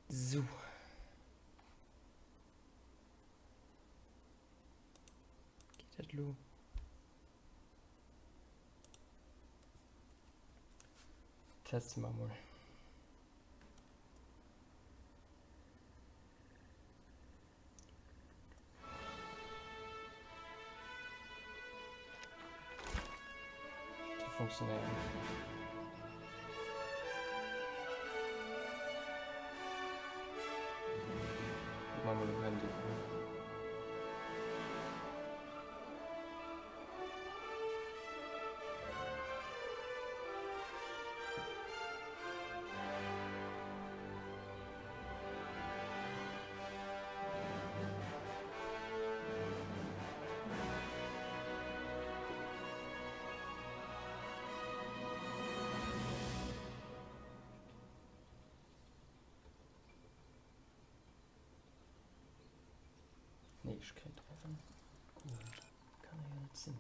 Sou. Geet dat elo? Teste mer mol. Die funktionieren. Machen wir dem Handy. Nee, ech kréien awer net. Kann jo net sinn.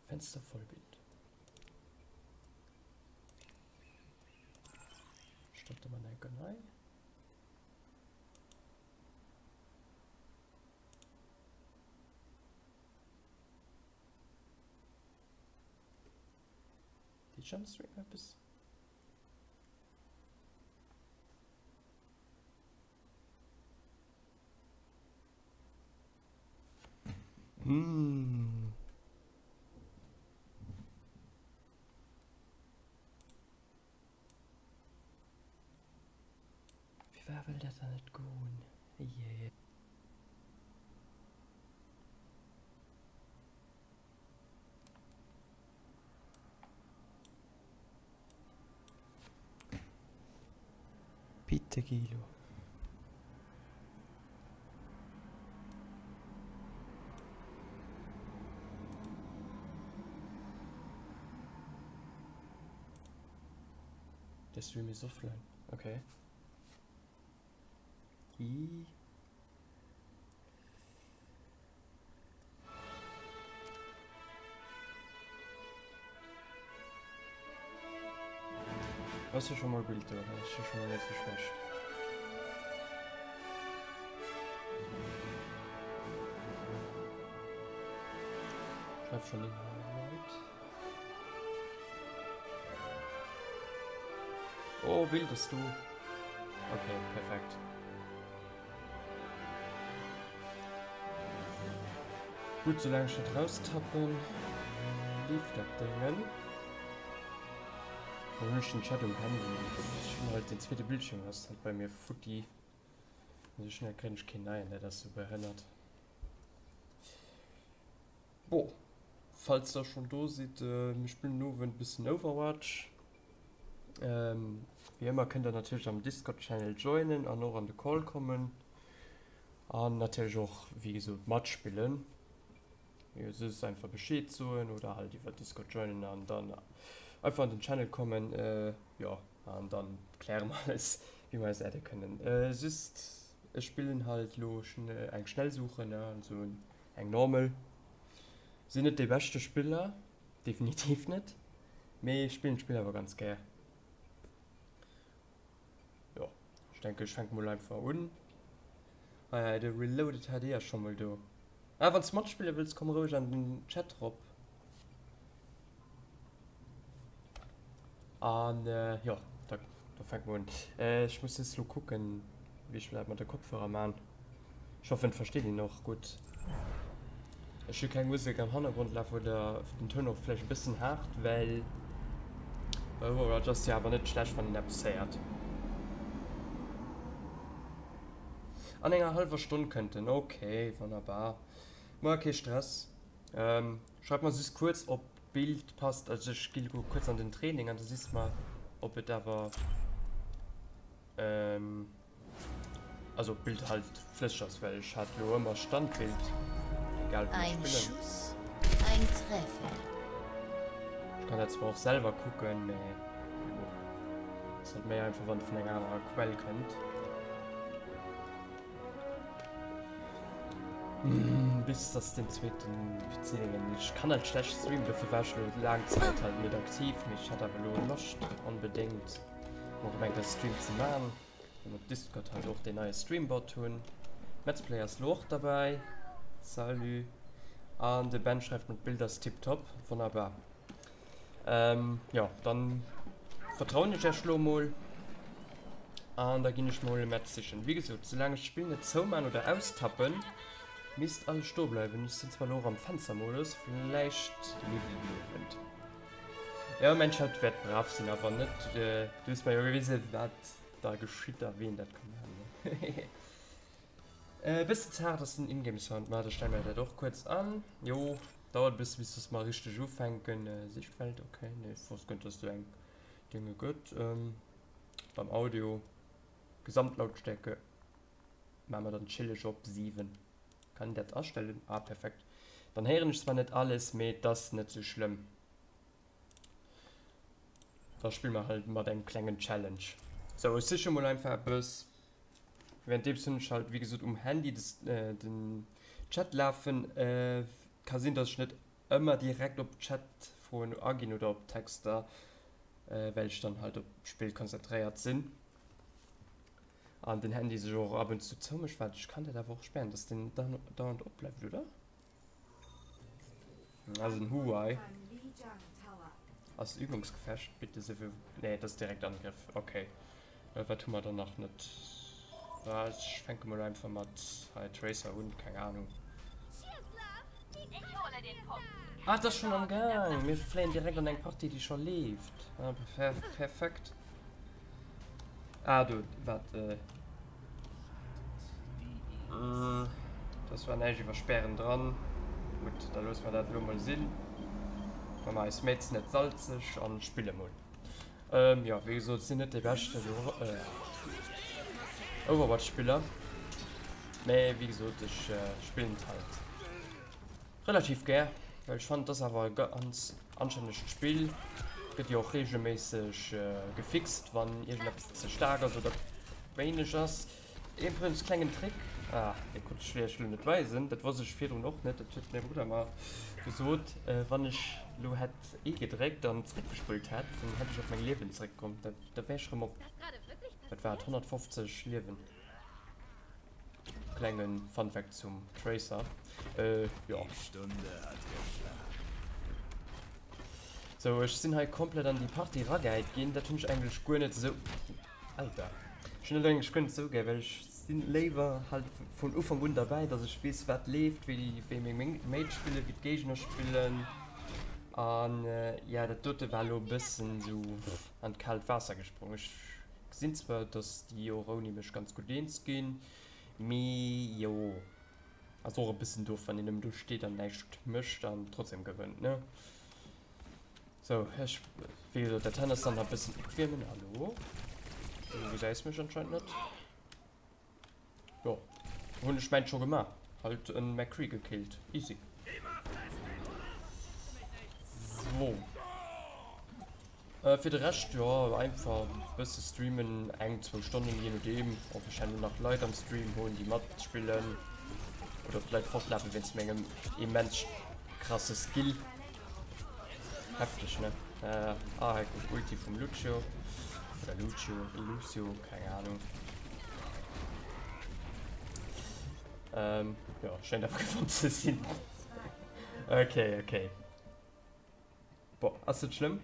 Fenster Vollbild. Starte mer enker nei. Deet Jumpstream eppes? Hmm. Firwat wëll dat dann net goen? Eieiei. Bitte Gilo. Der Stream ist offline. Okay. I. Ass jo scho mol Bild do, dat ass jo scho mol net sou schlecht. Schreif schon den Leit. Oh, wild ass du. Okay, perfekt. Gutt, soulaang ech net raustappen, leeft dat Déngen. Dann hunn ech den Chat um Handy. Ech hunn halt den zweete Bildschierm ass halt bei mir futti. Esou schnell kréien ech keen neien, dat ass sou behënnert. Bon, falls der schonn do sidd, mir spillen den Owend e bëssen Overwatch. Wéi ëmmer kënnt der natierlech am Discord Channel joinen an och an de Call kommen an natierlech och wéi gesot matspillen. Jo soss einfach Bescheed soen oder halt iwwer Discord joinen an dann einfach an den Channel kommen. Jo an dann kläre mer alles wéi mer eis adde kënnen. Just ech spillen halt lo eng Schnellsuche ne also eng normal. Sinn net dee beschte Spiller, definitiv net. Mee ech spillen d'Spill awer ganz gär. Jo, ech denken ech fänke mol einfach un. Ah ja, de Reloaded HD ass scho mol do. Ah, wann s de matspille wëlls, komm roueg an den Chat rop. An jo, da da fänke mer un. Ech muss just lo kucken, wéi ech dat mat de Kopfhörer man. Ech hoffen et versteet een och gutt. Ech hu keng Musek am Hannergrond lafen oder den Toun och vläicht e bëssen haart, well bei Overwatch ass jo awer net schlecht wann een eppes héiert. An enger hallwer Stonn kënnt en, ok wonnerbar, ma kee Stress. Schreif mer just kuerz ob d'Bild passt, also ech gi lo kuerz an den Training an du sees mer ob et awer. Also ob d'Bild halt flësseg ass, well ech hat lo ëmmer Standbild, egal wéi ech Ein spillen. Schuss, ein Treffer. Ech kann dat zwar och selwer kucken, mä jo, ass halt méi einfach wann et vun enger anerer Quell kënnt. Bis dass den zweeten PC Dingen, ech kann halt schlecht streamen, dofir war ech lo laang Zäit halt net aktiv, mee ech hat awer lo Loscht onbedéngt. Mol erëm eng Kéier Stream ze man, well mer op Discord halt och deen neie Streambot hunn. Metzplay ass lo och derbäi. Salut. An de Ben schreift mer, d'Bild ass tiptop. Wonnerbar. Ähm, jo, dann vertrauen ech iech lo mol. An da ginn ech mol e Match sichen. Wéi gesot, soulaang ech d'Spill net zouman oder austappen, misst alles stoe bleiwen. Ech sinn zwar lo och am Fenstermodus, vläicht leeft et. Jo, mäin Chat wäert brav sinn, a wann net, du hues mer jo gewisen, wat da geschitt a ween dat ka maachen. E bëssen ze haart ass den Ingame Sound, ma da stelle mer dat och kuerz an. Jo, dauert e bësse bis dass mer richteg ufänken. Sichtfeld, ok, nee, ech wosst guer net, dass do eng Dinge gëtt. Beim Audio, Gesamtlautstärke maache mer dann chilleg op 7. Kann een dat astellen? Ah, perfekt. Dann héieren ech zwar net alles, mee et ass net sou schlëmm. Da spille mer halt mat engem klengen Challenge. Sou, ech siche mol einfach eppes. Währenddeems hunn ech halt, wéi gesot, um Handy des, den Chat lafen. Ka sinn, dass ech net ëmmer direkt op Chatfroen aginn oder op Texter, well ech dann halt op d'Spill konzentréiert sinn. An den Handy sech och ab und zu zoumécht. Waart, ech kann dat awer och spären, dass den dann dauernd opbleift, oder? Also den Huawei ass Übungsgefecht, bitte se für... Nee, das ist direkt Angriff. Okay. Äh, wat hu mer dann nach net? Ah, ech fänke mol einfach mat hei Tracer un, keng Ahnung. Ah, das ist schon am Gang. Mir fléien direkt an eng Partie, déi scho leeft. Ah, perfekt. Ah, do, wat, äh. Das war näischt iwwer Spären dran. Gutt, da loosse mer dat elo mol sinn. Maache mer eis Méiz net salzeg an spille mol. Ähm, jo, wéi gesot, sinn net dee beschten Overwatch-Spiller. Mä wéi gesot, ech spillen et halt relativ gär, well ech fannen, et ass awer e ganz anstännegt Spill. Gëtt jo och reegelméisseg gefixt, wann iergendeppes ze staark ass oder wéineg ass. Iwwregens klengen Trick, ah dee konnt ech iech lo net weisen, dat wosst ech virdrun och net, dat huet mäi Brudder mer gesot, wann ech lo hätt E gedréckt an zréckgespullt hätt, dann hätt ech op meng Liewen zréckkomm, da wär ech rëm op, wat war et, 150 Liewen. Klengen Funfact zum Tracer, jo. Sou, ech sinn hei komplett an déi Partie ragehäit ginn, dat hunn ech eigentlech guer net esou. Alter, ech hunn et eigentlech guer net esou gär, well ech sinn léiwer halt vun Ufank un derbäi, dass ech weess wat leeft, wéi wéi meng Mates spillen, wéi d'Géigner spillen an ja dat dote war elo e bëssen esou an d'kaalt Waasser gesprong. Ech gesinn zwar, dass déi och ouni mech ganz gutt eens ginn, mee jo ass och e bëssen doof wann een nëmmen do steet an näischt mécht an trotzdem gewënnt ne. Sou, ech, wéi gesot, dat hei ass dann nach e bëssen opwiermen. Hallo? Du gesäis mech anscheinend net. Jo, hunn ech mäint scho gemaach. Halt en McCree gekillt. Easy. So. Äh, fir de Rescht, jo, einfach e bësse streamen, eng, zwou Stonnen, je nodeem, ob ech herno nach Leit am Stream hunn, déi matspillen, oder ob d'Leit fortlafe wéinst mengem immens krasse Skill. Hefteg, ne? Äh, ah, hei kommt Ulti vum Lucio. Oder Lucio, Lucio, keng Ahnung. Ähm, ja, scheint einfach gewonnen ze sinn. Okay, okay. Boah, ass net schlëmm.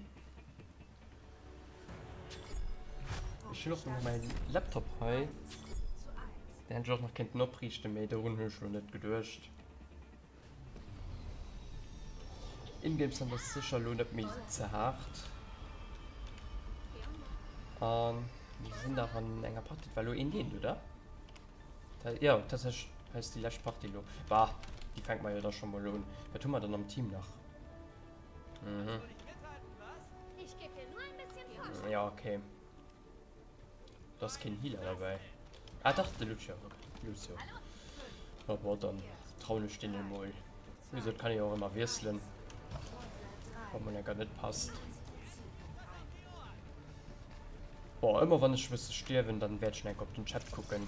Ech hunn och nach mäin Laptop hei. Den hätt ech och nach kéinten opriichten, mee dorun hunn ech lo net geduecht. Ingame Sound ass sécher elo net méi ze haart. An mir sinn nach an enger Partie, war elo een géint, oder? Jo, tatsächlech, hei ass déi lescht Partie elo. Bah, déi fänke mer jo da scho mol un. Wat hu mer dann am Team nach? Mhm. Ja, okay. Da ass keen Healer derbäi. Ah dach, de Lucio. Okay, Lucio. Ja, bon, dann trauen ech deenen emol. Wéi gesot, kann ee jo och ëmmer wiesselen, wann mol enker net passt. Bon, ëmmer wann ech e bësse stierwen, dann wäert ech enker op den Chat kucken.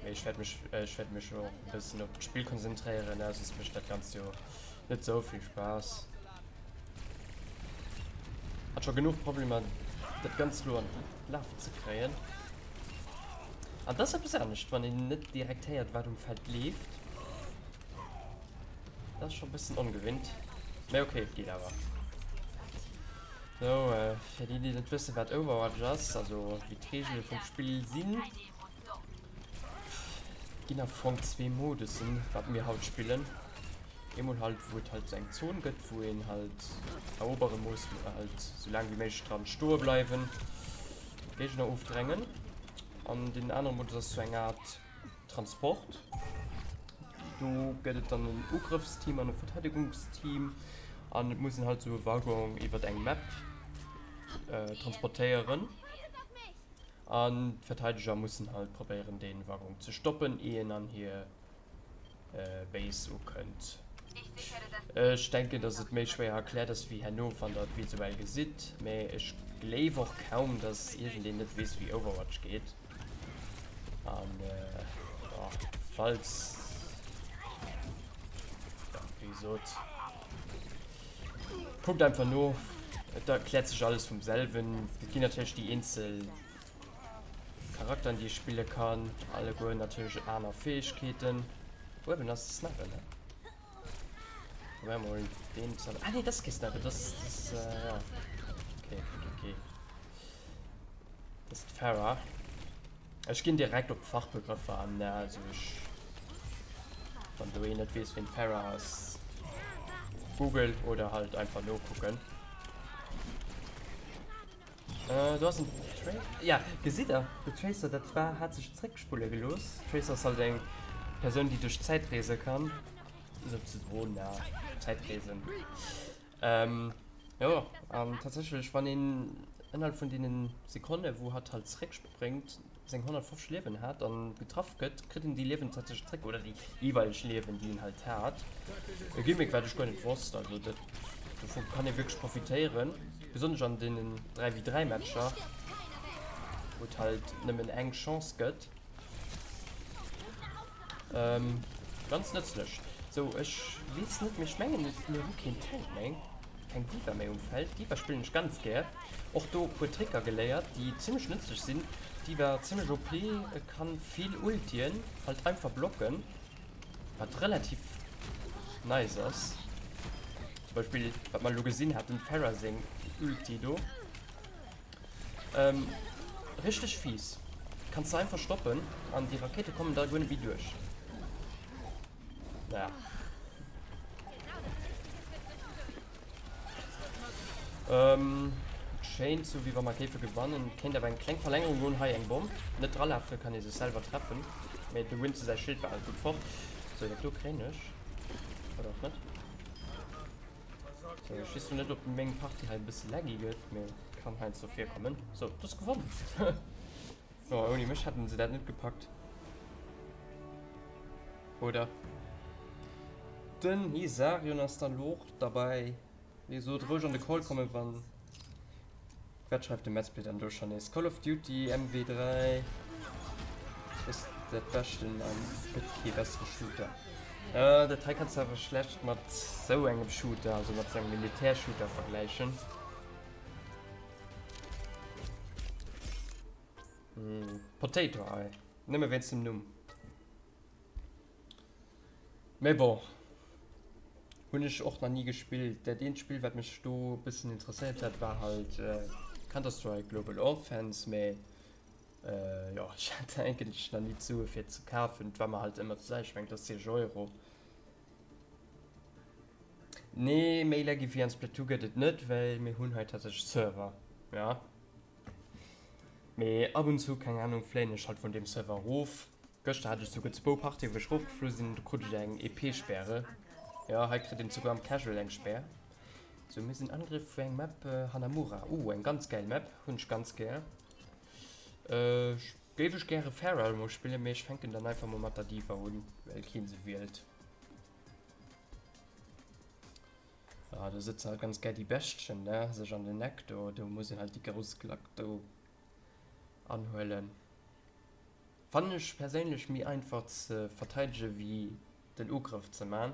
Mee ech wäert mech, ech wäert mech och e bëssen op d'Spill konzentréieren, ne, soss mécht dat Ganzt jo net esou vill Spaass. Hat scho genuch Problemer. dat Ganzt elo an d'Lafen ze kréien. An dat ass eppes anescht, wann een net direkt héiert, wat um Feld leeft. Dat ass scho e bëssen ongewinnt. Mee ok, et geet awer. Sou, fir déi, déi net wëssen, wat Overwatch ass, also wéi d'Reegele vum Spill sinn, et ginn am Fong zwee Modussen, wat mir haut spillen. Eemol halt, wou et halt sou eng Zon gëtt, wou een halt erobere muss, halt sou laang wéi méiglech dran stoe bleiwen, Géigner ofdrängen. An deen anere Modus ass sou eng Aart Transport. Do gëtt et dann en Ugrëffsteam an e Verteidegungsteam an et muss een halt sou e Waggon iwwert eng Map transportéieren an d'Verteideger mussen halt probéieren dee Waggon ze stoppen ier en an hir Base ukënnt. Ech denken dass et méi schwéier erkläert ass wéi herno wann der et visuell gesitt, mä ech gleef och kaum dass iergendeen net weess wéi Overwatch geet. An jo, falls, jo wéi gesot, kuckt einfach no, et erkläert sech alles vum selwen. Et ginn natierlech déi eenzel Charakteren déi ee spille kann, alleguer natierlech aner Fäegkeeten. Uewen ass de Sniper, ne? Probéier mol deen ze, ah nee, dat ass kee Sniper, dat ass, dat ass ja, okay, okay, okay. Dat ass d'Pharah. Ech ginn direkt op d'Fachbegrëffer an, ne, also ech, wann do een net weess ween d'Pharah ass, Google oder halt einfach nokucken. Äh, do ass en Tracer. Ja, gesitt der, de Tracer, dat war, hat sech zréckspulle gelooss. Tracer ass halt eng Persoun, déi duerch d'Zäit reese kann. Souzesoen, ja, Zäitreesen. Ähm, jo, an tatsächlech, wann een ënnerhalb vun deenen Sekonne, wou hatt halt zréckspréngt, seng 150 Liewen hat an getraff gëtt, kritt en déi Liewen tatsächlech zréck, oder déi jeeweileg Liewen, déi en halt hat. E Gimmick, wat ech guer net wosst, also dat, dovu kann ee wierklech profitéieren, besonnesch an deenen 3 wéi 3 Matcher, wou et halt nëmmen eng Chance gëtt. Ganz nëtzlech. Sou, ech weess net, mee ech mengen, mir hu keen Tank méi, keng D.Va méi um Feld. D.Va spillen ech ganz gär. Och do e puer Tricker geléiert, déi zimmlech nëtzlech sinn. D.Va zimmlech OP, kann vill Ultien halt einfach blocken, wat relativ nice ass. Zum Beispill, wat mer elo gesinn haten, d'Pharah seng Ulti do. Ähm, richteg fies. Kanns de einfach stoppen an déi Rakéite kommen da guer net méi duerch. Naja. Ähm, schéint sou wéi wa mer géife gewannen. Kéint awer eng kleng Verlängerung goen. Hei eng Bomm. Net dralafe, kann ee sech selwer treffen. Mee de Winston säi Schild war halt gutt fort. Sou, dat do kréien ech. Oder och net. So, ech weess lo net ob meng Partie hei e bësse laggy gëtt, mee kann heiansdo virkommen. So, du hues gewonnen! Jo, ouni mech hätten se dat net gepackt. Oder? Den Hisarion ass dann lo och derbäi. Wéi gesot, roueg an de Call kommen, wann. Wat schreift de Metzplay dann do schon nees? Call of Duty MW3 ass dat beschten an gëtt kee bessere Shooter. Äh, dat hei kanns de awer schlecht mat sou engem Shooter, also mat sou engem Militärshooter vergläichen. Hm, Potato Eye, nëmme wéinst dem Numm. Mee bon, hunn ech och nach ni gespillt. Dat eent Spill wat mech do e bëssen interesséiert hat war halt Counter Strike Global Offense, mee jo ech hat eigentlech nach ni d'Sue fir ze kafen. Et war mer halt ëmmer ze deier, ech mengen et ass 10 Euro. Nee, méi laggy wéi an Splatoon gëtt et net, well mir hunn hei tatsächlech Server, jo. Mee ab und zu, keng Ahnung, fléien ech halt vun deem Server erof. Gëschter hat ech souguer zwou Partien wou ech rofgeflu sinn, do krut ech eng EP-Späre. Jo, hei kritt een souguer am Casual eng Spär. Sou, mir sinn Angriff vu eng Map, Hanamura. Uh, eng ganz gäil Map, hunn ech ganz gär. Ech géif ech gäre Feral mol spillen, mee ech fänken dann einfach mol mat der D.Va un, well keen se wielt. Ah, do sëtzen halt ganz gär déi Beschtchen, ne, sech an den Eck do, do muss een halt déi grouss Klack do anhuelen. Fannen ech perséinlech méi einfach ze verteidege wéi den Ugrëff ze man,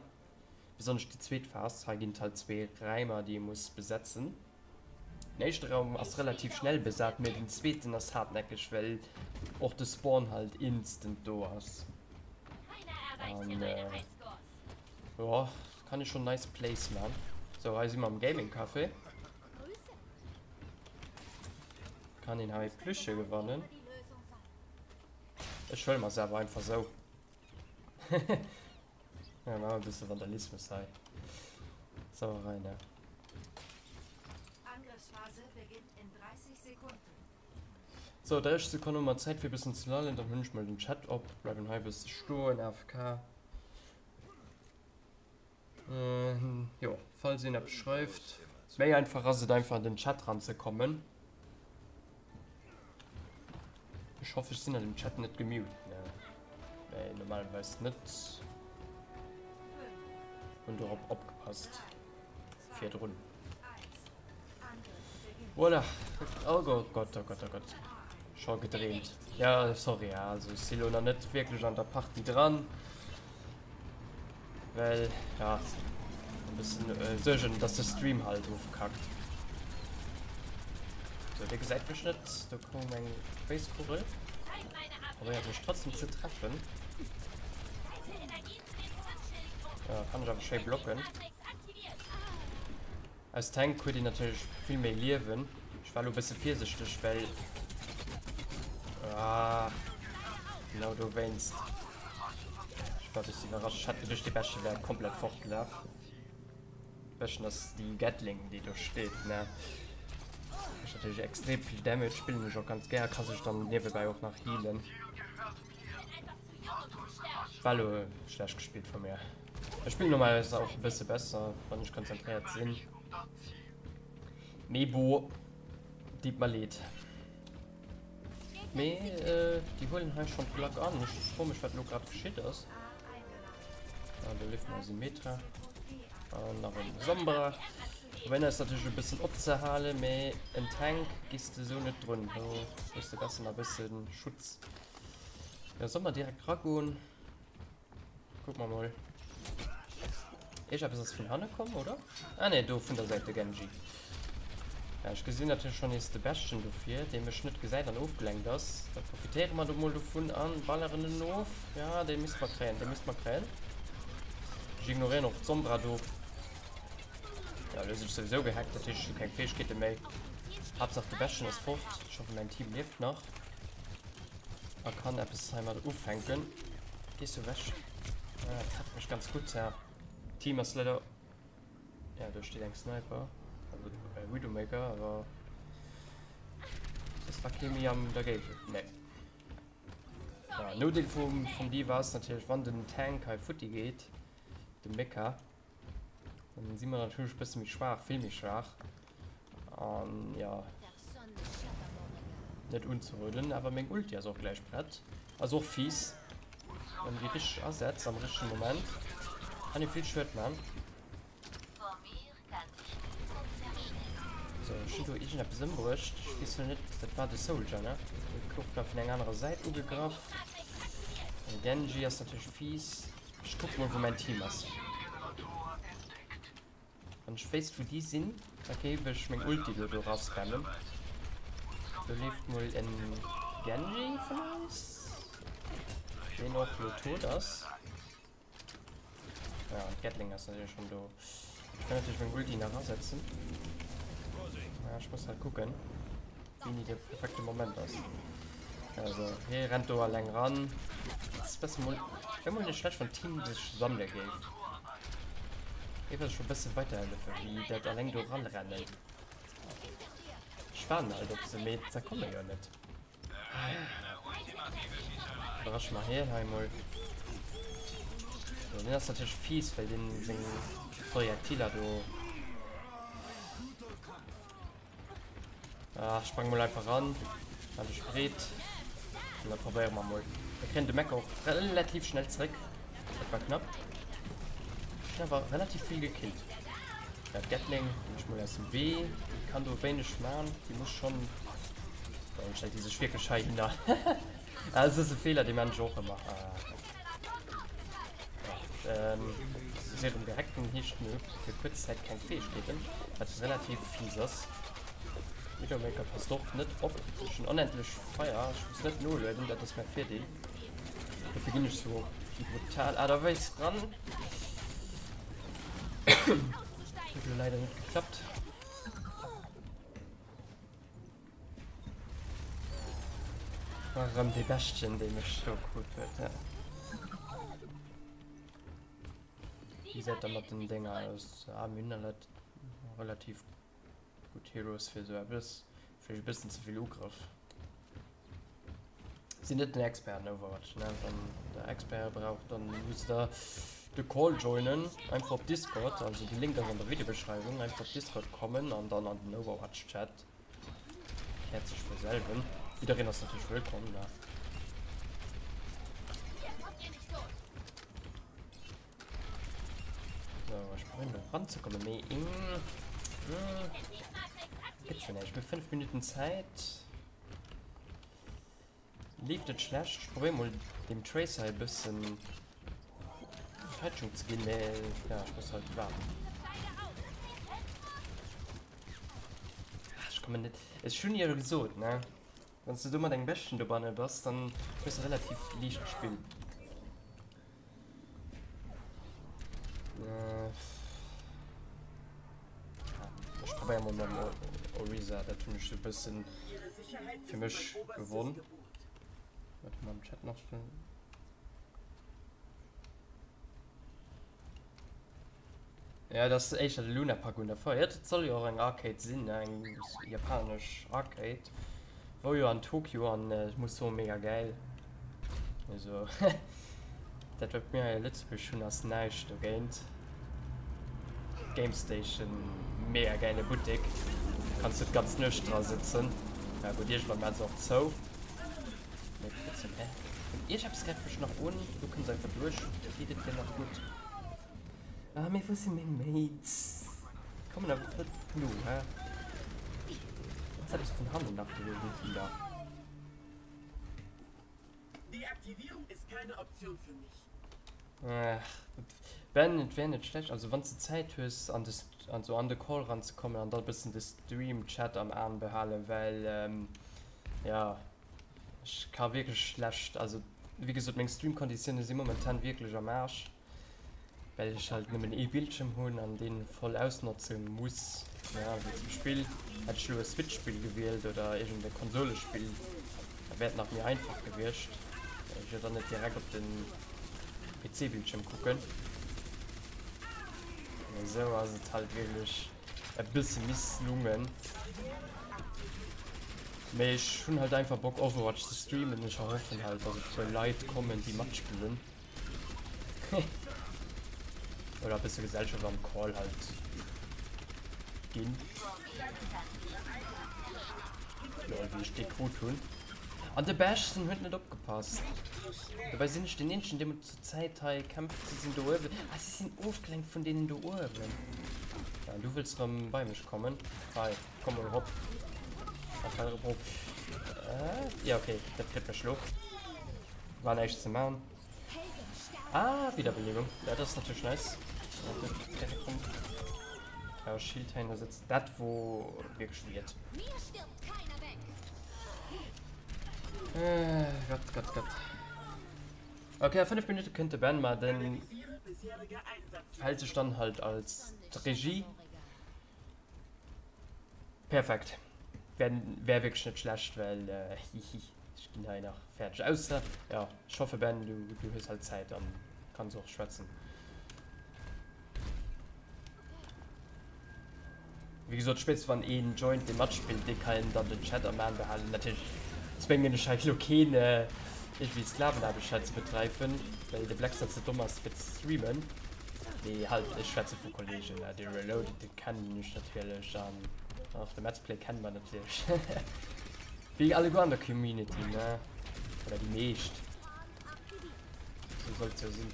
besonnesch déi zweet Phas. Hei ginn et halt zwee Räimer déi ee muss besetzen. Den éischte Raum ass relativ schnell besat, mee den zweeten ass haartnäckeg, well och de Spawn halt instant do ass. An jo, kann ee schonn nice Plays man. Sou, hei si mer am Gaming Café. Kann een hei Plüsche gewannen. Ech huele mer se awer einfach sou. Ja, machen wir ein bisschen Vandalismus hei. Sauerei, ne? Angriffsphase beginnt in 30 Sekunden. So, 30 Sekonnen hu mer Zäit fir e bëssen ze lallen, dann hunn ech mol den Chat op, bleiwen hei e bësse stoen, AFK. Jo, falls een eppes schreift. Méi einfach ass et einfach an den Chat ranzekommen. Ech hoffe ech sinn an dem Chat net gemute, ne? Nee, normalerweis net. Hunn dorop opgepasst virdrun. Voilà. Oh Gott, Gott, oh Gott, oh Gott. Scho gedreemt. Ja, sorry, ja, also ech si lo nach net wierklech an der Partie dran. Well, ja, e bëssen äh, Suergen, dass de Stream halt ofkackt. So, der gesäit mech net. Do koum eng Béiskugel. Probéiert mech trotzdem ze treffen. Ja, kann ech awer schéi blocken. Als Tank huet een natierlech vill méi Liewen. Ech war lo bësse virsichteg, well ah, genau dowéinst. Ech war bësse iwwerrascht. Ech hat geduecht, dee Beschte wär komplett fortgelaf. Beschten ass déi Gatling, déi do steet, ne? Mécht natierlech extrem vill Damage, spillen ech och ganz gär, ka sech dann niewebäi och nach healen. War lo schlecht gespillt vu mir. Ech spillen normalerweis och e bësse besser, wann ech konzentréiert sinn. Mee bo, deet mer leed. Mee äh, déi huelen hei schon d'Glack an. Ech froe mech, wat lo grad geschitt ass. Ah, do leeft nach Symmetra. An nach en Sombra. Probéieren eis natierlech e bëssen opzehalen, mee en Tank gees de sou net drun. Do hues de besser nach e bësse Schutz. Ja, soll mer direkt ragoen? Guck mer mol. Iergendeppes ass vun hanne komm, oder? Ah ne, do vun der Säit de Genji. Ja, ech gesinn natierlech schonn nees de Beschten dofir, dee mech net gesäit an ofgelenkt ass. Da profitéiere mer do mol dovun an balleren en of. Ja, dee misst mer kréien, dee misst mer kréien. Ech ignoréieren och d'Sombra do. Ja, elo sinn ech souwisou gehackt, dat heescht ech hu keng Fäegkeete méi. Haaptsaach de Beschten ass fort. Ech hoffe mäin Team lieft nach. A kann eppes heimat ufänken. Gees du wech? Ah, trefft mech ganz gutt. Ja. Team ass leider. Ja, do steet eng Sniper. Also äh, Widowmaker, awer das war kee méi am der Géigend. Nee. Ja, Nodeel vum, vum Diva ass natierlech, wann den Tank hei futti geet, de Mecha, dann si mer natierlech e bësse méi schwaach, vill méi schwaach. An ja net unzeroden, awer meng Ulti ass och gläich prett. Ass och fies. Wann déi richteg asetzt am richtegen Moment, kann ee vill Schued man. So, ech hunn do iergendeppes ëmbruecht. Ech weess lo net, dat war de Soldier, ne? Dee gouf da vun enger anerer Säit ugegraff. Den Genji ass natierlech fies. Ech kucke mol, wou mäin Team ass. Wann ech wéisst wou déi sinn, da géif ech meng Ulti lo do raspammen. Do leeft mol en Genji vun eis, deen och lo tot ass. Ja, an d'Gatling ass natierlech schon do. Ech kann natierlech meng Ulti nach asetzen. Ja, ech muss halt kucken, wéini de perfekte Moment ass. Also, hie rennt do alleng ran. Ass besser mol, wär mol net schlecht, wann d'Team sech sammele géif. Géif eis scho bësse weiterhëllefen, wéi dat alleng do ranrennen. Ech waarden halt op se, mee se komme jo net. Iwwerrasche mer hien hei mol. So, deen ass natierlech fies, well deen seng Projektiler do... Ah, sprang mol einfach ran. Mach dech breet. An da probéiere mer mol. Mir kréien de Mecha och relativ schnell zréck. Dat war knapp. Ech hunn awer relativ vill gekillt. Ja, d'Gatling ginn ech mol aus dem Wee. Déi kann do wéineg man. Déi muss schonn... Warum stellt déi sech wierklech heihinner? Ah, das ass e Feeler, dee man ech och ëmmer. Ah. Ja, ähm, Serum gehackten heescht mir fir kuerz Zäit keng Fäegkeeten, wat relativ fies ass. Widowmaker passt och net op. Ech hunn onendlech Feier, ech muss net nolueden, dat ass mäi Virdeel. Dofir ginn ech sou op déi brutal Aart a Weis ran. Huet elo leider net geklappt. War erëm dee Beschtchen, dee mech do krut huet, ja. Wéi gesäit da mat den Dénger aus? Ah, mir hunn der relativ gutt Heroes fir esou eppes. Vläicht e bëssen ze vill Ugrëff. Sinn net den Expert an Overwatch, ne? Wann der Experte braucht, dann musst der de Call joinen. Einfach op Discord, also de Link ass an der Videobeschreibung. Einfach op Discord kommen an dann an den Overwatch-Chat. Erkläert sech vu selwen. Jiddereen ass natierlech wëllkomm, ne? So, ech probieren do ranzekommen, mee mm, gëtt schon näischt. Mir 5 Minuten Zäit. Leeft net schlecht. Ech probier mol dem Tracer e bëssen Peitschung ze ginn, mee ja, ech muss halt waarden. Ach, ech kommen net. Ech hunn jo gesot, ne? Wann s du do mat engem Beschten dobanne bass, dann hues de relativ liicht Spill. Ech probéier mol mam Orisa, dat hunn ech sou bëssen fir mech gewonn. Wat hu mer am Chat nach stoen? Ja, dat ass éischter de Luna Park un der Feier. Dat soll jo och eng Arcade sinn, ne? Eng japanesch Arcade. Wor jo an Tokio an ech muss soen, mega gäil. Also, dat wat mir hei a Lëtzebuerg hunn ass näischt dogéint. Game Station, mega gäile Buttek. Kanns du d'ganz Nuecht dra sëtzen. Ja gutt, iergendwann maache se och zou. Mee trotzdem, hä? Iergeppes gräift mech nach un. Du kënns einfach duerch. Geet et dir nach gutt? Ah, mee wou sinn meng Mates? Kommen awer net no, hä? Ass eppes vun hannen nach do den Healer? Deaktivierung ist keine Option für mich. Ach, Ben, et wär net schlecht, also wann s de Zäit hues an de, also an de Call ranzekommen an da bëssen de Stream-Chat am Aen behalen, well, ja, ech ka wierklech schlecht, also wéi gesot, meng Stream-Konditioune si momentan wierklech am Aarsch. Well ech halt nëmmen ee Bildschirm hunn an deen voll ausnotze muss. Ja, wéi zum Spill hätt ech elo e Switch-Spill gewielt oder iergend e Konsolespill, da wär et nach méi einfach gewiescht, well ech jo dann net direkt op den PC-Bildschirm kucken. Mee esou ass et halt wierklech e bësse misslungen. Mee ech hunn halt einfach Bock Overwatch ze streamen. Ech erhoffen halt, dass e puer Leit kommen, déi matspillen. Oder e bësse Gesellschaft am Call halt ginn. Lol, wéi ech dee krut hunn. An de Bastion huet net opgepasst. Dobäi sinn ech den eenzegen, dee zur Zäit hei kämpft. Si sinn do uewen. Ah, si sinn ofgelenkt vun deenen do uewen. Ja, an du wëlls erëm bei mech kommen. Hei, komm mol erop. Ah, fall erop. Äh, ja, okay, dat kritt mech lo. War näischt ze man. Ah, Wiederbelebung. Ja, das ist natürlich nice. Ja, Schildhainer sitzt. Dat wo wirklich weird. Äh, Gott, Gott, Gott. Okay, 5 Minuten könnte Ben mal den verhält sich dann halt als Regie. Perfekt. Wär, wär wirklich net schlecht, well äh, hihi, ech ginn hei nach fäerdeg. Ausser, ja, ech hoffe Ben, du, du hues halt Zäit an kanns och schwätzen. Wéi gesot, spéitstens wann een joint, dee matspillt, dee kann dann den Chat am Aen behalen. Natierlech zwéngen ech hei elo keen, äh, iergendwéi Sklavenaarbecht hei ze bedreiwen, well de Blackstar ze domm ass fir ze streamen. Mee halt, ech schwätze vu Kollegen, ne, de Reloaded, dee kennen ech natierlech an och de Metzplay kenne mer natierlech. Wéi alleguer an der Community, ne, oder déi meescht. Sou soll et jo sinn.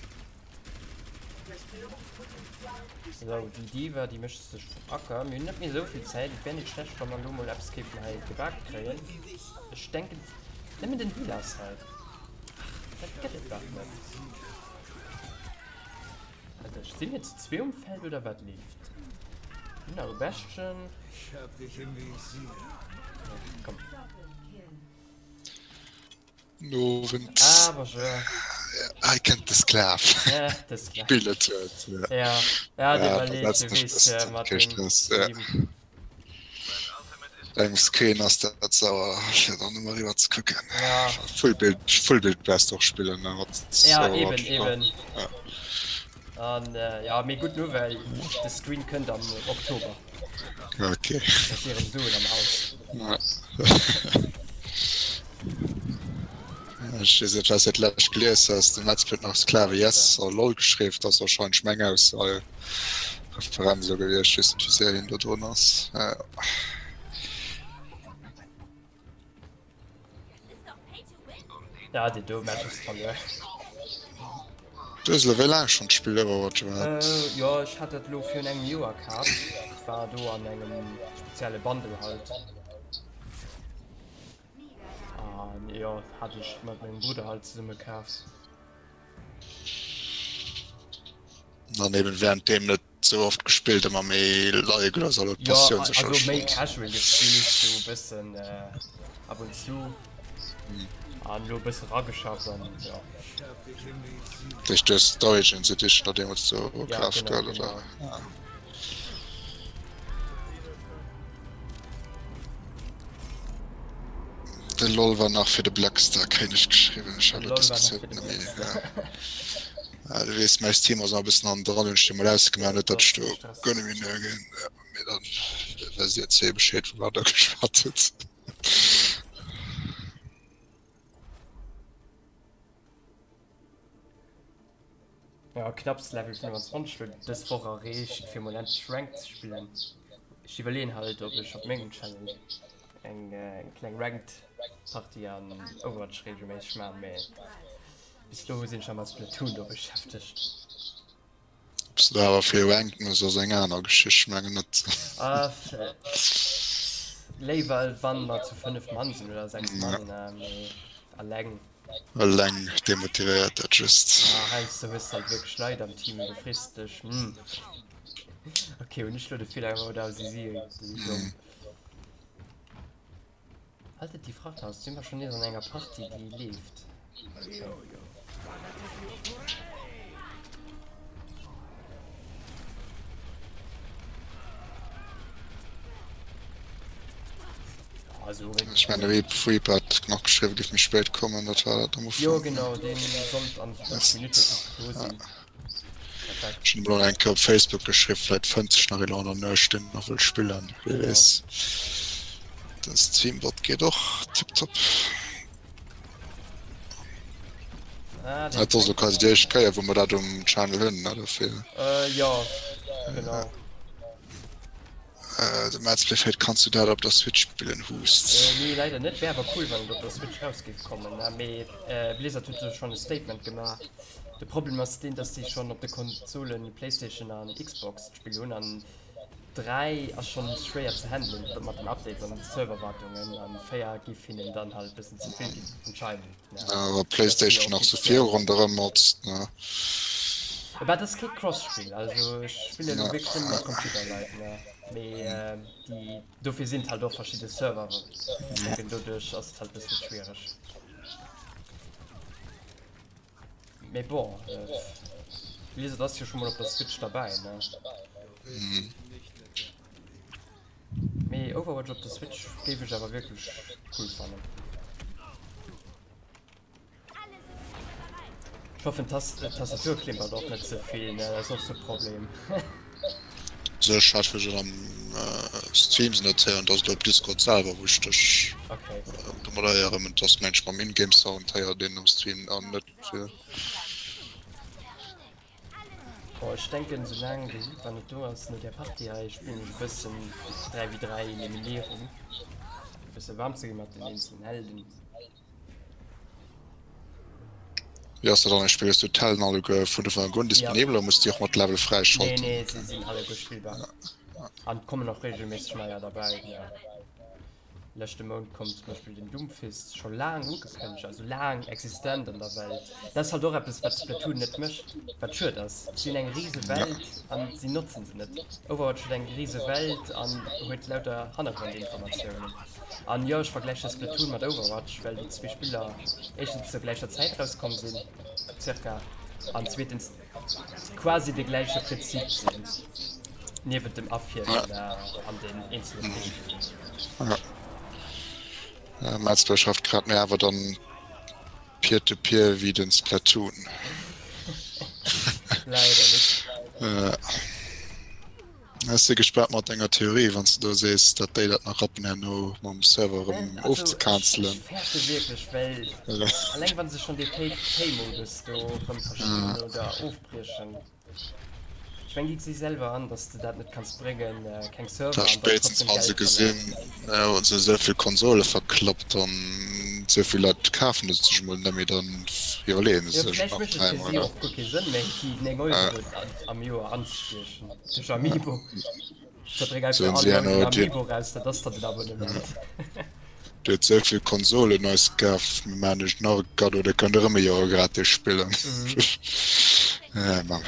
Sou, déi Diva, déi mécht sech vum Acker. Mir hunn net méi esou vill Zäit. Et wär net schlecht, wa mer elo mol eppes géifen hei gebak kréien. Ech denken, nëmmen den Healer ass hei. Ach, dat gëtt et dach net. Alter, si mir zu zwee um Feld oder wat leeft? Nach e Bastion. Komm. Nowend. Ah, bonjour. Hei kënnt de Sklav. Ja, de Sklav. Spillet huet. Ja, ja, dee war leed, du weess, mat dem Stream. Engem Screen ass dat sauer fir dann ëmmer eriwwer ze kucken. Ja. Fullbild, Fullbild best och spillen ne mat Ja, eben, eben. Ja. An äh, ja, mee gutt Nouvelle, de Screen kënnt am Oktober. Okay. Da si erëm Suen am Haus. Ja. Ech weess net, wat s de d'lescht gelies has. De Metz huet nach Sklave yes a lol geschriww. Dat ass warscheinlech meng Ausso. Referenz elo gewiescht, weess net wéi séier hien do drun ass. Ja, déi do Match ass verluer. Du hues elo wéi laang schonn d'Spill Overwatch iwwerhaapt? Äh, jo, ech hat dat elo virun engem Joer kaf. War do an engem spezielle Bundle halt. An jo, hat ech mat mengem Brudder halt zesumme kaf. An eben während deem net sou oft gespillt, ëmmer méi leie gelooss, also Jo, d'Passioun also sécherlech méi fort. casual gespillt, sou e bëssen ab und zu. An elo e bësse rageschafft an jo. Dat heescht du hues d'Origins Edition da deemools do Ja, kaf genau, gehat, oder? genau. De lol war nach fir de Blackstar, kréien ech geschriwwen. Ech hat De elo lol war nach d'Diskussioun fir de net méi. Blackstar. Ja, du weess, mäi Stream ass nach e bëssen hannendran, hunn ech dir mol ausgemaach, Jo, net datt dat ech do Stress. guer net méi no ginn. Ja, mee dann wësst dir zwee Bescheed, vu wat der geschwat hutt. Jo, knapps Level 25 lo dës Woch erreecht fir mol endlech Ranked ze spillen. Ech iwwerleeën halt ob ech op mengem Channel eng kleng Ranked Partie an Overwatch regelméisseg maan, mee bis elo sinn ech nach mat Splatoon do beschäftegt. Ob s de do awer vill Ranked muss ass eng aner Geschicht, ech mengen net. Léiwer wann mer zu 5 Mann sinn oder 6 Mann, mee alleng. Eleng demotivéiert dat just. Ah, heiansdo hues de halt wierklech Leit am Team, du frees dech, hm, ok, hunn ech lo de Feeler gemaach oder si si si domm? Haltet die Fracht aus, si mer schonn nees an enger Partie déi leeft. Ok. Ech mengen de Reaper hat nach geschriwwen, géif méi spéit kommen, dat war dat am Ufank. Jo genau, deen sollt an 5 Minutte do sinn. Perfekt. Ech hunn elo nach eng Kéier op Facebook geschriwwen, vläit fënnt sech nach een elo an der Nuecht, deen nach wëll spillen, wie weess. Den Streambot geet och tiptop. Dat ass elo quasi déi éischt Kéier, wou mer dat um Channel hunn, ne, dofir. Jo, genau. De Mads Play Kanns du dat op der Switch spillen hust? Nee leider net, wär awer cool wann et op der Switch raus géif kommen, mee Blizzard huet jo schonn e Statement gemaach. De Problem ass deen, dass déi schonn op de Konsolen Playstation an Xbox d'Spill hunn an 3 ass schonn schwéier ze handelen mat den Updates an den Serverwartungen an 4 giff hinnen dann halt bëssen ze vill ginn anscheinend. Awer Playstation nach sou vill ronderëm motzt ne. Bah, dat ass kee Cross-Spill, also ech spillen elo wierklech nëmme mat Computerleit, ne, mee déi, dofir sinn et halt och verschidde Serveren, ech denken doduerch ass et halt bëssen schwiereg. Mee bon, Blizzard ass jo scho mol op der Switch derbäi, ne. Mee Overwatch op der Switch géif ech awer wierklech cool fannen. Ech hoffen d'Tastatur klimpert och net ze vill, ne, dat ass och sou e Problem. Sou ech hat fir am Streams net héieren, dass et op Discord selwer wou ech dech moderéieren, et ass mengen ech mam Ingame Sound héiert een am Stream an net fir. Bon, ech denken soulaang de Reaper net do ass no där Partie hei spillen ech e bëssen 3 v 3 Eliminéierung, fir e bësse waarm ze ginn mat den eenzelen Helden. Wéi ass dat dann? Spills du d'Helden alleguer vun Ufank un disponibel oder muss déi och mat Level Nee, fräischalten? nee, se sinn alleguer spillbar an et kommen och regelméisseg neier derbäi. Leschte Mount koum zum Beispill den Doomfist, scho laang ugekënnegt, also laang existent an der Welt. Dat ass halt och eppes, wat Splatoon net mécht, wat schued ass. Si hunn eng rise Welt an si notzen se net. Overwatch huet eng rise Welt an huet lauter Hannergrondinformatiounen. An jo, ech vergläiche Splatoon mat Overwatch, well déi zwee Spiller éischtens zur gläicher Zäit rauskomm sinn, circa, an zweetens quasi de gläiche Prinzip sinn, niewent dem Afierwen an den eenzele Fäegkeeten. Ja. Metzler schafft grad méi awer dann Peer-to-Peer wéi den Splatoon. Leider net. Ja. Ech si gespaant mat denger Theorie, wann s de do sees, datt déi dat nach rappen herno mam Server erëm ofzecancelen. Ech fäerte wierklech, well alleng wa se schonn dee Pay-Modus do erëm verschiben oder ofbriechen, ech meng déi gesi selwer an, datt s de dat net kanns bréngen, keng Server Da an dann spéitstens trotzdem wa se Geld gesinn, verlaangen. hu se esou vill Konsole verklappt an esou vill Leit kafen se sech emol net méi, dann iwwerleeën se Jo, sech vläicht nach mécht et fir dräimol. si och guer kee Sënn méi, déi 9 Euro am Joer anzestiechen. Duerch Amiibo. Da bréng So einfach si all Mount en herno dir Amiibo raus, dat ass dann den Abonnement. Dir huet souvill Konsolen eis kaf, mir maachen iech nach e Kaddo, dir kënnt erëm e Joer gratis spillen. Mhm. Äh, Mann.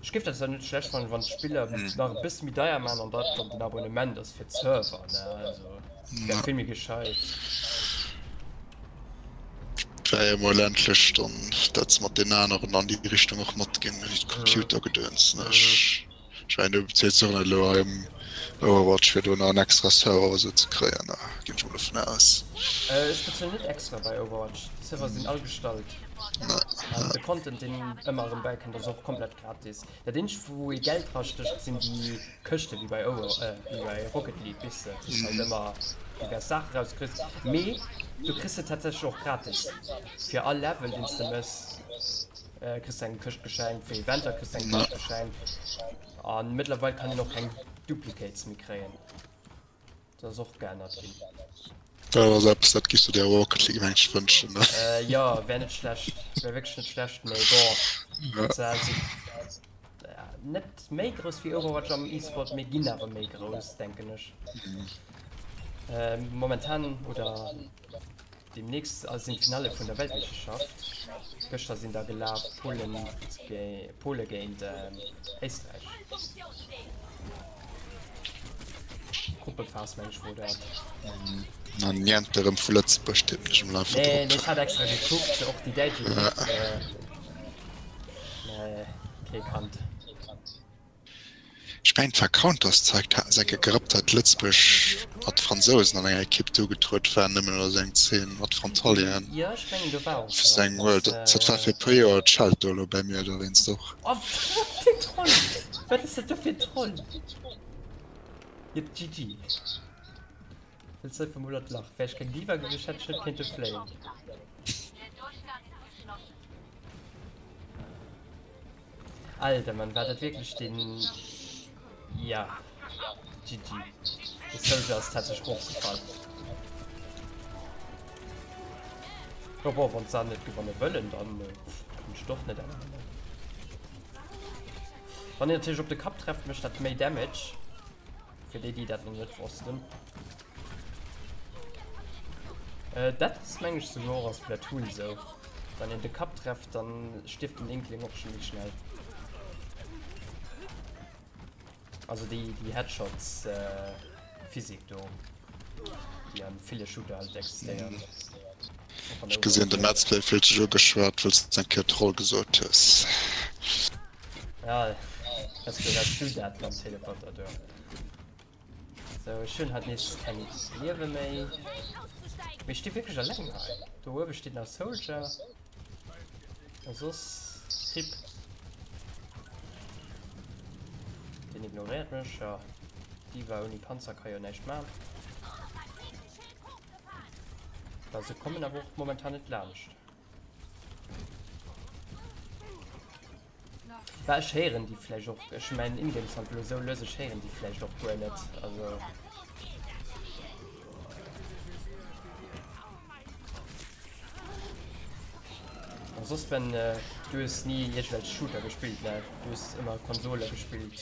Ech géif dat zwar net schlecht fannen, wann d'Spiller nach e bësse méi deier man an dat dann den Abonnement ass fir d'Server, ne? Also wär vill méi gescheit. Wär jo mol endlech dann dat se mat den aneren an déi Richtung och matginn, wéi d'Computergedöns ne. Ech mengen du beziels och net elo hei um Overwatch fir do nach en extra Server oder sou ze kréien ne, ginn ech mol dovun aus. Ech bezuelen net extra bei Overwatch, déi Server sinn all gestallt an de Content deen ëmmer erëm bäikënnt ass och komplett gratis. Dat eenzegt wou ee Geld drastécht sinn déi Këschte wéi bei Ower, wéi bei Rocket League, weess de, wou s halt ëmmer divers Saache rauskriss, mee du kriss se tatsächlech och gratis. Fir all Level deen s de mëss kriss de eng Këscht geschenkt, fir Eventer kriss de eng Këscht geschenkt a mëttlerweil kann een och keng Duplicates méi kréien. Dat ass och geännert ginn. Dat ass eppes, dat giffs du dir awer och League mensch wënschen, ne? Jo, wär net schlecht, wär wierklech net schlecht, mee bon, se si net méi grouss wéi Overwatch am E-Sport, mee ginn awer méi grouss, denken ech. Momentan oder Deemnächst sinn d'Finalle vun der Weltmeeschterschaft. Gëschter sinn der gelaf, Polen Pole géint Éisträich. Gruppephas meng ech wor dat. Na niente erëm vu Lëtzebuerg tippen ech emol einfach Nee, drop. nee ech hat extra gekuckt, och déi däitsch Equipe. Nee, kee kannt. Ech mengen et war Counter-Strike, do haten se eng Kéier gerappt, datt Lëtzebuerg mat Fransousen an enger Ekipp do ugetruet waren, nëmmen oder esou eng Zeen mat Frontalieren. Jo, ech mengen do war och Fir esou eng World, eppes. dat war fir e puer Joer, et schellt do elo bäi mir dowéinst och. Oh, wat fir en Troll! Wat ass dat do fir en Troll? Jep, GG. Wëlls einfach mol an d'Lach. Wär ech keng Diva gewiescht, hätt ech net kéinte fléien. Alter Mann, war dat wierklech den... Ja. GG. De Soldier ass tatsächlech rofgefall. Jo bon, wann se net gewanne wëllen, dann äh, kann ech doch net änneren. Wann ihr natierlech op de Kapp trefft, mécht dat méi Damage. Fir déi, déi dat nach net wossten. Äh, dat ass meng ech souguer och a Splatoon esou. Wann een de Kapp trefft, dann stierft den Inkling och schon méi schnell. Also déi, déi Headshots äh, Physik do, déi an ville Shooter halt existéiert. Och an Ech gesinn, de Overwatch. Metzler fillt sech ugeschwat, wëlls de eng Kéier Troll gesot hues. Ja, das gehört du dat mam Teleporter do. Sou, ech hunn halt nees keng Liewe méi. Mee ech sti wierklech eleng hei. Do uewe steet nach Soldier. A soss RIP. Deen ignoréiert mech. Jo, Diva ouni Panzer ka jo näischt man. Da se kommen awer och momentan net laanscht. Bah, ech héieren déi vläicht och, ech hu mäin Ingame Sound elo esou lues, ech héieren déi vläicht och guer net, also. An soss Ben, du hues ni iergendwelch Shooter gespillt, ne? Du hues ëmmer Konsole gespillt.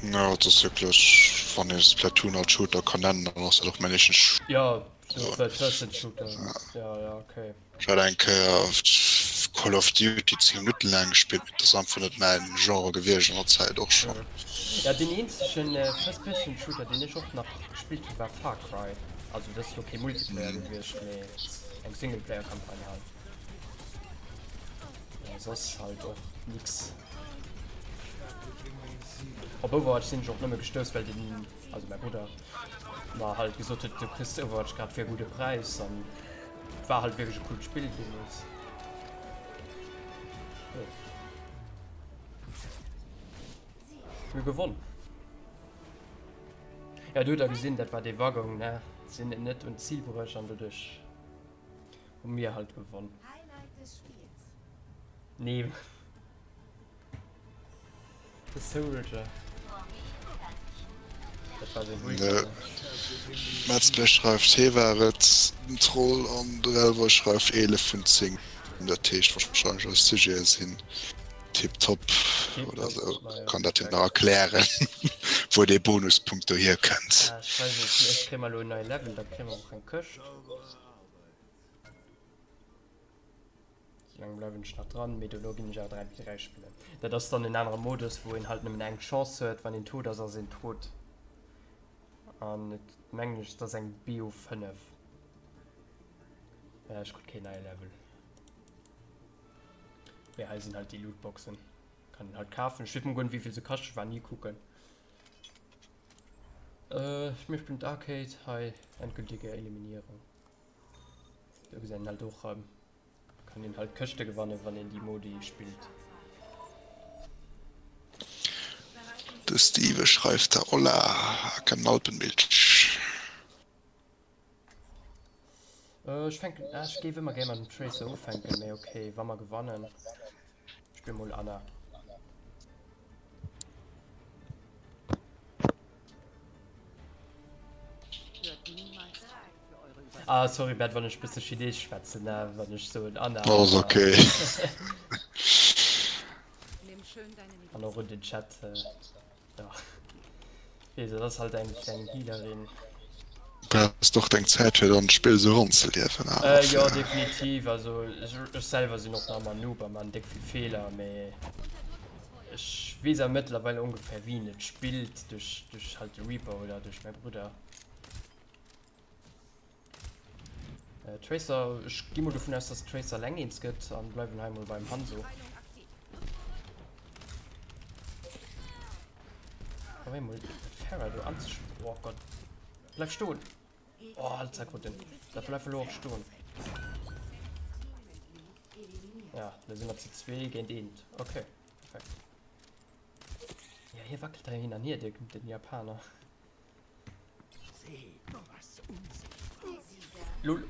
Jo, et ass wierklech, wann ee Splatoon als Shooter kann nennen, dann ass dat och mäin éischten Shooter. Jo, Third Person Shooter, jo, jo, okay. Ech hat eng Kéier Call of Duty 10 Minutten laang gespillt, mee dat ass einfach net mäin Genre gewiescht an der Zäit och schonn. Jo, deen eenzegen First Person Shooter deen ech och nach gespillt hunn war Far Cry. Also dat ass lo kee Multiplayer gewiescht, mee eng Singleplayer Campagne halt. Mee soss halt och nix. Op Overwatch sinn ech och nëmme gestouss well den, also mäi Brudder, mer halt gesot huet du kriss Overwatch grad fir e gudde Präis an war halt wierklech e coolt Spill deemools. Jo. Mir gewonn. Ja, du hutt der gesinn, dat war dee Waggon, ne? Sinn et net un d'Zil bruecht an doduerch hu mir halt gewonn. Nee. De Soldier. Dat war seng Ulti. Ne. Metzler schreift hee war et den Troll an de Relvoy schreift 11 vun 10. Dat heescht wahrscheinlech eis Sujete sinn tiptop oder sou. Kann dat jo nach erklären wou dee Bonuspunkt do hierkënnt. Ah, ech weess et net. Ech kréie mer elo en neie Level, da kréie mer och eng Këscht. Soulaang bleiwen ech nach dran, mee dono ginn ech awer 3 v 3 spillen. Dat ass dann en anere Modus, wou een halt nëmmen eng Chance huet, wann een tot ass, ass een tot. An et mengen ech, et ass eng BO 5. Ech krut keen neie Level. Mee hei sinn halt déi Lootboxen. Kann een halt kafen. Ech weess mol guer net wéivill se kaschten, ech war ni kucken. Äh, mir spillen d'Arcade hei, endgültige Eliminierung. Do gesäit een halt och kann een halt Këschte gewannen, wann een déi Modi spillt. De Steve schreift da Hola, aka Alpenmilch. Ech fänken, ah, ech géif ëmmer gär mat dem Tracer ufänken, mee ok, wa mer gewannen, spill mol Ana. Ah sorry Bert, wann ech bësse Chineesch schwätzen, ne, wann ech soen Anna. Ass ok. An och un den Chat. Ja. Wéi dat ass halt eng kleng Healerin. Brauchs och deng Zäit fir an d'Spill sou eranzeliewen awer. Äh jo definitiv, also ech selwer sinn och nach ëmmer Noob a man déck vill Feeler, mee ech weess awer mëttlerweil ongefähr wéi een et spillt duerch duerch halt de Reaper oder duerch mäi Brudder. Äh, Tracer, ech gi mol dovun aus, dass Tracer eleng eens gëtt an bleiwen hei mol beim Hanzo. Probier mol Pharah do anzesch. Oh Gott. Bleib stoen. Oh, Alter, gut, den. Dat bleif elo och stoen. Ja, da si mer zu zwee géint eent. Okay, perfekt. Ja, hie wackelt hei hin an hier, den Japaner. Lol.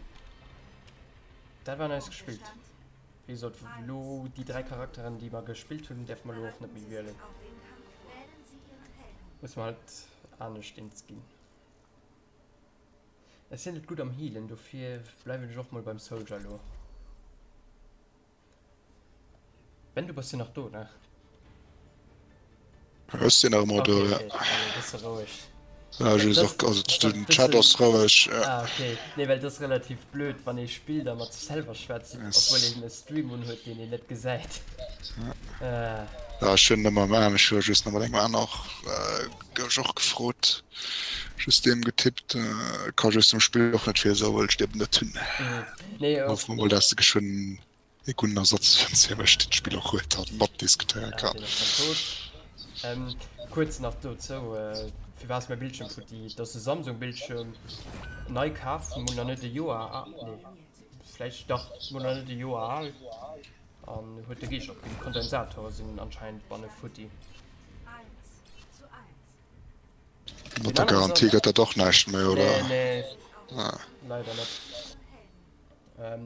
Dat war nice gespillt. Wéi gesot, lo déi 3 Charakteren, déi mer gespillt hunn, däerfe mer lo och net méi wielen. Musse mer halt anescht eens ginn. Ech sinn net gutt am Healen, dofir bleiwen ech och mol beim Soldier lo. Ben, du bass jo nach do, ne? Ech sinn nach ëmmer do, ja. Okay, okay, e bësse roueg. Ja, just och, also den Chat ass roueg, ja. Ah, okay. Nee, well et ass relativ blöd, wann ee spillt a mat sech selwer schwätzt, obwuel een e Stream unhuet, deen een net gesäit. Ja, ech hunn ëmmer am Aen, ech hu just nach mat engem aner, gouf ech och gefrot, just deem getippt, ka just dem Spill och net vill soen, well ech et eben net hunn. Nee, Hoffe mer mol, dass de geschwënn e gudden Ersatz fënns fir mech, deen d'Spill och huet an matdiskutéiere kann. Kuerz nach dozou, firwat ass mäi Bildschierm futti? Et ass e Samsung Bildschierm, nei kaf, mol nach net e Joer al, nee vläicht dach mol nach net e Joer al an huet de Geescht opginn. D'Kondensatore sinn anscheinend banne futti. Mat der Garantie gëtt dat och näischt méi, oder? Nee, nee, leider net.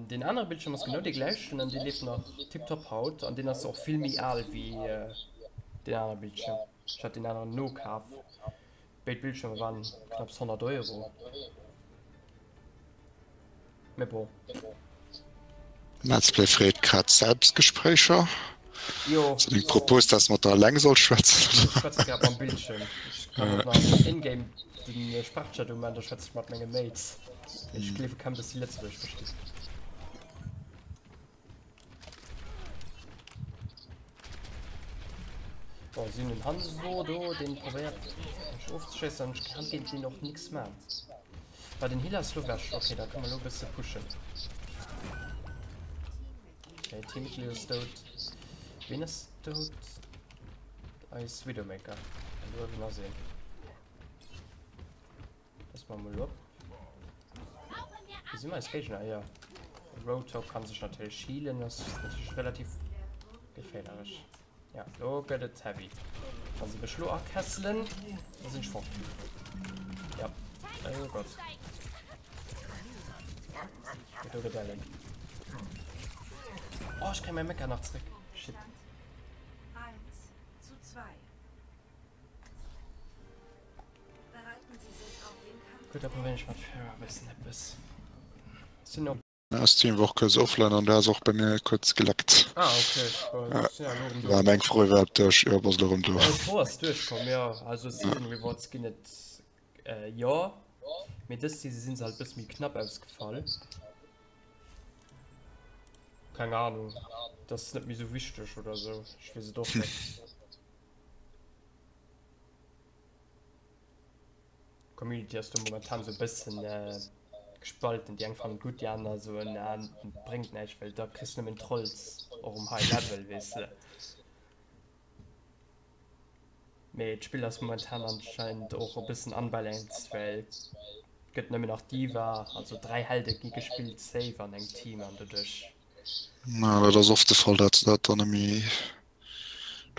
Deen anere Bildschirm ass genau dee gläichen an dee leeft nach tiptop haut an deen ass och vill méi al wéi deen anere Bildschirm. Ech hat deen aneren nokaf. Béid Bildschirmer waren knapps 100 Euro. Mee bon. Metzplay freet grad Selbstgespréicher. Jo. Ass dat eng Propos, dass de mat der eleng solls schwätzen, oder? Ech schwätze grad mam Bildschirm. Ech kann och nach in-game den Sprachchat uman, da schwätze ech mat menge Mates. Mee ech gleewe kaum, dass si Lëtzebuergesch verstinn. Bon, si hunn den Hanzo do, deen probéiert mech ofzeschéissen an ech kann géint deen och nix man. Bah, den Healer ass lo wech. Okay, da kënne mer lo e bësse pushen. Okay, Teammitglied ass dout. Ween ass dout? Eis Widowmaker. An do uewen ass een. Pass mal mol op. Wie sinn eis Géigner? Ja. Roadhog kann sech natierlech healen, ass natierlech relativ geféierlech. Ja, lo gëtt et heavy. Wann se mech lo akesselen, da sinn ech fort. Ja. Oh Gott. Do gëtt ellen. Oh, ich krieg mein Mecker nach zréck. Shit. Gutt, da probéieren ech mat Pharah e bëssen eppes. Sinn och. Ass d'Team war och kuerz offline an du has och bei mir kuerz geleckt. Ah okay, bon, ech sinn elo erëm do. War meng Fro iwwerhaapt duerch? Jo, bass elo erëm do. D'Fro ass duerchkomm, jo. Also Season Rewards ginn et jo, mee dës Season sinn se halt bësse méi knapp ausgefall. Keng Ahnung, dat ass net méi sou wichteg oder sou, ech weess et och net. D'Community ass do momentan sou e bëssen gespalten, déi eng fannen et gutt, déi aner soen ah bréngt näischt, well da kriss de nëmmen Trolls och um High Level, weess de. Mee d'Spill ass momentan anscheinend och e bëssen unbalanced, well et gëtt nëmmen nach D.Va, also 3 Helde gi gespillt safe an engem Team an doduerch Na, dat ass oft de Fall, dat se dat dann net méi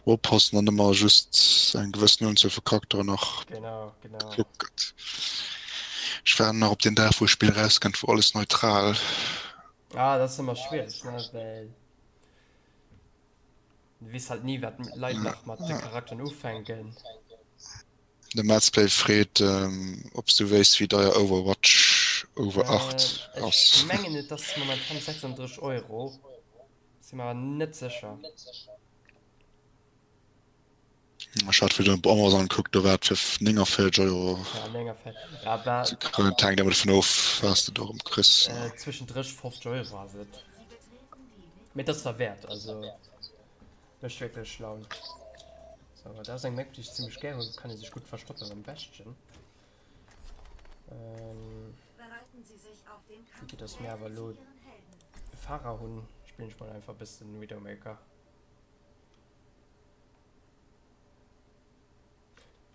drop oppassen an ëmmer just eng gewëssen Unzuel vu Charakteren nach Genau, genau. gekuckt gëtt. Ech waarden nach op den Dag, wou e Spill erauskënnt, wou alles neutral. Ah, dat ass ëmmer schwiereg, ne, well du weess halt ni, wat d'Leit nach mat de Charakteren ufänken. De Madsplay freet ob s du wéisst wéi deier Overwatch Over 8 ass. Ech mengen et ass momentan 36 Euro, si mer awer net sécher. Ech hat virdu op Amazon gekuckt, do war et fir 49 Euro Ja 49, ja war ze kréien. Et hänkt awer dovun of wat s de do erëm kriss. Zwëschen 30 50 Euro ass et, mee et ass derwäert, also. Mécht wierklech Laun. So, dat ass eng Map, déi ech zimmlech gär hunn. Kann ee sech gutt verstoppen am beschten. Ähm, Vue dass mir awer elo e Pharah hunn, spillen ech mol einfach e bëssen Widowmaker.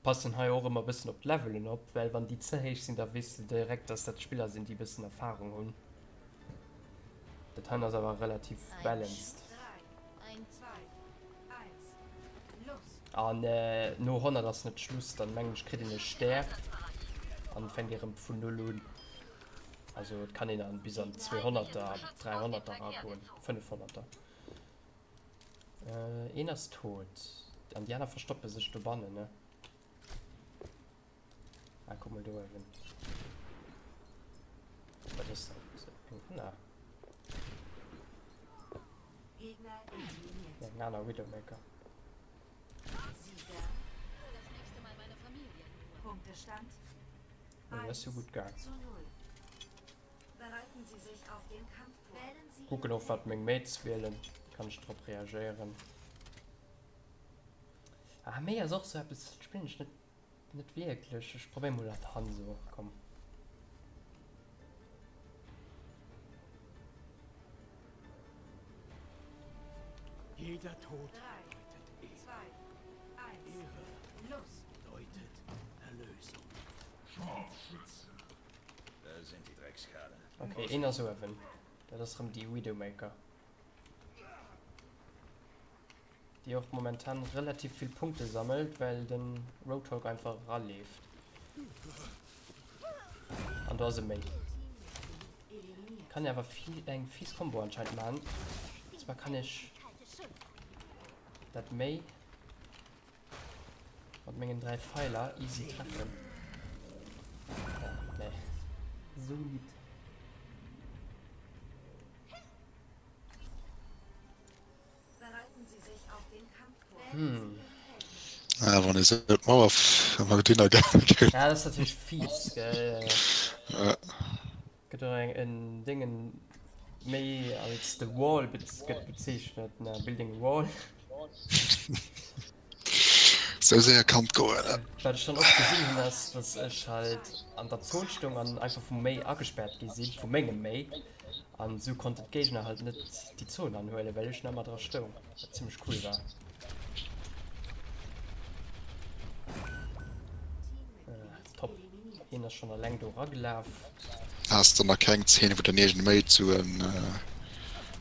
Passen hei och ëmmer bëssen op d'Levelen op, well wann déi ze héich sinn, da weess de direkt, dass dat Spiller sinn, déi bëssen Erfahrung hunn. Dat hei ass awer relativ balanced. An no 100 ass net Schluss, dann mengen ech kritt een e Stär an fänkt ee rëm vun null un. Also et kann een dann bis an 200er, 300er eragoen, 500er. Äh, een ass tot. An déi aner verstoppe sech dobannen, ne? Ah, guck mol do uewen. Wat ass dat? Eng Anna? Ja, eng aner Widowmaker. Oh, dat ass jo gutt gaang. Kucken och wat meng Mates wielen, kann ech drop reagéieren. Ah Mei ass och sou eppes, dat spillen ech net net wierklech. Ech probéier mol dat Hanzo, komm. Jeder Tod bedeutet Ehre. Ehre bedeutet Erlösung. Scharfschütze. Ok, een ass uewen. Dat ass rëm déi Widowmaker. Déi och momentan relativ vill Punkte sammelt, well den Roadhog einfach eraleeft. An do ass e méi. Kann awer vill eng fies Combo anscheinend man. Zwar kann ech dat méi. Mat mengen 3 Pfeiler easy treffen. Ja, nee. So nit. Hm. Ah, wann ee sou d'Mauer ëmmer dohinner gaange gëtt. Ja, dat ass natierlech fies, gell. Ja. Gëtt och eng en Déngen méi als The Wall gëtt bezeechnet, ne, Building a Wall. Sou séier kann et goen, ne. Wat ech dann och gesinn hunn ass, dass ech halt an der Zon stoung an einfach vum Méi agespaart gi sinn, vu mengem Méi. An sou konnten d'Géigner halt net déi Zon anhuelen, well ech nach ëmmer dra stoung, wat zimmlech cool war. Top, hien ass schonn alleng do eragelaf. Has de nach keng Zeen wou den eegene Mate sou en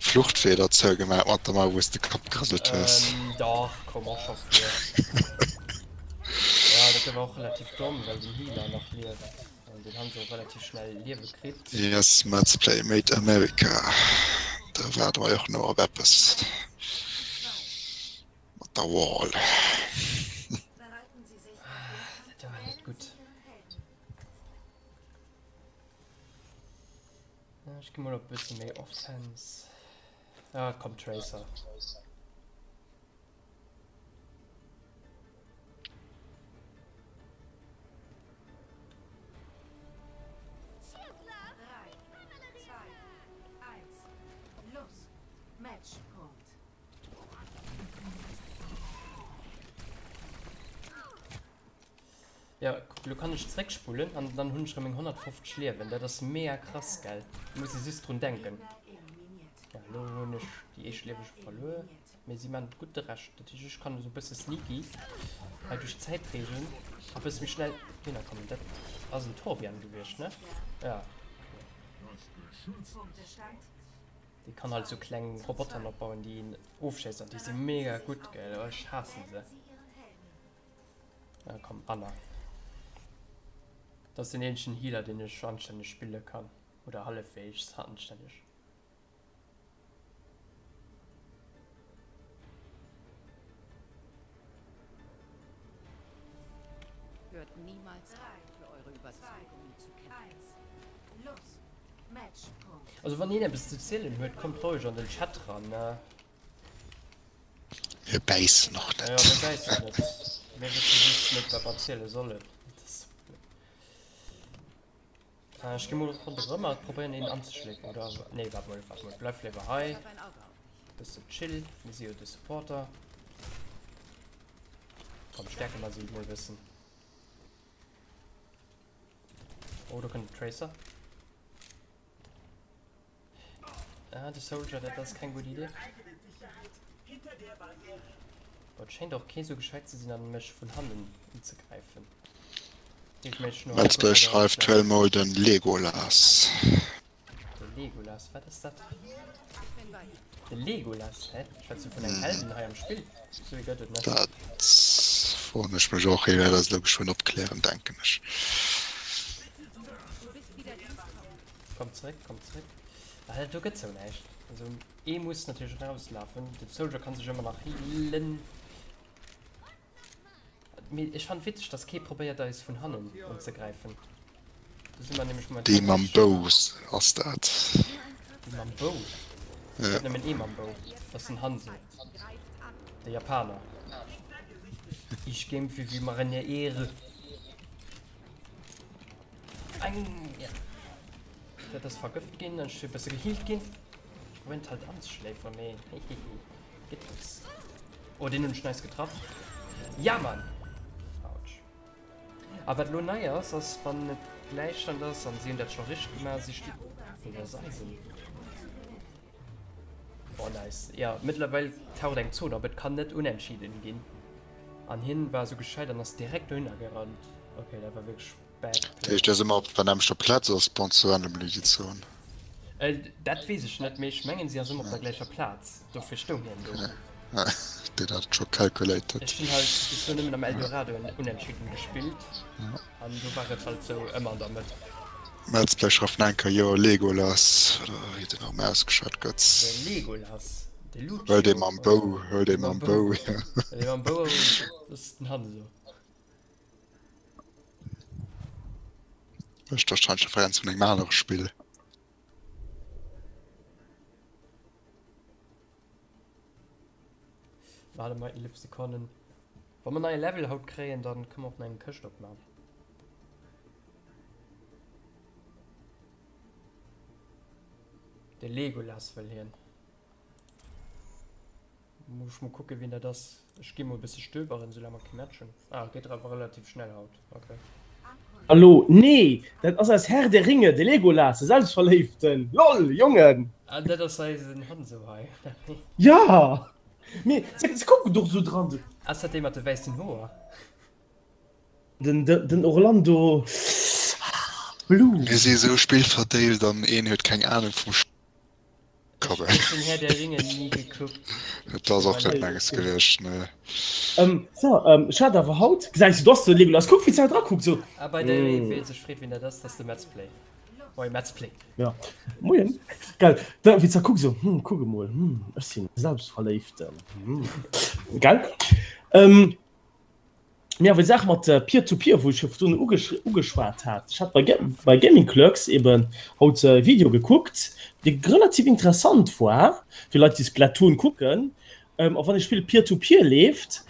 Fluchtwee derzou gemaach mat der Mauer wous de Kapp gerëselt hues? Dach, koum och scho vir. Jo, dat war och relativ domm, well den Healer nach lieft. An den han se och relativ schnell Liewe kritt. Yes, Let's Play Made America. Da waarde mer jo och no op eppes mat der Wall. Dat war net gutt. Ech gi mol op e bësse méi Offense. Ah, komm Tracer. Ja, kuck, lo kann ech zréckspullen an dann hunn ech rëm meng 150 Liewen. Dat ass mega krass, gell? Muss ee just drun denken. Ja, lo hunn ech déi éischt Liewe scho verluer. Mee si man gutt de Rescht. Dat heescht ech kann esou bësse sneaky hei duerch d'Zäit reesen a bësse méi schnell dohinner kommen. Dat ass en Torbjörn gewiescht, ne? Ja. Dee kann halt sou kleng Roboteren opbauen, déi een ofschéisst an déi si mega gutt, gell? Oh, ech haassen se. Ah, komm, Anna. Dat ass den eenzegen Healer, deen ech anstänneg spille kann. Oder hallefweegs anstänneg. Hört niemals auf, für eure Überzeugungen zu kämpfen. Also wann een eppes ze zielen huet, kommt roueg an den Chat ran, ne? Mir bäissen och net. Ja, mir bäissen net. Mir wësse just net, wat mer ziele sollen. Ech gi mol ronderëm a probéieren een anzeschlécken oder nee waart mol waart mol bleif léiwer hei bëssen chill mir si jo de Supporter komm stärke mer si mol bëssen oh do kënnt de Tracer ah de Soldier dat ass keng gutt Idee Boah, et schéint och kee sou gescheit ze sinn an mech vun hannen unzegräifen. Metzler schreift huel mol den Legolas. De Legolas, wat ass dat? De Legolas, hä? Schwätzt du vun engem Helden hei am Spill? Sou ee gëtt et net. Dat froen ech mech och, hie wäert eis elo geschwënn opklären, denken ech. Komm zréck, komm zréck. Ah, dat do gëtt sou näischt. Also ee muss natierlech rauslafen. De Soldier kann sech ëmmer nach healen. Mee ech fannen witzeg dass kee probéiert eis vun hannen unzegräifen. Do si mer nämlech momentan. Dee mam Bou ass dat. Dee mam Bou? Et gëtt nëmmen ee mam Bou, dat ass den Hanzo, de Japaner. Ich kämpfe für meine Ehre. Eng, ja. Dat ass vergëft ginn, ech si e bësse gehealt ginn. Ech probéieren halt anzeschléiferen, mee hehehe. Geet nix. Oh, den hunn ech nice getraff. Ja, Mann! Autsch. A wat lo nei ass, ass wann et Gläichstand ass, an si hunn dat scho richteg gemaach, si sti. Nee, dat ass eisen. Oh, nice. Ja, mëttlerweil taucht eng Zon op. Et kann net unentschieden ginn. An hien war esou gescheit an ass direkt dohinner gerannt. Okay, dat war wierklech Dat heescht, déi ass ëmmer op der nämmlechter Plaz oder spawnt se randomly déi Zon? Dat weess ech net, mee ech mengen si ass ëmmer op der gläicher Plaz, dofir stoung hien do. Deen hat et scho calculated. Ech hunn halt bis elo nëmmen am Eldorado en Unentschieden gespillt an do war et halt sou ëmmer an der Mëtt. Let's Play schafft enker jo Legolas oder wéi den och ëmmer ausgeschwat gëtt. De Legolas, de Lucio. Huel dee mam Bou, huel dee mam Bou, jo. Dee mam Bou, dat ass den Hanzo. Mécht wahrscheinlech Referenz vun engem anere Spill. Behale mer 11 Sekonnen. Wa mer neie Level haut kréien, dann kënne mer och nach eng Këscht opman. De Legolas wëll hien. Muss ech mol kucken wien dat ass. Ech gi mol e bësse stöberen soulaang mer kee Match hunn. Ah geet awer relativ schnell haut, ok. Hallo, nee, dat ass aus Herr der Ringe, de Legolas, de Selbstverléiften, lol, Jongen! Ah, dat ass eisen Hanso hei, oder wéi? Ja, mee se kucken doch esou dran. Ass dat dee mat de wäissen Hoer? Den, den Orlando Bloom. Mir si sou spillverdéift an een huet keng Ahnung vum Komm. Ech hunn Herr der Ringe ni gekuckt. Et ass och net menges gewiescht, nee. Ähm, so, ähm, ech hat awer haut, gesäis du, dass de Legolas, kuck wéi d'Sau dra kuckt, sou. Ah, by the way, wee sech freet wien dat ass, dat ass de Metzplay. Moie Metzplay. Ja, moien. Gell, da wéi d'Sau kuckt, sou, hm, kuck emol, hm, ech sinn Selbstverléiften, hm, gell? Ähm. Mee awer déi Saach mat Peer-to-Peer, wou ech jo virdrun ugeschwat hat, ech hat bei Gaming Clerks eben haut e Video gekuckt, dee relativ interessant war fir Leit, déi Splatoon kucken. A wann ee Spill Peer-to-Peer leeft,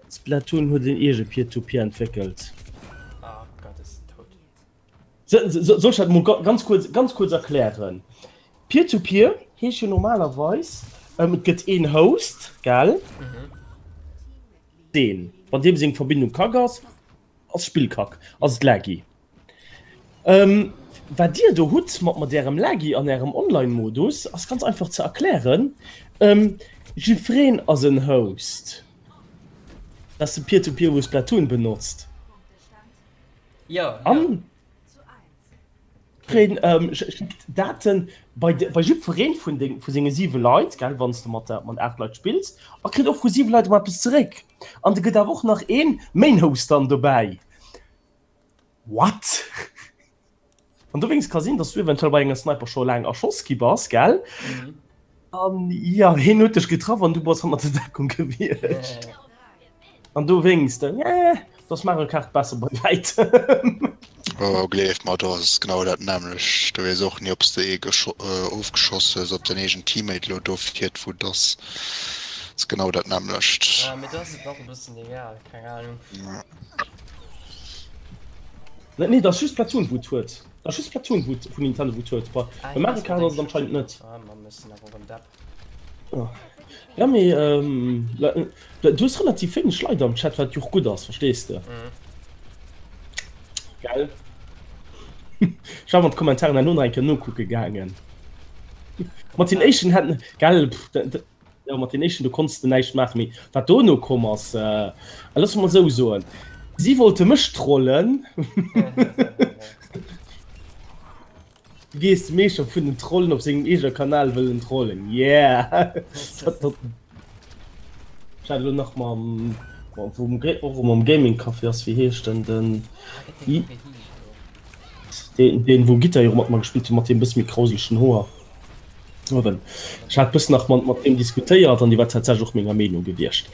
Splatoon huet een eege Peer-to-Peer entwéckelt. Soll ech dat mol ganz kuerz, ganz kuerz erklären? Peer-to-Peer heescht jo normalerweis, et gëtt een Host, gell? Deen, wann deem seng Verbindung kack ass, ass d'Spill kack, ass et laggy. Wat dir do hutt mat mat ärem Laggy an ärem Online-Modus, ass ganz einfach ze erklären, Jiffreen ass en Host, dat ass de Peer-to-Peer wou Splatoon benotzt. An Kréien schéckt Daten bei bei jiddwereen vun deng vu senge 7 Leit, gell, wann s de mat mat 8 Leit spills, a kritt och vu 7 Leit emol eppes zeréck. An de gëtt awer och nach een Main Host dann dobäi. What? An dowéinst ka sinn, dass du eventuell bei enger Sniper scho laang erschoss gi bass, gell? An jo, hien huet dech getraff an du bass hannert der Deckung gewiescht. An dowéinst, äh, do ass Mario Kart besser bei wäitem. Oh, gleef mer, do ass et genau dat nämmlecht. Du weess och ni, ob s de ee ofgeschoss hues, ob däin eegen Teammate elo do fiert, vu dass ass genau dat nämmlecht. Ah, mee do ass et nach e bëssen egal, keng Ahnung. Nee, dat ass just Splatoon, wou et huet. Dat ass just Splatoon, wou et vun Nintendo, wou et huet. Bei Mario Kart ass et anscheinend net. Ah, Mann, ech sinn awer och en Depp. Ja mee du hues relativ wéineg Leit am Chat, wat jo och gutt ass, verstees de? Gell? Ech war an d'Kommentaren herno nach eng Kéier nokucke gaangen. Mat den éischten hätten, gell, jo mat den éischten do konns de näischt maachen, mee wat dono komm ass, loosse mer esou soen, si wollte mech trollen. Du gees de Meeschter vun den Trollen op sengem eegene Kanal wëllen trollen, yeah! Ech hat elo nach mam, wou och mam Gaming Café ass, wéi heescht en, den deen wou Gittar jo mat mer gespillt huet, mat deem bësse méi krauselegen Hoer. Uewen. Ech hat bëssen nach mat mat deem diskutéiert an dee war tatsächlech och menger Meenung gewiescht.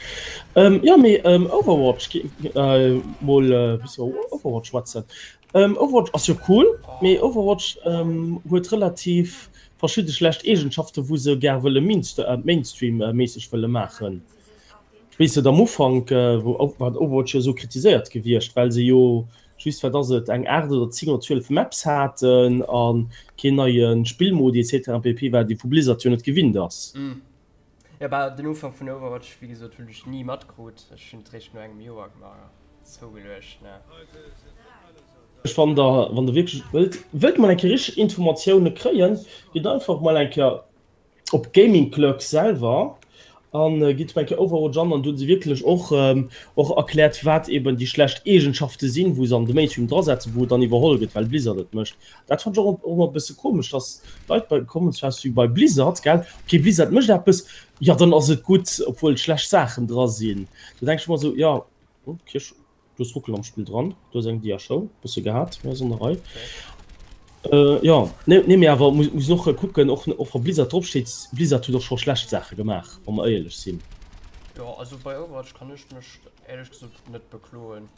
Jo mee Overwatch, mol e bësse iwwer Overwatch schwätzen. Overwatch ass jo cool, mee Overwatch huet relativ verschidde schlecht Eegenschaften, wou se gär wëlle Mainstream-méisseg wëlle maachen. Ech weess net, am Ufank war Overwatch jo esou kritiséiert gewiescht, well se jo just, wat ass et, eng 8 oder 10 oder 12 Maps haten a keen neie Spillmodi etc pp, wat ee vu Blizzard jo net gewinnt ass. Jo bah den Ufank vun Overwatch wéi gesot hunn ech ni matkrut, ech hunn et réischt no engem Joer gemaach zougeluecht ne. Ech wann der wann der wierklech wëllt wëllt mol eng Kéier richteg Informatioune kréien, gitt einfach mol eng Kéier op Gaming Clerks selwer an gitt mol eng Kéier Overwatch an an do hunn se wierklech och och erkläert wat eben déi schlecht Eegenschafte sinn wou se an de Mainstream drasetzen, wou et dann iwwerholl gëtt well Blizzard et mécht. Dat fand ech och ëmmer e bësse komesch, dass Leit bei kommen, zwar wéi bei Blizzard, gell, ok Blizzard mécht eppes, jo dann ass et gutt, obwuel schlecht Saachen dra sinn. Do denk ech mer esou, jo ok, du hues Ruckel am Spill dran, du hues eng Dia-Show bësse gehat, mee ass an der Rei. Jo, nee, nee, mee awer muss muss och kucken, och och wa Blizzard drop steet, Blizzard huet och scho schlecht Saache gemaach, wa mer éierlech sinn. Jo, also bei Overwatch kann ech mech éierlech gesot net bekloen.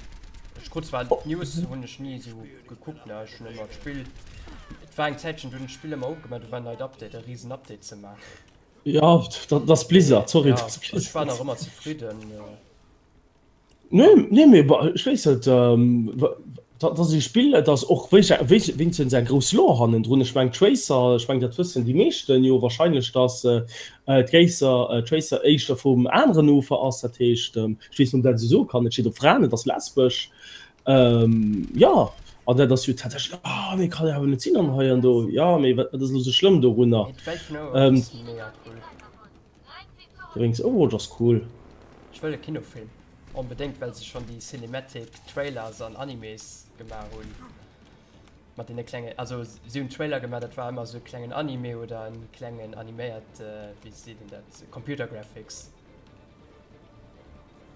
Ech krut zwar d'News hunn ech ni esou gekuckt ne, ech hunn ëmmer d'Spill, et war eng Zäitchen do hunn ech d'Spill ëmmer ugemaach, do war en neit Update, e riesen Update ze man. Ja, dat ass Blizzard, sorry. Ja, ech war nach ëmmer zefridden. Nee, nee, mee ech weess net, dat ass e Spill, et ass och wéinstens eng grouss Lore hannendrun. Ech meng Tracer, ech meng dat wëssen déi meeschten jo wahrscheinlech, datt d'Tracer Tracer éischter vum aneren Ufer ass. Dat heescht, ech weess net, ob dat esou soe kann, et steet op Fraen, et ass lesbesch. Jo, an dat ass jo tatsächlech, ah mee kann jo awer net sinn an hei an do. Jo, mee wat ass elo esou schlëmm dorunner? Mee d'Welt vun Overwatch ass mega cool. Wéinst Overwatch ass cool. Ech wëll e Kinofilm onbedéngt well se schon déi Cinematic Trailers an Animes gemaach hunn mat deene klenge also si hunn Trailer gemaach dat war ëmmer sou e klengen Anime oder en klengen animéiert wéi seet een dat Computer Graphics.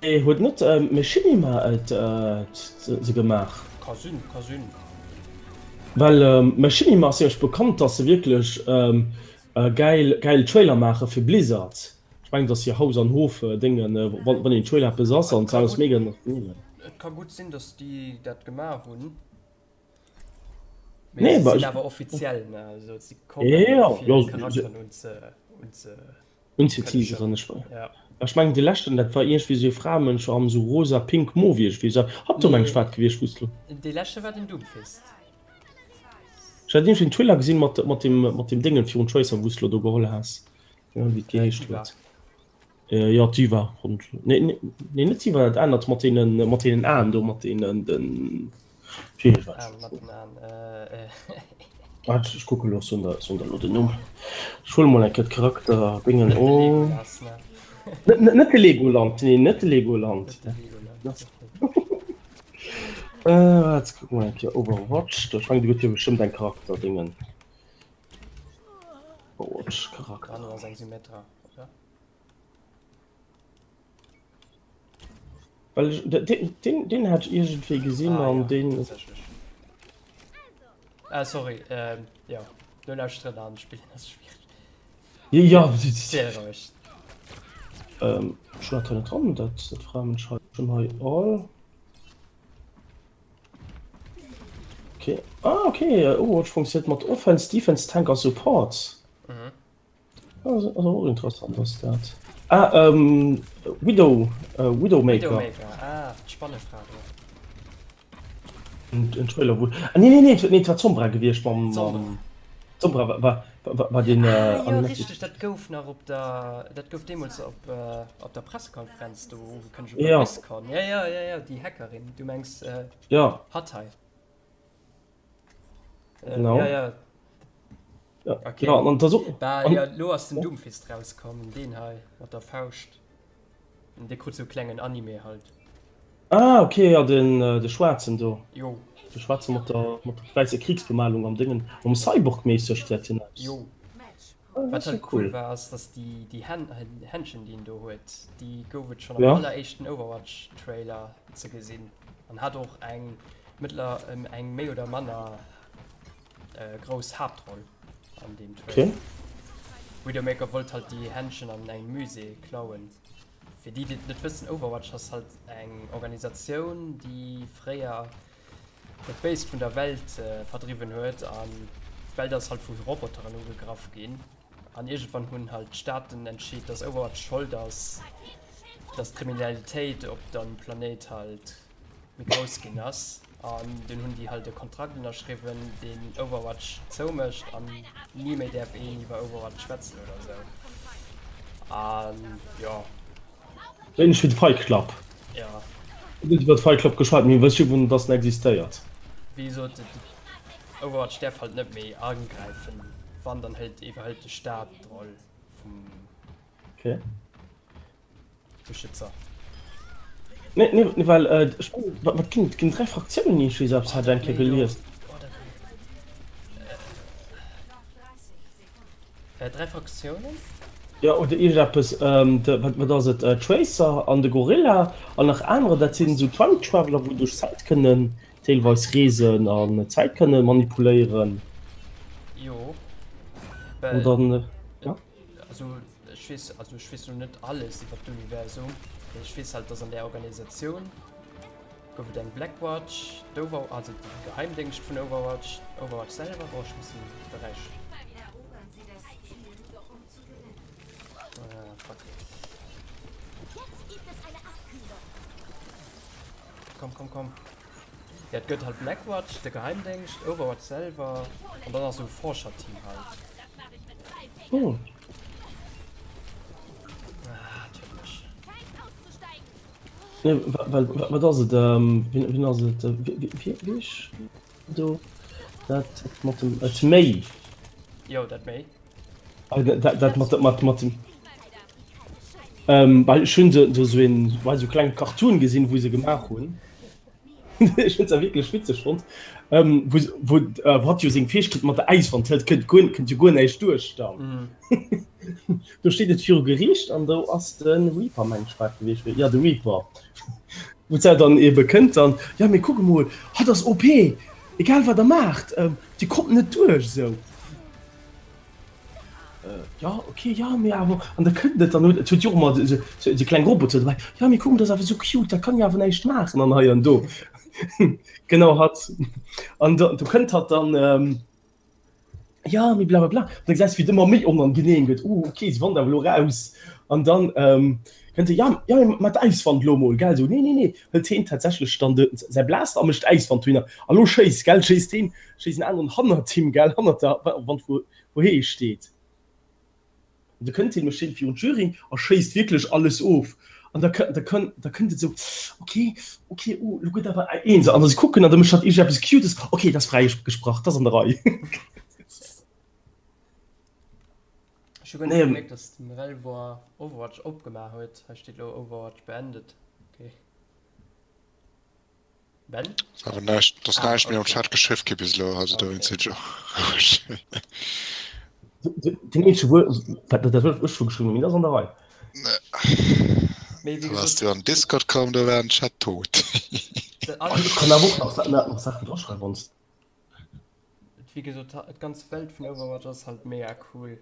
Nee huet net Machinima et se gemaach? Ka sinn, ka sinn. Well Machinima ass nämlech bekannt dass se wierklech Gäil gäil Trailer maache fir Blizzard. Ech mengen dass hir Haus an Hof Déngen wann wann een Trailer eppes ass an ass mega Et ka gutt sinn dass déi dat gemaach hunn. Mee se sinn awer offiziell ne also si kommen fir Charakteren unze unze unzeteaseren. Ech ech mengen de leschten dat war iergendwéi esou e Framënsch am esou rosa pink mauve iergendwéi esou hatt do meng ech war et gewiescht wou s du. Dee leschte war den Doomfist. Ech hat iergendwéi en Trailer gesinn mat mat dem mat dem Déngen virun Tracer wou s lo do geholl has. Keng Ahnung wéi et geheescht huet. Jo d'Diva rond nee nee net d'Diva dat anert mat deenen mat deenen Aen do mat deenen den Waart ech kucke lo soen der soen der lo den Numm. Ech huele mol eng Kéier d'Charakter Déngen oh net net de Legoland nee net de Legoland. Waart kucke mol eng Kéier Overwatch do ech mengen do gëtt jo bestëmmt eng Charakter Déngen Overwatch Charakter. Ass eng Symmetra oder? Well ech deen deen deen hat ech iergendwéi gesinn Ah an ja, deen. tatsächlech. Ah sorry, ähm, jo, nolauschteren an spillen ass schwiereg. Jo, Sehr roueg. Ähm, ech hunn dat hei net dran, dat dat Framensch hei. Ech hunn hei all. Okay, ah okay, Overwatch funktioniert mat Offense, Defense, Tank a Support. Mhm. Also och interessant ass dat. Ah, ähm, Widow, äh, Widowmaker. Widowmaker, ah, d'Spannefra do. En, en Trailer wou. Ah, nee, nee, nee, nee, et war d'Sombra gewiescht mam. D'Sombra. Mam Sombra war, war, war, war den. Ah, Äh, jo, Animatic. richteg, dat gouf nach op der, dat gouf deemools op, äh, op der Pressekonferenz do ugekënnegt, op der Ja. BlizzCon. Ja, ja, ja, ja, déi Hackerin, du mengs, äh, Ja. hatt hei. Äh, Genau. Ja, ja. Ja, Okay. ja, an da so, Bah, an, ja, lo ass den Doomfist rauskomm, deen hei mat der Fauscht. An dee krut sou klengen Anime halt. Ah, okay, ja, den, äh, de Schwaarzen do. Jo. De Schwaarze mat der, mat der wäisser Kriegsbemalung am Déngen, am Cyborg-méisseg gesäit hien aus. Jo. Ah, Wat das ist halt ja cool cool. war, ass, dass déi, déi Hän, Händchen, déi en do huet, déi gouf et schonn am Ja. alleréischten Overwatch-Trailer ze gesinn. An hat och eng mëttler, eng méi oder manner grouss Haaptroll an deem Trailer. Okay. Widowmaker wollt halt déi Händchen an engem Musée klauen. Fir déi, déi et net wëssen, Overwatch ass halt eng Organisatioun, déi fréier dat Béist vun der Welt verdriwwen huet an d'Welt ass halt vu Roboteren ugegraff ginn. An iergendwann hunn halt d'Staaten entscheet, dass Overwatch Schold ass, dass d'Kriminalitéit op dem Planéit halt méi grouss ginn ass. An dunn hunn déi halt e Kontrakt ënnerschriwwen, deen Overwatch zoumécht an ni méi däerf een iwwer Overwatch schwätzen oder sou. An jo. Ähnlech wéi de Fight Club. Ja. Gëtt net iwwer Fight Club geschwat, mee wëss jiddwereen, dass en existéiert. Wéi gesot, Overwatch däerf halt net méi agräifen, wann dann hëlt iwwerhëlt de Staat d'Roll vum Okay. Beschützer. Nee, nee, nee, well äh, ech mengen, wat, wat ginn, et ginn 3 Fraktiounen iergendwéi esou eppes hat ech eng Kéier gelies. Oh, dat Äh, 3 Fraktiounen? Jo, oder iergendeppes, ähm, de, wat, wat ass et, äh, Tracer an de Gorilla an nach anerer, dat sinn esou Time Traveler, wou duerch Zäit kënnen deelweis reesen an Zäit kënne manipuléieren. Jo, An well, dann, äh, ja. also ech weess, also ech weess lo net alles iwwer d'Universum, mee ech weess halt, dass an där Organisatioun gouf et eng Blackwatch, d'Over, also de Geheimdéngscht vun Overwatch, Overwatch selwer, oh ech muss den Beräich. Fuck. Komm, komm, komm. Ja, et gëtt halt Blackwatch, de Geheimdéngscht, Overwatch selwer an dann nach sou e Forscherteam halt. Oh. Ah, et huet mech. Nee, well, wat ass et, wien, wien ass et, wie, wie, wie, do, dat mat dem, et Méi. Jo, dat Méi. Dat, dat mat, mat, mat dem. Ähm, well ech hunn do sou een, well sou klenge Cartoon gesinn, wou se gemaach hunn. Ech hunn se wierklech witzeg fonnt. Ähm, wou, wou, äh, wou hatt jo seng Fäegkeet mat der Äiswand hëlt, kënnt guer, kënnt jo guer näischt duerch dann. Do steet et viru Geriicht an do ass de Reaper, meng ech, war et gewiescht, jo, de Reaper. Wou se dann ebe kënnt dann, ja mee kuck emol, hatt ass OP, egal wat der maacht, ähm, dir kommt net duerch, sou. Ja okay ja mee awer an da kënnt et dann et huet jo och ëmmer esou esou kleng Roboter dobäi, ja mee kuck dat ass awer esou cute, dat kann jo awer näischt maachen an hei an do. Genau hatt an do do kënnt hatt dann ja mee blablabla an da gesäis wéi et ëmmer méi onangenehm gëtt, oh okay se wannt awer elo raus an dann kënnt se, ja ja mee mat der Äiswand elo mol gell, esou nee nee nee hëlt heen tatsächlech dann de säi Blaster a mécht d'Äiswand dohinner a lo schéiss gell schéisst heen schéisst en aneren hannert him gell hannert der Wand wou wou hee steet. An da kënnt hien, steet virun d'Jury a schéisst wierklech alles of. An da da kënnt da kënnt et esou, ok, ok, oh, lo gëtt awer eens. An da si kucken an da mécht hatt iergendeppes Cutes, ok, dat ass fräi gesprach, dat ass an der Rei. Ech hu guer net gemierkt, dass den Relvor Overwatch opgemaach huet. Hei steet elo Overwatch beendet. Ok. Ben? Ass awer näischt, et ass näischt méi am Chat geschriww gi bis elo, also dowéinst sinn ech och roueg. Deen eenzege wuel, dat dat huet ech scho geschriwwen, mee dat ass an der Rei. Mee wéi Da bass gesot. du an Discord komm, do war den Chat tot. Ech kann awer och nach nach Saachen draschreiwen, wann s. Wéi gesot, d'ganz Welt vun Overwatch ass halt mega cool.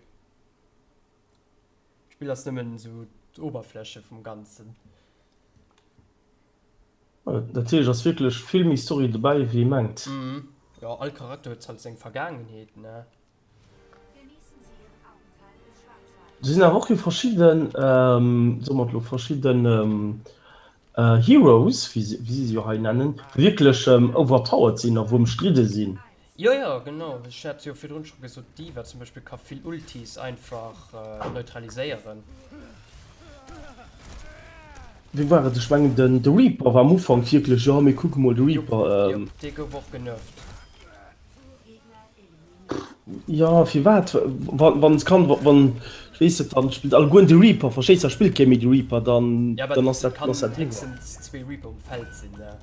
D'Spill ass nëmmen esou d'Oberfläche vum Ganzen. Natierlech ass wierklech vill méi Story dobäi wéi ee mengt. Jo, all Charakter huet halt seng Vergaangenheet, ne? Do sinn awer och jo verschidden, soe mer et elo, verschidden Heroes, wéi si se jo hei nennen, wou wierklech overpowered sinn a wou ëmstridde sinn. Jo jo genau, ech hat jo virdrun scho gesot, d'Diva zum Beispill ka vill Ultis einfach neutraliséieren. Wéi war et, ech mengen den de Reaper war am Ufank wierklech, jo mee kuck emol de Reaper. Jop, dee gouf och genervt. Jo firwat, wann wann et kann, wann ech weess net, dann spillt allegueren de Reaper, verstees, da spillt kee méi de Reaper, dann dann ass dat kann ass dat eriwwer. héchstens zwee Reaper um Feld sinn ne.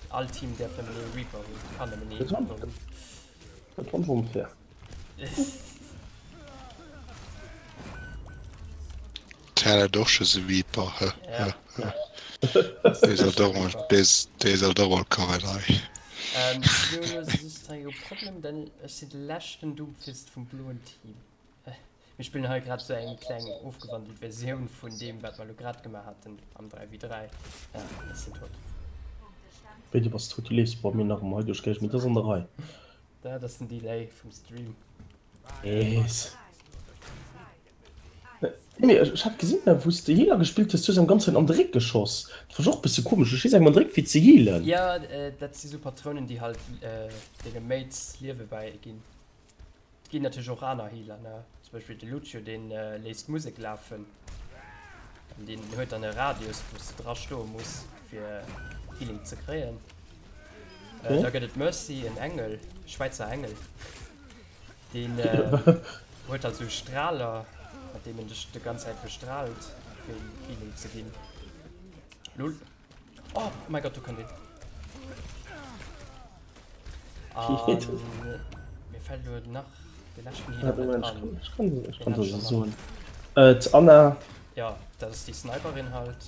All Team däerf nëmmen ee Reaper hunn, kann nëmmen ee Reaper hunn. Dat war onfair. Tell och scho se Reaper hë hë hë. Dee sollt och mol dee sollt och mol kommen hei. Jo jo se just hei e Problem, denn ech sinn de leschten Doomfist vum bloen Team. Mir spillen hei grad sou eng kleng ofgewandelt Versioun vun deem wat mer lo grad gemaach haten am 3v3. Ja, ech sinn tot. Wéi du bass tot? Du leefs bei mir nach ëmmer hei duerch d'Géigend, mee dat ass an der Rei. Dat ass den Delay vum Stream. Yes. Nee, mee ech hat gesinn, wou s de Healer gespillt hues, du hues engem ganz Zäit an de Réck geschoss. Dat fand ech och e bësse komesch, du schéiss engem an de Réck fir ze healen. Jo, dat si sou Patrounen déi halt denge Mates Liewe bäiginn. Et ginn natierlech och aner Healer, ne? Zum Beispill de Lucio, dee léisst d'Musek lafen an deen huet dann e Radius, wou s de dra stoe muss, fir Healing ze kréien. Da gëtt et d'Mercy, en Engel, Schwäizer Engel, deen huet halt sou Straler, mat deem en dech de ganz Zäit bestraalt, fir Healing ze ginn. Lol. Oh, oh mein Gott, do kënnt een. An mir fällt elo nach de leschten Healer net an. Ech kann, ech kann der se soen. Äh, d'Anna. Ja, dat ass déi Sniperin halt.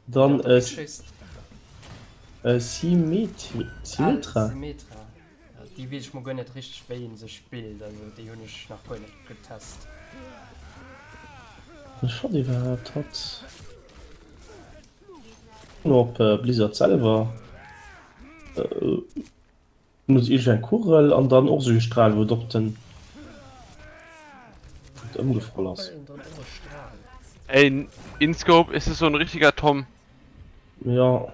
Dann äh, äh, Symmetri Symmetra. Ah, Symmetra. Ja, déi weess ech mol guer net richteg wéi een se spillt, also déi hunn ech nach guer net getest. Ech hat iwwerhaapt hatt. Op Blizzard selwer muss iergend eng Kugel an dann och esou ee Stral wou et op den. Ëmgefall ass. Ey, InScope, ist es so ein richtiger Tom? Jo.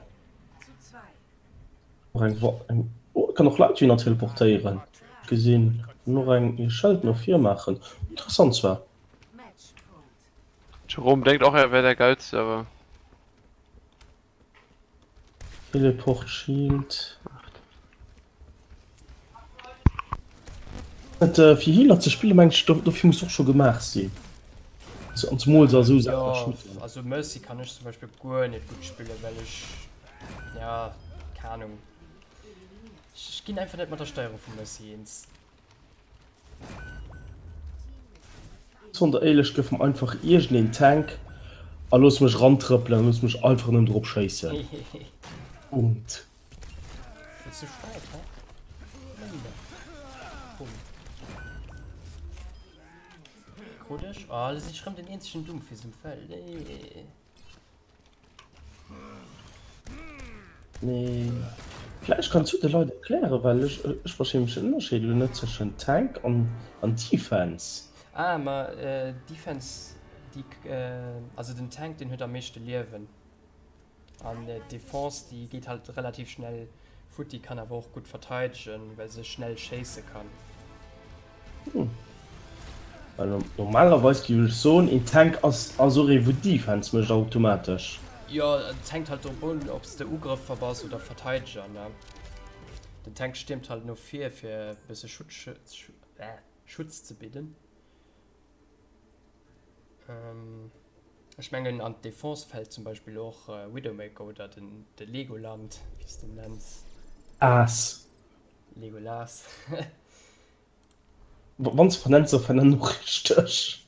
Och eng Wa eng oh, kann och Leit hinner teleportéieren. Gesinn. An och eng e Schëld no vir maachen. Interessant zwar. Jerome denkt och er wär der geilste, aber. Teleport Shield. Et äh, fir Healer ze spille meng ech, dofir muss och scho gemaach sinn. An zemools a sou Saachen. Jo, also Mercy kann ech zum Beispill guer net gutt spillen, well ech ja, keng Ahnung. Ech ginn einfach net mat der Steierung vum Mercy eens. Sonder éierlech, gëff mer einfach iergend een Tank a looss mech rantrëppelen a looss mech einfach nëmmen drop schéissen. Punkt. Mee vläicht kanns du de Leit erklären, well ech ech verstinn nämlech den Ënnerscheed elo net tëschent Tank an an Defense. Ah ma Defense déi also den Tank deen huet am meeschte Liewen an d'Defense déi geet halt relativ schnell futti, kann awer och gutt verteidegen well se schnell schéisse kann. Hm. Well normalerweis géif ech soen, een Tank ass ass och ee wou Defense mécht automatesch. Jo, et hänkt halt drop un ob s de Ugrëffer bass oder Verteideger ne. Den Tank stiermt halt no vir fir e bësse Schutz Schutz ze bidden. Ech mengen an d'Defense fält zum Beispill och Widowmaker oder den de Legoland wéi s de en nenns. Ass. Legolas. Wann se vernennt, se vernennen och richteg.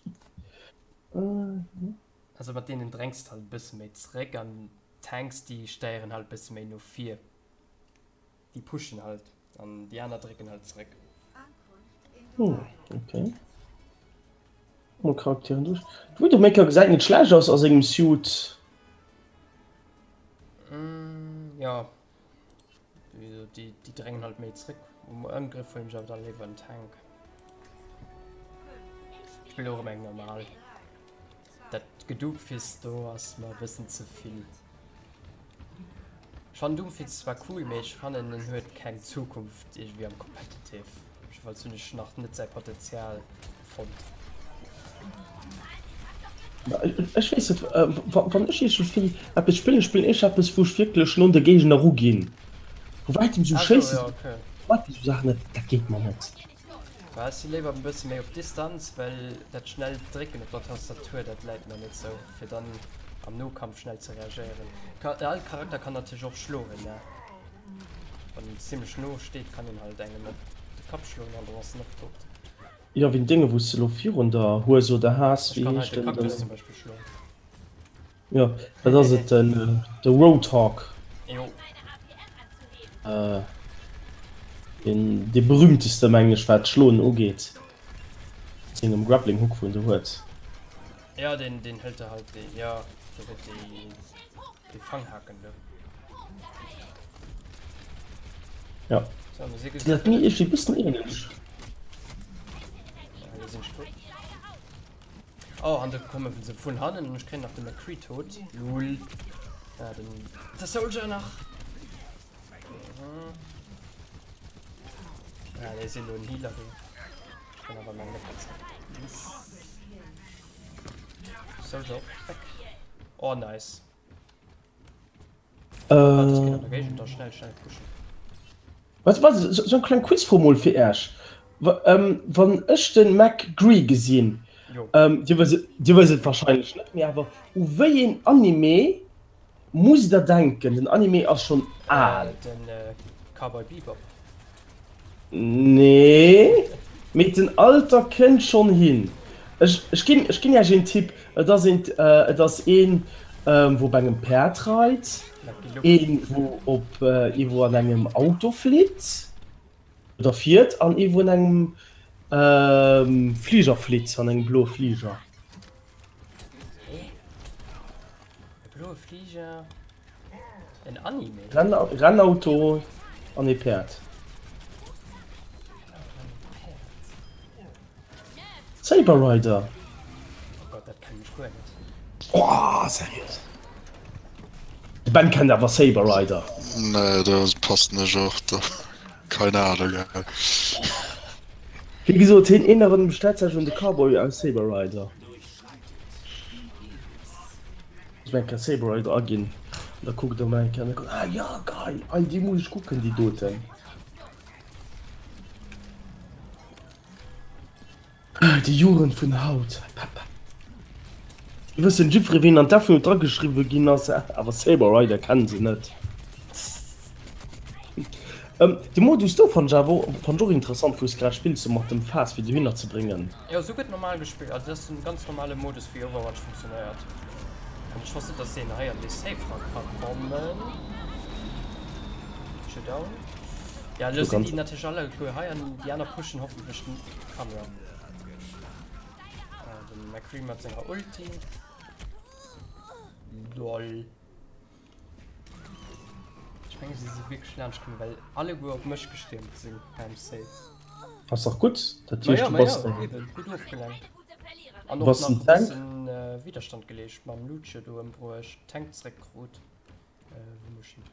Also mat deenen drängs de halt e bësse méi zeréck an d'Tanks déi steieren halt e bësse méi no vir. Déi pushen halt an déi aner drécken halt zeréck. Hm, okay. Mol Charakteren duerch. De Widowmaker gesäit net schlecht aus a sengem Suit. Mm, ja. Déi, déi drängen halt méi zréck. Um Ëngrëff huelen ech awer da léiwer en Tank. Ech spillen och ëmmer eng normal. Dat Gedoomfist do ass mer e bëssen ze vill. Ech fannen Doomfist zwar cool, mee ech fannen en huet keng Zukunft iergendwéi am Competitive. Jedenfalls hunn ech nach net säi Potenzial fonnt. Ech weess net, wann ech iergendwéi eppes spillen, spillen ech eppes wou ech wierklech no un de Géigner eruginn. Vu wäitem sou schéissen, sou Saachen, dat geet mer net. Ech si léiwer e bësse méi op Distanz, well dat schnellt Drécken op der Tastatur, dat läit mer net sou, fir dann am Nokampf schnell ze reagéieren. All Charakter kann natierlech och schloen, ne? Wann een zimlech no steet, kann een halt engem op de Kapp schloen an dann ass en och dout. Jo, wéi den Dénge wou s de elo virun der hues oder has, Ech wéi kann heescht hei de den? Cactus zum Beispill schloen. Jo, dat ass et, den de Roadhog. Jo. Deen dee berühmteste mengen ech wat d'Schloen ugeet. Mat sengem Grappling Hook wou en do huet. Jo, deen deen hëlt der halt déi, jo, deen huet déi déi Fanghaken do. Jo. So, mir si Sinn dat ni iergendwéi bëssen ähnlech? Ja, mir sinn scho. Oh, an da komme se vun hannen an ech kréien nach de McCree tot. Lul. Ja, den der Soldier nach. Mhm. Ja, der sinn nur en Healer do. Ich kann aber mein Mecker zeigen. Soldier och weg. Oh, nice. Wat wat sou eng kleng Quizfro mol fir Äech. Wann ech den McGree gesinn, Dir wësst et, Dir wësst et wahrscheinlech net, mee awer u wéi een Anime musst der denken? Den Anime ass schonn al. Den Cowboy Bebop. Nee, mee den Alter kënnt schonn hin. Ech, ech ginn, ech ginn Iech een Tipp, Et ass een, et ass een, wou op engem Päerd reit, een, wou op, ee wou an engem Auto flitt oder fiert an ee wou an engem Fliger flitt, an engem bloe Fliger. Hä? E bloe Fliger? En Anime? Rennauto an ee Päerd. Saber Rider! guer net. Oh, seriös? De Ben kennt awer Saber Rider. Nee, do passen ech och do. Keine Ahnung, ey. Wéi gesot, hien eenerent mech tatsächlech un de Cowboy aus Saber Rider. Muss mer eng Kéier Saber Rider aginn, an da kuckt der mol eng Kéier an da kuckt, ah ja, geil, ei déi muss ech kucken, déi doten. Déi Jugend vun haut, papa. Déi wëssen jiddweree ween an d'Death Note drageschriwwe ginn ass, awer Saber Rider kennen se net. De Modus do fannt ech awer fannt ech och interessant, wou s grad spills, sou mat dem Faass fir dohinner ze bréngen. Jo, sou gëtt normal gespillt, also dat ass den ganz normale Modus wéi Overwatch funktionéiert. An ech wosst net dass deen hei an dee Safe ra ka kommen. Showdown. Ja, lo sinn déi natierlech alleguer hei an déi aner pushen hoffentlech den Camion. Ah, den McCree mat senger Ulti. Lol. Ech menge se si wierklech laanscht komm, well alleguer op mech gestiermt sinn beim Safe. Ass dach gutt, dat heescht du bass den. Eben, gutt ofgelenkt. An Du och bass nach den e Tank. bëssen Widerstand geleescht mam Lucio do ëmbruecht, Tank zeréckkrut. Wou muss ech hin?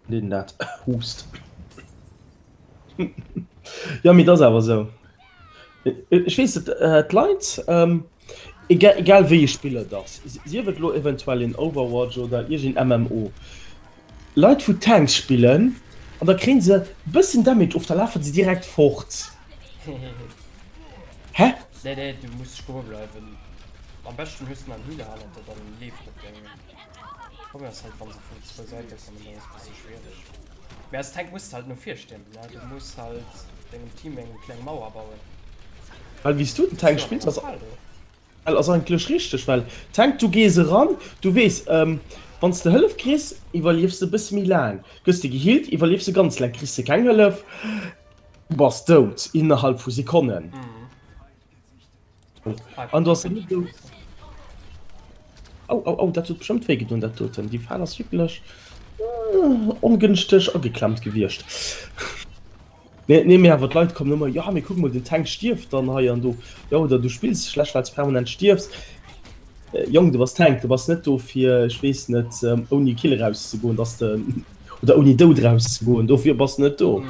Deen dat hust. Jo, mee et ass awer esou. Ech weess net, d'Leit, egal egal wéi e Spill et ass, sief et elo eventuell een Overwatch oder iergend een MMO, Leit wou Tanks spillen an da kréien se e bëssen Damage of, da lafe se direkt fort. Hä? Nee, nee, du muss stoe bleiwen. Am beschten hues de nach en Healer hannert der, dann leeft dat Ding. Problem ass halt wann se vun zwou Säite kommen, dann ass bësse schwiereg. Mee als Tank muss de halt no vir stiermen, ne? Du muss halt dengem Team eng kleng Mauer bauen. Well wéi s du den Tank spills ass well ass eigentlech richteg, well Tank du gees eran, du weess wann s de Hëllef kriss iwwerliefs de e bësse méi laang, gëss de gehealt iwwerliefs de ganz laang, kriss de keng Hëllef du bass dout innerhalb vu Sekonnen. An du ass net esou. Au, au, au, dat huet bestëmmt wéi gedoen, dat doten. Déi Fal ass wierklech ongënschteg ageklemmt gewiescht. Nee, nee, mee awer d'Leit kommen ëmmer, jo, mee kuck mol, den Tank stierft dann hei an do. Jo, oder du spills schlecht, well s permanent stierfs. Jong, du bass Tank, du bass net do fir, ech weess net, ouni Kill erauszegoen, dass de, oder ouni Doud erauszegoen, dofir bass de net do.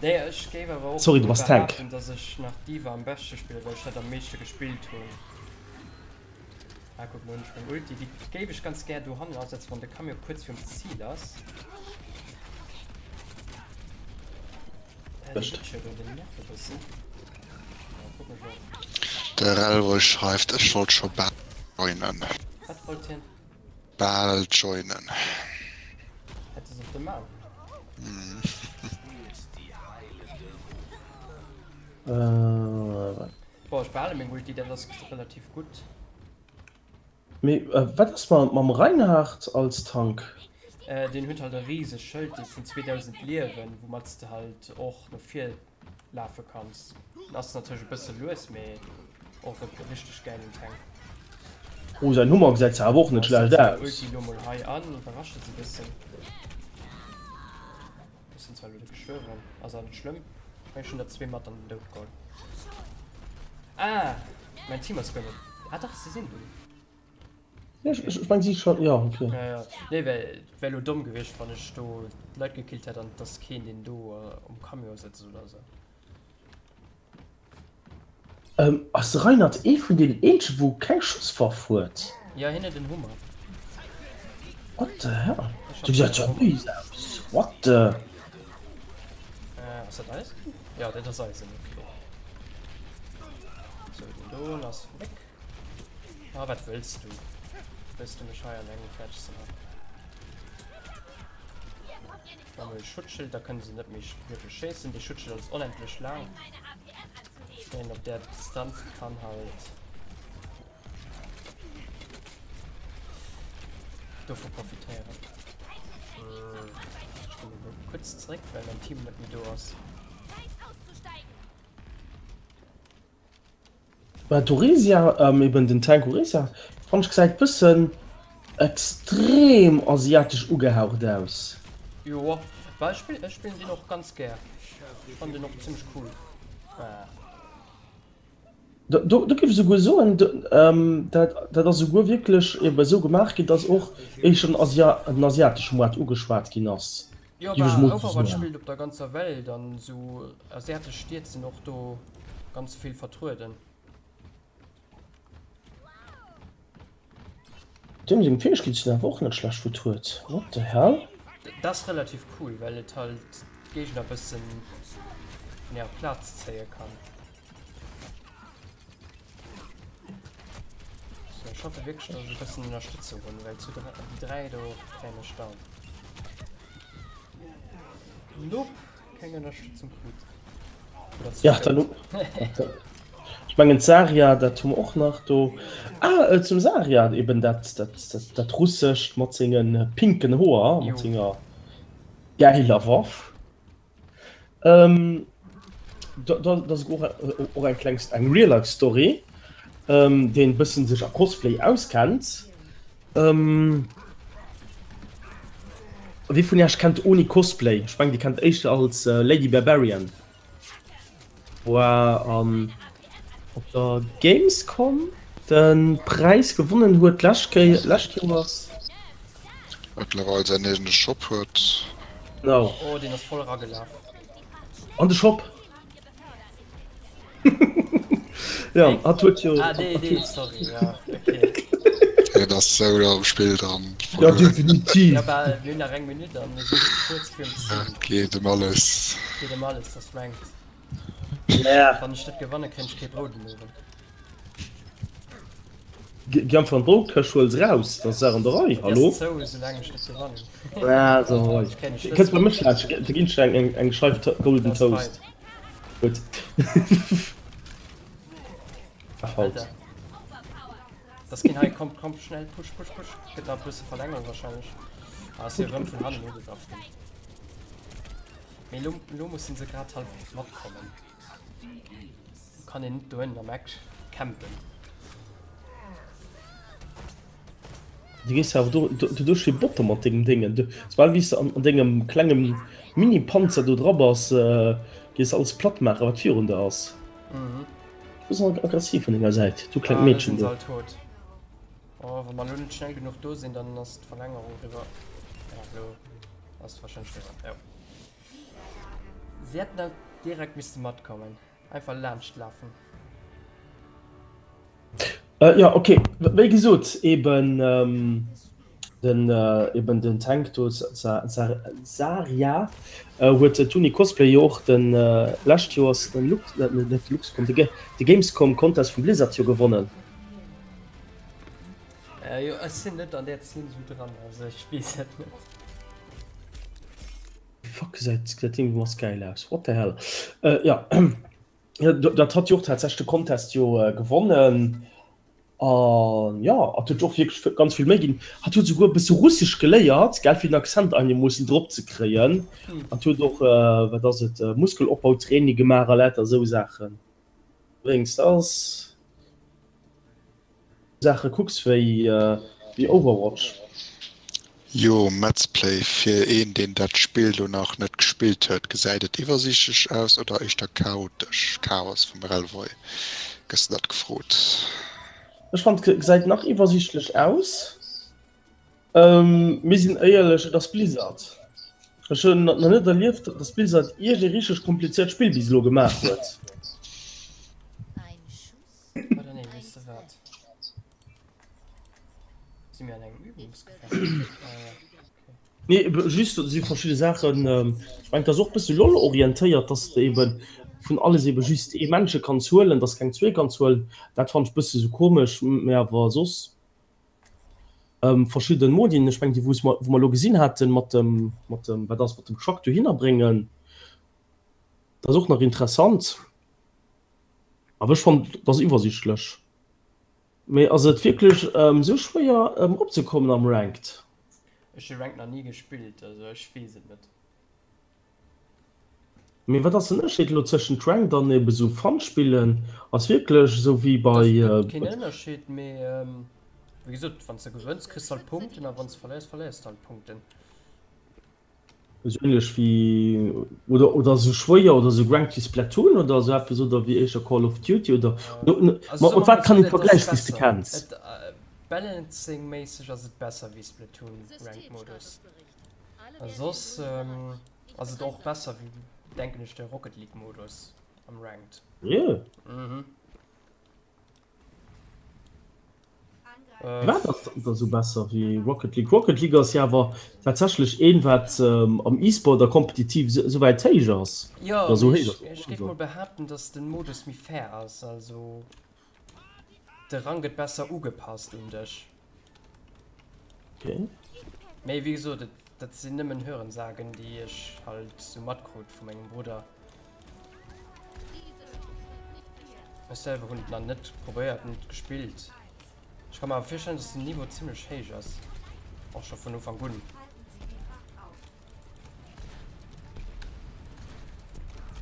Nee, ech géif awer och Sorry, du bass Tank. behaapten, dass ech nach D.Va am beschte spillen, well ech dat am meeschte gespillt hunn. Ah, kuck, lo hunn ech meng Ulti. Déi géif ech ganz gär dohannen asetzen, wann de Camion kuerz virum Zil ass. Äh, dee Butcher do, deen nervt e bëssen. Ja, kucken ech och. De Relroy schreift, ech wollt scho bal joinen. Wat wollt hien? Bal joinen. Hätt se sollte man. Bon, ech behale meng Ulti, dat ass relativ gutt. Mee wat ass mam Reinhardt als Tank? Deen huet halt e rieseg Schëld, dee vun 2000 Liewen, woumat s de halt och no vir lafe kanns. En ass natierlech e bësse lues, mee och e richteg gäilen Tank. Oh säin Hummer gesäit zwar awer och net schlecht aus. Ulti lo mol hei an, iwwerrascht se e bëssen. Ech sinn zwar lo de gestuerwen, ass awer net schlëmm. Ech mengen ech hunn der zwee mat an den Doud geholl. Ah, mäin Team ass guer net, ah dach se sinn do. Ech meng si schon ja okay. Ja, ja. Nee, well wär lo domm gewiescht, wann ech do d'Leit gekillt hätt an et ass keen deen do um Camion sëtzt oder sou. Ähm, ass de Reinert ee vun deenen eenzegen wou keng Schosswaff huet? Ja, hien huet en Hummer. What the hell? Du gesäit jo béis aus. What the? Äh, ass dat eisen? Ja, dat ass eisen, okay. Sou, den do ass weg. Ah, wat wëlls du? Wëlls du mech hei an engem fäerdeg ze maachen? Machen wir Schutzschild, da können se net méi wierklech schéissen. De Schutzschild ass onendlech laang. Ich meine, op der Distanz kann halt dovu profitéieren. Ech komme kurz zréck, well mein Team net méi do ass. Mä d'Oresia, eben den Tank Oresia, fannt ech gesäit bëssen extrem asiatesch ugehaucht aus. Jo, bah ech spillen, ech spillen deen och ganz gär. Ech fannen deen och zimmlech cool. Ah. Do géif ech esouguer soen, dat dat ass esouguer wierklech ebe esou gemaach ginn, datt och éischter den asiatesche Moart ugeschwat ginn ass, Jo, géif ech bah, emol Overwatch soen. spillt op der ganzer Welt an esou asiatesch Stied sinn och do ganz vill vertrueden. Deem seng Fäegkeete sinn awer och net schlecht vertruet. What the hell? Dat ass relativ cool, well et halt d'Géigner bëssen vun hirer Plaz zéie kann. So, ech hoffe wierklech, dass ech e bëssen Ënnerstëtzung hunn, well zu déi 3 do kréien ech down. Nope, keng Ënnerstëtzung krut. Oder ze Ja, spéit. dann Ech mengen d'Zarya, dat hu mer och nach do. Ah, äh, zum Zarya, eben dat, dat, dat, dat russescht mat senge pinken Hoer, mat Jo. senger gäiler Waff. Ähm, da, da, da ass och, och eng kleng eng Real-Life-Story, ähm, deen e bëssen sech a Cosplay auskennt. Ähm, wie vun Iech kennt Oni Cosplay? Ech mengen, Dir kennt éischter als Lady Barbarian. War an op der Gamescom de Präis gewonnen huet d'lescht Kéier, lescht Joers. Mëttlerweil säin eegene Shop huet. Genau. Oh, deen ass voll eragelaf. An de Shop. Ja, hatt huet jo. Ah, dee, dee, sorry, ja, okay. Hien ass sou am Spill dran. Ja, definitiv. Ja, bal, mir hunn nach eng Minutt an mir si kuerz virum 10. Geet ëm alles. Geet ëm alles, das Ranked. Yeah. Wann ech net gewanne, kréien ech kee Brout den Owend. Gi einfach an d'Broutkëscht, huel se raus, da ass d'Saach an der Rei. Hallo? Déi ass zou, soulaang ech net gewannen. Ah, so, hei. Ech kréien e Kënns bei Schlëssel. mech laanscht, da ginn ech der eng, eng Scheif Golden Dat ass Toast. fein. Gutt. Haut. Alter. Das ginn hei, kommt, kommt, schnell, push, push, push. Gëtt nach e bësse Verlängerung wahrscheinlech. Ah, ass jo erëm vun hannen ugegraff ginn. Mee lo, lo mussen se grad halt matkommen. Kann een net dohinnen am Eck campen. Du gees awer do doduerch wéi Botter mat dengem Déngen. Du, soubal wéi s de an dengem klenge Mini-Panzer do dra bass, gees de alles platt maachen, wat virun der ass. Mhm. Du bass aggressiv vun denger Säit, du klengt Ah, lo Meedchen sinn se do. all tot. Oh, wa mer lo net schnell genuch do sinn, dann ass d'Verlängerung riwwer. Ja, lo ass et warscheinlech riwwer, jo. Si hätten halt direkt misste matkommen. Einfach laanscht lafen. Äh, ja, okay. Wéi gesot, eben ähm, den, äh, eben den Tank do, Zarya, äh, huet d'Uni Cosplay jo och den äh, lescht Joers den Lux, äh, net de Luxcom, de, de Gamescom Contest vun Blizzard jo gewonnen. Äh, jo, ech sinn net an där Zeen esou dran, also ech weess et net. Fuck, gesäit dat Ding ass geil aus. What the hell? Äh, ja. Ja, dat hat jo och tatsächlech de Contest jo äh, gewonnen. An ja, hat huet och wierklech ganz vill Méi ginn. Hat huet souguer e bësse Russesch geléiert, gell, fir den Accent einigermoossen drop ze kréien. Hat huet och, äh, wat ass et, äh, Muskelopbautraining gemaach a lauter esou Saachen. Wéinst ass. Saache kucks wéi Overwatch. Jo, Metzplay, fir een deen dat Spill do nach net gespillt huet, gesäit et iwwersiichtlech aus oder éischter chaotesch? Chaos vum Relvoy gëss de dat gefrot. Ech fannen et gesäit nach iwwersiichtlech aus. Mir sinn éierlech, et ass Blizzard. Ech hunn nach net erlieft, datt Blizzard iergend ee richteg komplizéiert Spill bis elo gemaach huet. Oder nee, weess de wat? Si mir an engem Übungsgefecht? Ah ja, okay. Nee, just et si verschidde Saachen, ech mengen, et ass och e bësse LOL-orientéiert, dass de eben vun alles ebe just ee Männche kanns huelen, dass keng zwee kanns huelen. Dat fannen ech e bësse sou komesch, mä awer soss verschidden Modien, ech mengen déi wou mer elo gesinn haten mat dem, mat dem, wat ass, mat dem Truck dohinner bréngen, dat ass och nach interessant. Awer ech fannen et ass iwwersichtlech. Mee ass et wierklech esou schwéier eropzekommen am Ranked? Ech hu Ranked nach ni gespillt, also ech weess et net. Mee wat ass den Ënnerscheed elo tëschent Ranked an eben esou Fun spillen? Ass wierklech esou wéi bei. Et gëtt keen Ënnerscheed, mee wéi gesot, wann s de gewënns kriss de halt Punkten a wann s de verléiers, verléiers de halt Punkten. Esou ähnlech wéi, oder, oder esou schwéier oder esou ranked wéi Splatoon oder esou eppes oder wéi éischter Call of Duty oder Also mat wat kann een vergläichen wéi s de kenns? Balancing-méisseg ass et besser wéi Splatoon Ranked Modus. A soss ass et och besser wéi, denken ech, de Rocket League Modus am Ranked. Seriö? Mhm. Wat ass da sou besser wéi Rocket League? Rocket League ass jo awer tatsächlech een, wat am E-Sport a kompetitiv sou wäit héich ass. Jo, mee ech géif mol behaapten, datt den Modus méi fair ass. Also de Rang gëtt besser ugepasst un dech. Okay. Mee wéi gesot, dat sinn nëmmen Hörensagen, déi ech halt sou matkrut vu mengem Brudder. Ech selwer hunn et nach net probéiert, net gespillt. Ech ka mer awer virstellen, dass den Niveau zimmlech héich ass. Och scho vun Ufank un.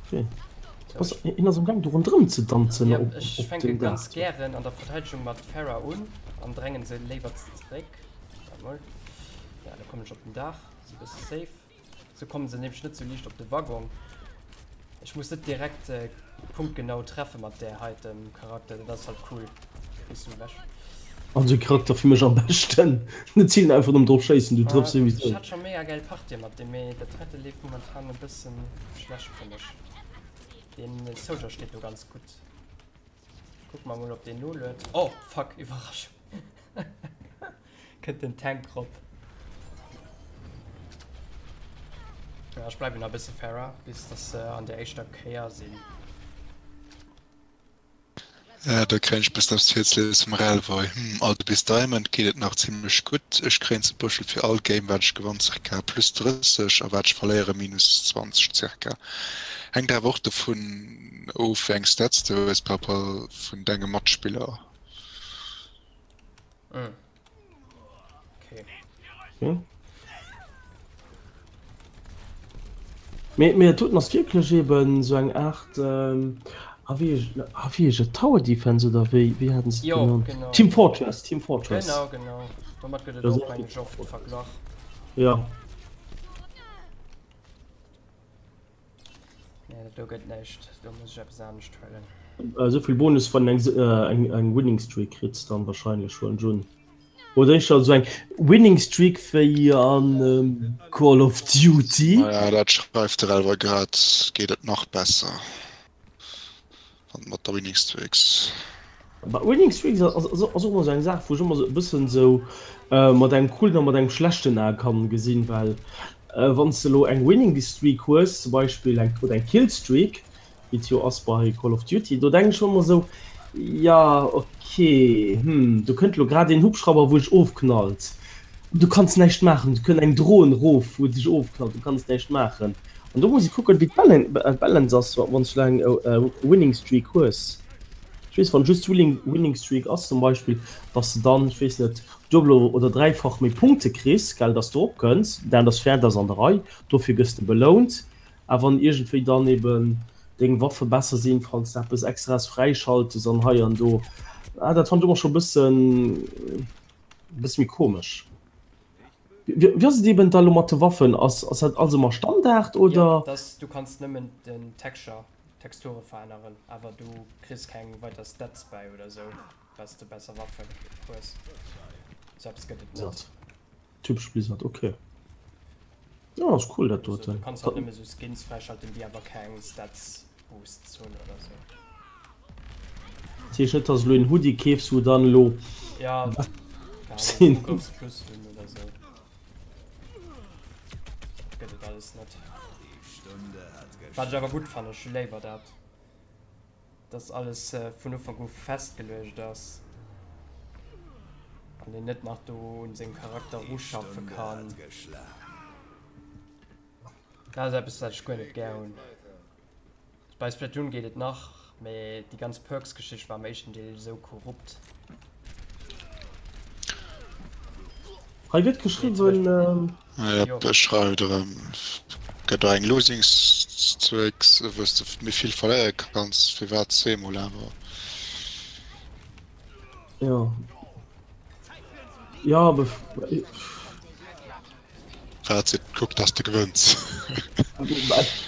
Okay. Was, hien ass am Gang do ronderëm ze danzen Ja, op, ech op fänke dem ganz Daach. gären an der Verteidegung mat Pharah un an drängen se léiwer zeréck. Warte mol. Ja, da kommen ech op den Daach. Ass e bësse safe. Sou kommen se nämlech net sou liicht op de Waggon. Ech muss net direkt punktgenau treffe mat där heitem Charakter, dat ass halt cool. Bis du ewech. Also Charakter fir mech am beschten. Net zielen einfach nëmmen drop schéissen, du trëffs souwisou. Ech hat scho mega gäil Partië mat deem, mee dat heite leeft momentan e bëssen schlecht fir mech. Den Soldier steet do ganz gutt. Kucke mer mol op deen noluet. Oh fuck, Iwwerraschung. Kënnt den Tank rop. Ja, ech bleiwen nach e bësse Pharah, bis dass se an der éischter Kéier sinn. Ja, do kréien ech bëssen eppes virzeliese vum Relvoy. Hm, also bis Diamond geet et nach zimlech gutt. Ech kréien zum Beispill fir all Game wat ech gewann ca. Plus 30 a wat ech verléiere minus 20 ca. Hänkt awer och dovun of wéi eng Stats de hues par rapport vun denge Matspiller. Mm. Okay. Okay. Mee, mee dat doten ass wierklech eben sou eng Aart, ähm, ah, wéi heescht, ah, wéi heescht et, Tower Defense oder wéi, wéi haten se et Jo, genannt? genau. Team Fortress, Team Fortress. Genau, genau. Domat gëtt et Das och, ass mengen ech, oft verglach. Ja. Nee, dat do gëtt näischt. Do muss ech eppes anescht huelen. Esou vill Bonus wann eng eng eng Winning Streak kritt dann wahrscheinlech huelen ech un. Oder éischter esou eng Winning Streak wéi an Call of Duty. Naja, dat schreift de Relver grad, geet et nach besser mat der Winning Streaks. Bah, Winning Streaks ass och ëmmer esou eng Saach, wou ech ëmmer esou e bëssen esou mat engem coolen a mat engem schlechten A kann gesinn, well wann s de elo eng Winning Streak hues zum Beispill eng oder eng Kill Streak, wéi et jo ass bei Call of Duty, do denken ech ëmmer esou, jo ok, hm, do kënnt elo grad een Hubschrauber wou dech ofknallt, du kanns näischt maachen, do kënnt eng Dron erof wou dech ofknallt, du kanns näischt maachen. An do muss ee kucken, wéi d'Balance ass, wann s du elo eng Winning Streak hues. Ech weess, wann just Winning Streak ass zum Beispill, dass de dann, ech weess net, duebel oder dräifach méi Punkte kriss, gell, dass du eropkënns, dat ass fair, dat ass an der Rei, dofir gëss de belount. A wann iergendwéi dann eben deng Waffe besser sinn, falls de eppes Extraes fräischaltes an hei an do, ah, dat fannt ech ëmmer scho e bëssen, e bësse méi komesch. Wéi ass et eben da lo mat de Waffen? Ass, ass dat alles ëmmer Standard, oder? Jo, dass du kanns nëmmen den Texture Texture veränneren, awer du kriss keng weider Stats bäi oder sou, well s de besser Waffen hues. Sou eppes gëtt et net. Typesch Blizzard, ok. Jo, ass cool dat Also, du doten. kanns halt nëmme sou Skins fräischalten, déi awer keng Stats Boosts hunn oder sou. Dat heescht net, dass elo een Hoodie keefs, wou dann elo Ja, keine Ahnung, sinn. Ugrëffsplus hunn oder sou. Dat gëtt et alles net. Wat ech awer gutt fannen, ech hu léiwer dat, dass alles vun Ufank u festgeluecht ass an een net nach do un sengem Charakter ruschaffe kann. Dat ass eppes, wat ech guer net gär hunn. Bei Splatoon geet et nach, mee déi ganz Perks-Geschicht war am éischten Deel esou korrupt. Hei gëtt geschriwwen. Yep, ech schreift erëm. Gëtt och eng Losing Streak, wou s de méi vill verléiere kanns. Firwat zweemol awer? Jo. Jo, awer. Fazit, kuck dass de gewënns.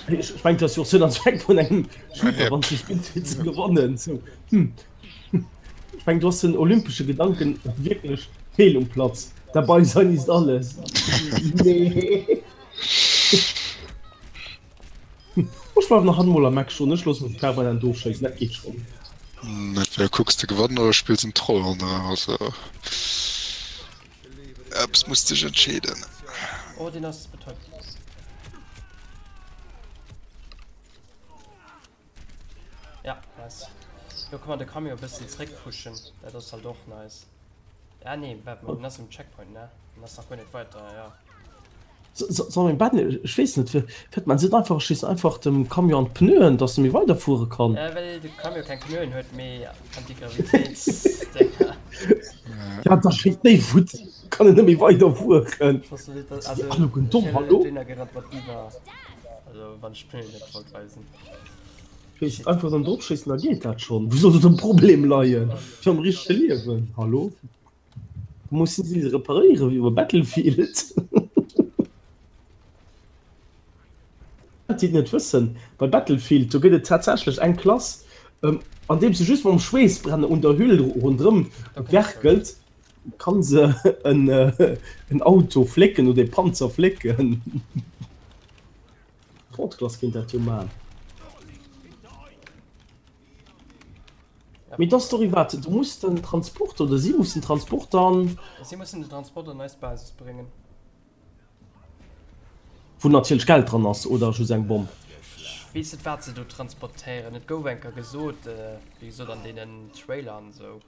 Ech mengen, dat ass jo och Sënn an Zweck vun engem Shooter, wann s de spills fir ze gewannen. Sou, hm. Ech mengen, do ass den olympesche Gedanken wierklech fehl um Platz. Dabei sein ist alles. Nee. Ech bleiwen nach hatt mol am Eck stoen, ech loosse mech permanent ofschéissen, dat geet schonn. Entweder kucks de gewannen oder spills en Troll ronderëm, also eppes muss dech entscheeden. Oh, deen ass betäubt. Ja, nice. Do kann man de Camion e bëssen zréckpushen, dat ass halt och nice. Ah nee, waart mol, den ass um Checkpoint, ne? Den ass nach guer net weiter, ja. Soll meng Betten, ech weess net, fäert man se net einfach, ech schéissen einfach dem Camion an d'Pneuen, dass e méi weider fuere kann. Äh, well de Camion keng Pneuen huet, mee Antigravitéitsdénger. Ja, da schéisst déi futt, kann en net méi weider fueren. Ech wosst net, dass, also, Domm, ech hätt hallo? net dohinner gerannt mat iwwer, also wann ech d'Pneuen net wollt weisen. Schéisst einfach dann drop schéissen, da geet dat schonn. Wou soll do de Problem leien? Wéi am richtege Liewen, hallo? Mussen si se reparéieren wéi bei Battlefield? Déi et net wëssen, bei Battlefield do gëtt et tatsächlech eng Klass, andeems se just mam Schweessbrenner un der Hüll ronderëm werkelt, kann se en Auto flécken oder e Panzer flécken. D'Klass kéint dat jo man. Mee dass doriwwer wat, du muss den Transporter oder si mussen Transporter an. Si mussen den Transporter an eis Basis bréngen. Wou natierlech Geld dran ass, oder just eng Bomm? Ech weess net wat se do transportéieren. Et gouf eng Kéier gesot, wéi gesot an deenen Trailer an esou,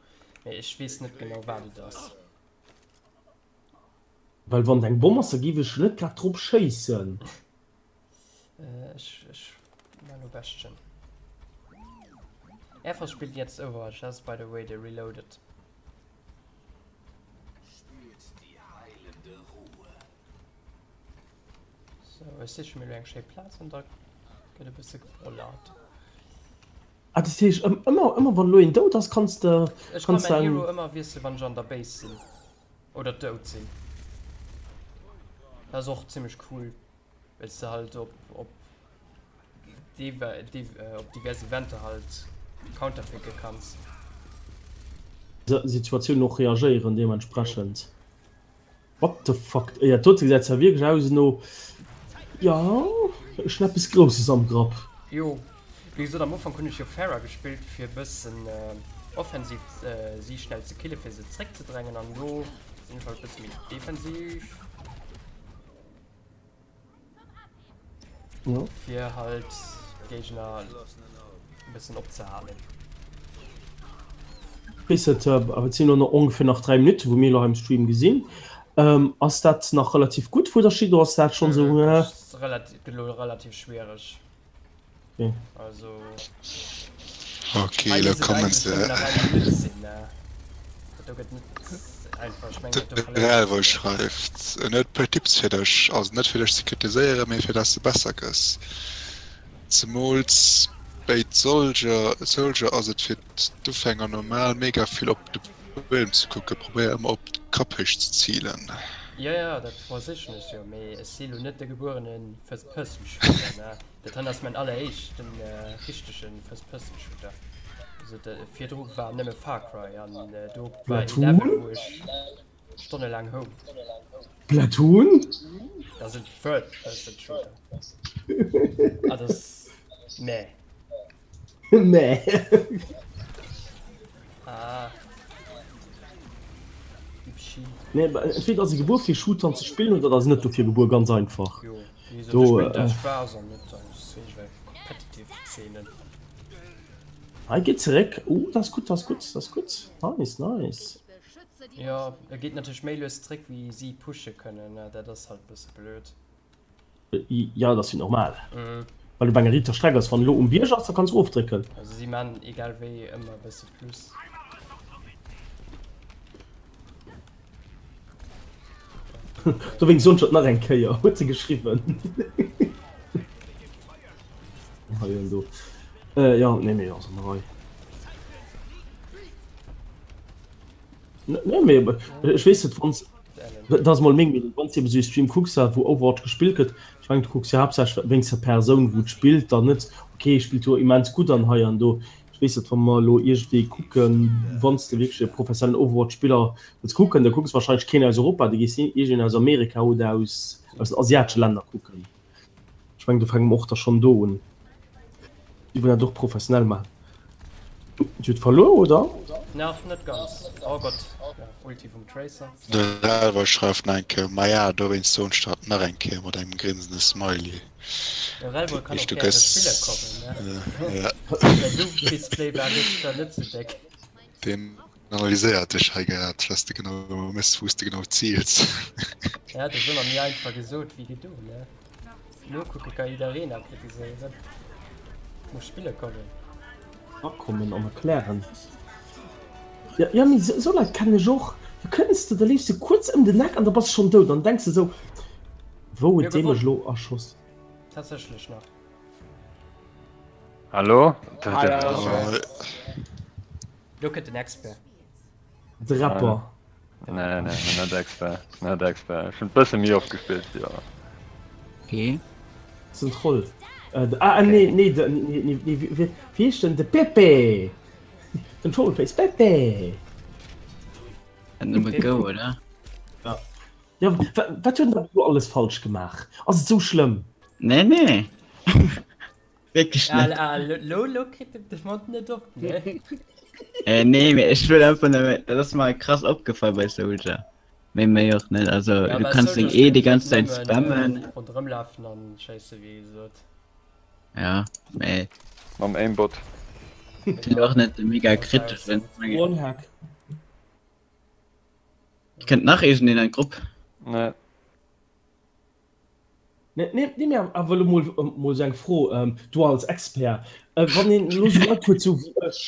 mee ech weess net genau wat et ass. Well wann et eng Bomm ass, da géif ech net grad drop schéissen. Ech ech man lo Bastion. Airforce spillt jetzt Overwatch, das ist by the way de Reloaded. So, ech siche mir lo eng schéi Plaz an da gëtt e bësse gebrollert. Ah, dat heescht ëmmer ëmmer wann elo een dout ass, kanns de Ech kann kanns de mäin eng. Hero ëmmer wiesselen, wann ech an der Base sinn oder dout sinn. Dat ass och zimmlech cool. Well s de halt op op op divers Eventer halt counterpicke kanns. Situatioun och reagéieren deementsprechend. What the fuck, dat dote gesäit zwar wierklech aus no, jo, ech hunn eppes Grousses am Grapp. Jo, wéi gesot am Ufank hunn ech jo Pharah gespillt fir e bëssen offensiv si schnell ze kille fir se zréckzedrängen an elo sinn ech halt e bësse méi defensiv. Ja. Fir halt Géigner e bëssen opzehalen. Weess net, awer et sinn elo nach ongeféier nach 3 Minutten, wou mir elo hei am Stream gesinn. Ähm, ass dat nach relativ gutt, wou der steet, oder ass dat schonn esou, Äh, äh? ass relativ, gëtt elo relativ schwiereg. Okay. Also. Okay, elo kommen se. De Relvoy schreift, En huet e puer Tipps fir dech, also net fir dech ze kritiséieren, mee fir dass de besser gëss. Zemools béi Soldier ass et fir d'Ufänger normal mega vill op de Buedem ze kucken. Probéier ëmmer op d'Kapphéicht ze zilen. Jo jo, dat versichen ech jo, mee ech si lo net de gebuerene First Person Shooter, ne? Dat han ass mäin alleréischten richtegen First Person Shooter. Also de virdru war nëmme Far Cry an do war een Level wou ech stonnelaang houng. Platoon? Dat ass en Third Person Shooter. Ah dat ass meh. Meh. Ah. Gib Shield. Nee, entweder ass e gebuer fir Shootern ze spillen oder ass net dofir gebuer, ganz einfach. Jo, wéi gesot, Do, ech spillen äh, aus Spaass an net aus iergendwelche competitive Zeenen. Hei geet zeréck. Oh, dat ass gutt, dat ass gutt, dat ass gutt. Nice, nice. Jo, e geet natierlech méi lues zeréck wéi si pushe kënnen, dat ass halt e bësse blöd. Jo, dat ass jo normal. Well op enger riiter Streck ass. Wann elo um Bierg ass, da kanns erofdrécken. Also si man egal wéi ëmmer e bësse plus. Dowéinst soen ech et nach eng Kéier, huet se geschriwwen. Hei an do. Jo, nee, mee ass an der Rei. Nee, mee ech weess net, wann s. Ellen. Dat ass mol meng Meenung. Wann s de eben esou ee Stream kucks, wou Overwatch gespillt gëtt, ech mengen du kucks jo haaptsächlech wéinst der Persoun wou et spillt an net, ok e spillt jo immens gutt an hei an do. Ech weess net, wa mer elo iergendwéi kucken, wann s de wierklech e professionellen Overwatch-Spiller wëlls kucken, da kucks warscheinlech keen aus Europa, da gees iergendeen aus Amerika oder aus aus den asiatesche Länner kucken. Ech mengen do fänke mer och da schonn do un. Déi wou dat och professionell maachen. Dir hutt verluer, oder? Nach net ganz. Oh Gott, ja, Ulti vum Tracer. De Ralver schreift nach eng Kéier, Maja, dowéinst soen ech dat nach eng Kéier mat engem grinsende Smiley. De Ralver kann och gäre spille kommen, ne? Säi Doomfist-Play war gëschter net sou déck. Deen analyséiert dech hei grad, wat s de genau méchs, wou s de genau ziils. Ja, dat ass ëmmer méi einfach gesot wéi gedo, ne? Nokucke ka jiddereen a kritiséieren. Muss spille kommen. Akommen an erklären. Ja, ja, mee esou Leit kennen ech och. Da kënns de, da leefs de kuerz ëm den Eck an da bass de schonn dout. An denks de esou, Wou huet dee mech elo erschoss? Tatsächlech nach. Hallo? Lo kënnt den Expert. De Rapper. Nee, nee, net Expert, net Expert. Ech hunn bësse méi oft gespillt, jo. Okay. Ass en Troll. Äh, ah, nee, nee, de, nee, nee, nee, wéi heescht den? De Pepe! Den Trollface Pepe! Hat nëmme Go, oder? Ja. Ja, wat huet en da elo alles falsch gemaach? Ass et sou schlëmm? Nee, nee. Wierklech net. Ah, lo, lo kritt en de Mond net op, ne? Äh, nee, mee ech wëll einfach nëmme, dat ass mer krass opgefall bei Soldier. Mee méi och net, also Ja, du bei kanns deng Soldier E déi spillt ganz net Zäit nëmmen spammen. äh, ronderëmlafen an schéisse, wéi gesot. Ja, mee Mam Aimbot. sinn och net de mega kriteschen. Wallhack. Kënnt nach iergendeen an d'Grupp? Nee. Nee, nee, mee awer elo mol, mol esou eng Fro, du als Expert, Wann een elo esou Leit huet, esou wéi ech,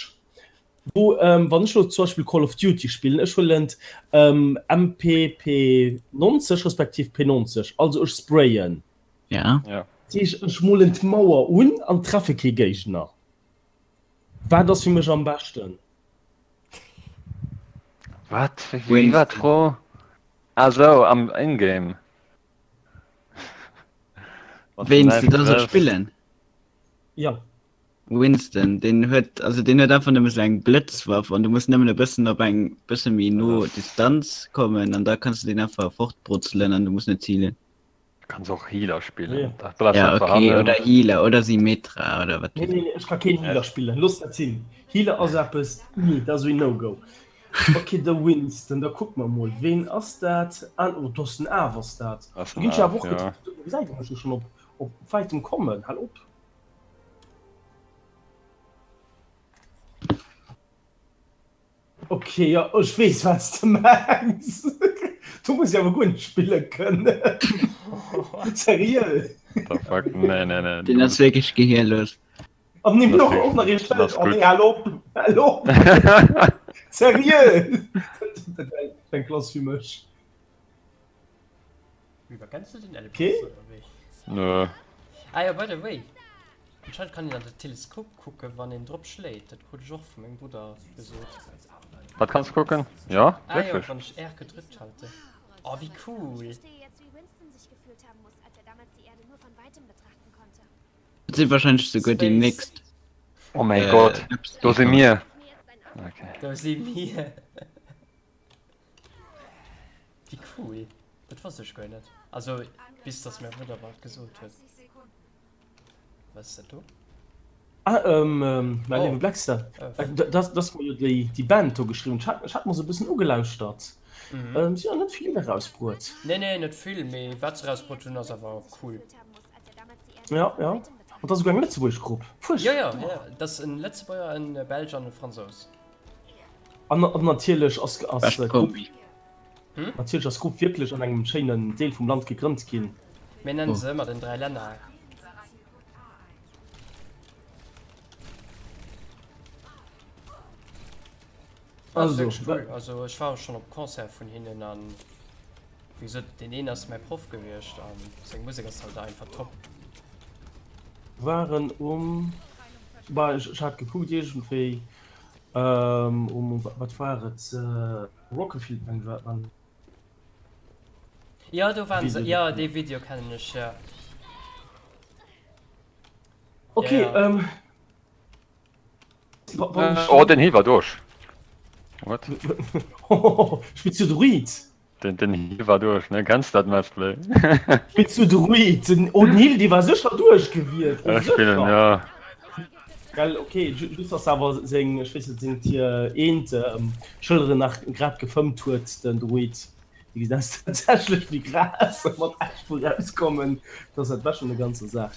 wou, wann ech elo zum Beispill Call of Duty spillen, ech huelen d'MPP90 respektiv P90, also ech sprayen. Ja. Ja. Dat heescht, ech molen d'Mauer un an treffe kee Géigner. Wat ass fir mech am beschten? Wat? Wéi war d'Fro? Ah sou, am Ingame. Wéinst du da soll spillen? Ja. Winston, deen huet, also deen huet einfach nëmme sou eng Blëtzwaff an du muss nëmmen e bëssen op eng bësse méi no Distanz kommen an da kanns du deen einfach fortbrutzelen an du muss net zilen. Du kanns och Healer spillen. Ja. Da bleifs Ja, einfach okay, hannen. oder Healer oder Symmetra oder wat Nee, nee, nee, ech ka keen Healer spillen. Looss dat sinn. Healer ass eppes, nee, dat ass esou een No-Go. Ok, de Winston, da kucke mer mol, ween ass dat? Ah, oh, dat ass den Af, ass dat. Ass Do den ginn ech awer Af, och ja. getraff. Do gesäit ee mech jo schonn op, op wäitem kommen. Hal op. Ok, jo, ech weess, wat s de mengs. Do muss ech awer guer net spille kënnen. Seriö? What the fuck? Nee, nee, nee. Deen ass wierklech gehirlos. An nimm och och nach ee Schëld. Oh nee, hal op, hal op. Seriö? Dat war eng Klass fir mech. Wie kennst du den El Okay. Paso oder wéi? Nö. Ah ja, by the way. Anscheinend kann een an dat Teleskop kucken, wann een drop schléit. Dat krut ech och vu mengem Brudder gesot. Wat kanns du kucken? Ja, Ah ja, wierklech? wann ech R gedrückt halte. Oh, wie cool. Dat si wahrscheinlech souguer déi Space. nächst. Oh mäi Äh, Gott, do si mir. Okay. Do si mir. Wéi cool. Dat wosst ech guer net. Also, bis dass mäi Brudder mer et gesot huet. Was ist dat do? Ah, ähm, ähm, mein Oh. liewe Blackstar, Äh, äh, das, das mer jo déi, déi Band do geschriwwen. Ech hat, ech hat mer se e bëssen ugelauschtert. Mhm. Ähm, si hunn net vill erausbruet. Nee, nee, net vill, mee wat se erausbruet hunn, ass awer cool. Ja, ja. An dat ass souguer eng lëtzebuergesch Grupp. Fuercht. Jo, jo, jo, dat ass en Lëtzebuerger, en Belsch an e Fransous. An, an natierlech ass, ass Bescht d'Grupp, Kombi. Hm? natierlech ass d'Grupp wierklech an engem schéinen Deel vum Land gegrënnt ginn. Mir nennen se ëmmer den Dräilännereck. Also, cool. Also ech war och schonn op Concert vun hinnen an wéi gesot deen een ass mäi Proff gewiescht an seng Musek ass halt einfach top. Waren um, bah ech hat gekuckt iergendwéi um, wat war et, Rockefield mengen ech war et. Jo, do waren se, jo, dee Video kennen ech, jo. Ok, ähm. Oh, den Heal war duerch. What? Spills du Druid? Den, den Heal war duerch, ne? Kenns du dat Matchplay? Spills du Druid? Den, oh, den Heal, dee war sécher duerch gewielt. Ech spillen, ja. Gell, ok, just dass awer seng, ech weess net, seng Tier eent Schëlleren nach grad gefëmmt huet, den Druid. Déi gesinn aus tatsächlech wéi Gras mat Äscht wou rauskommen. Dat ass dat Bescht un der ganzer Saach.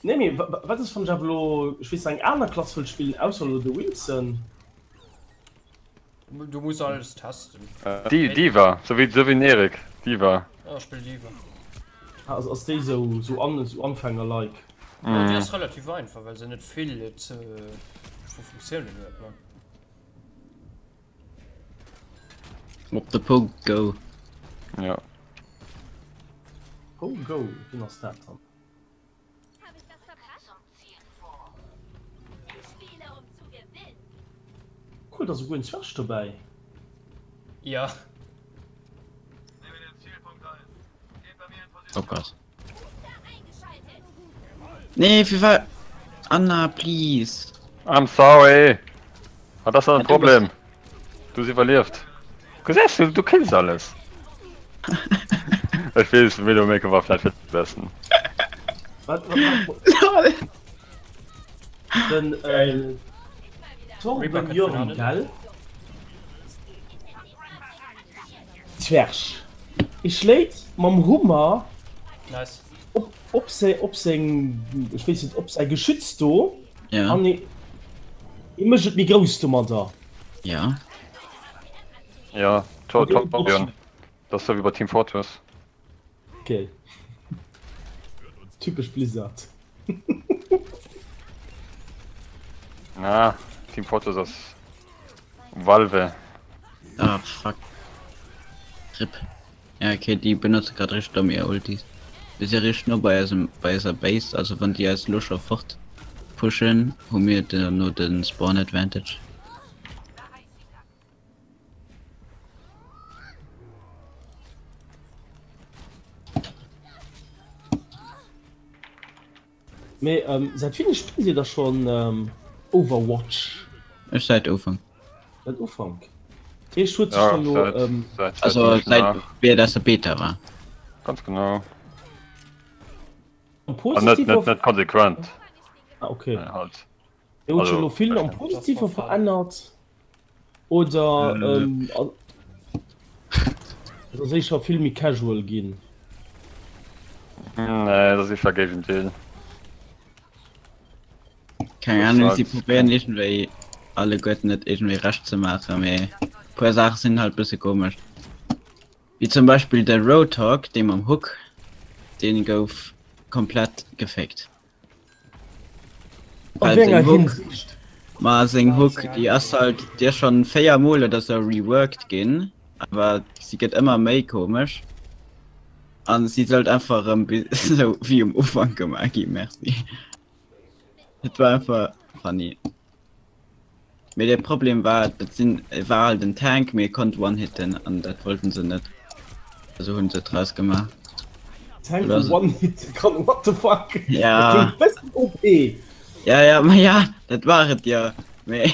Nee mee wat ass wann ech awer elo, ech weess eng aner Klass wëll spillen ausser elo de Winston? Du muss alles testen. D.Va, sou wéi den Erik, D.Va. Ja ech spill D.Va. Ah ass ass déi sou sou an sou Anfänger-like? Jo déi ass relativ einfach well se net vill ze vu Funktiounen huet ne. Op de Punkt, go! Ja. Go go, wien ass dat dann? Cool, da souguer en Zwerg dobäi. Ja. Oh Gott. Nee, firwat? Anna, please. I'm sorry. Ah, das ass en Problem. Du hues iwwerlieft. Gesäis du, du kills alles. Ech weess, Widowmaker war vläicht net de besten. Wat, wat, wat? Lol. Den äh, Torben Jörn, gell? Zwerg. E schléit mam Hummer nice. op, op, se, op seng, ech weess net, op säi Geschütz do. Ja. An e, e mécht et méi grouss domadder. Ja. Ja, Tor, Torbjörn. Das ist so wie bei Team Fortress. Okay. Typesch Blizzard. Na, Team Fortress ass Valve. Ah, fuck. Rip. Ja, okay, déi benotze grad richteg domm ihr Ultis. Wir si richteg no bei eisem, bei eiser Base, also wann déi eis lo scho fort pushen, hu mir derno den Spawn Advantage. Mee säit wéini spillt dir da schonn Overwatch? Ech säit Ufank. Säit Ufank? Dat heescht huet sech da lo. Also säit wéi et aus der Beta war. Ganz genau. Am An net, Positive net, net konsequent. Ah okay. Halt. Huet sech Also, elo vill am Positive verännert oder et ass éischer vill méi casual ginn? Nee, dat ass éischter Géigendeel. Keng Ahnung, si probéieren iergendwéi alleguerten et iergendwéi recht ze maachen, mee e puer Saache sinn halt bësse komesch. Wéi zum Beispill de Roadhog, dee mam Hook, dee gouf komplett geféckt. A wéi enger Hinsicht? Ma seng Hook déi ass halt déi ass schon 4 mol oder sou reworked ginn, awer si gëtt ëmmer méi komesch an si sollt einfach erëm sou wéi um Ufank gemaach ginn. Merci. Et war einfach funny. Mee de Problem war, dat sinn, e war halt en Tank, mee e konnt one-hitten an dat wollten se net. Also hunn se et draus gemaach. Tank Oder wou se- one-hitten kann, what the fuck? Ja. Dat klingt bëssen OP. Ja, ja, ma ja, dat war et jo. Mee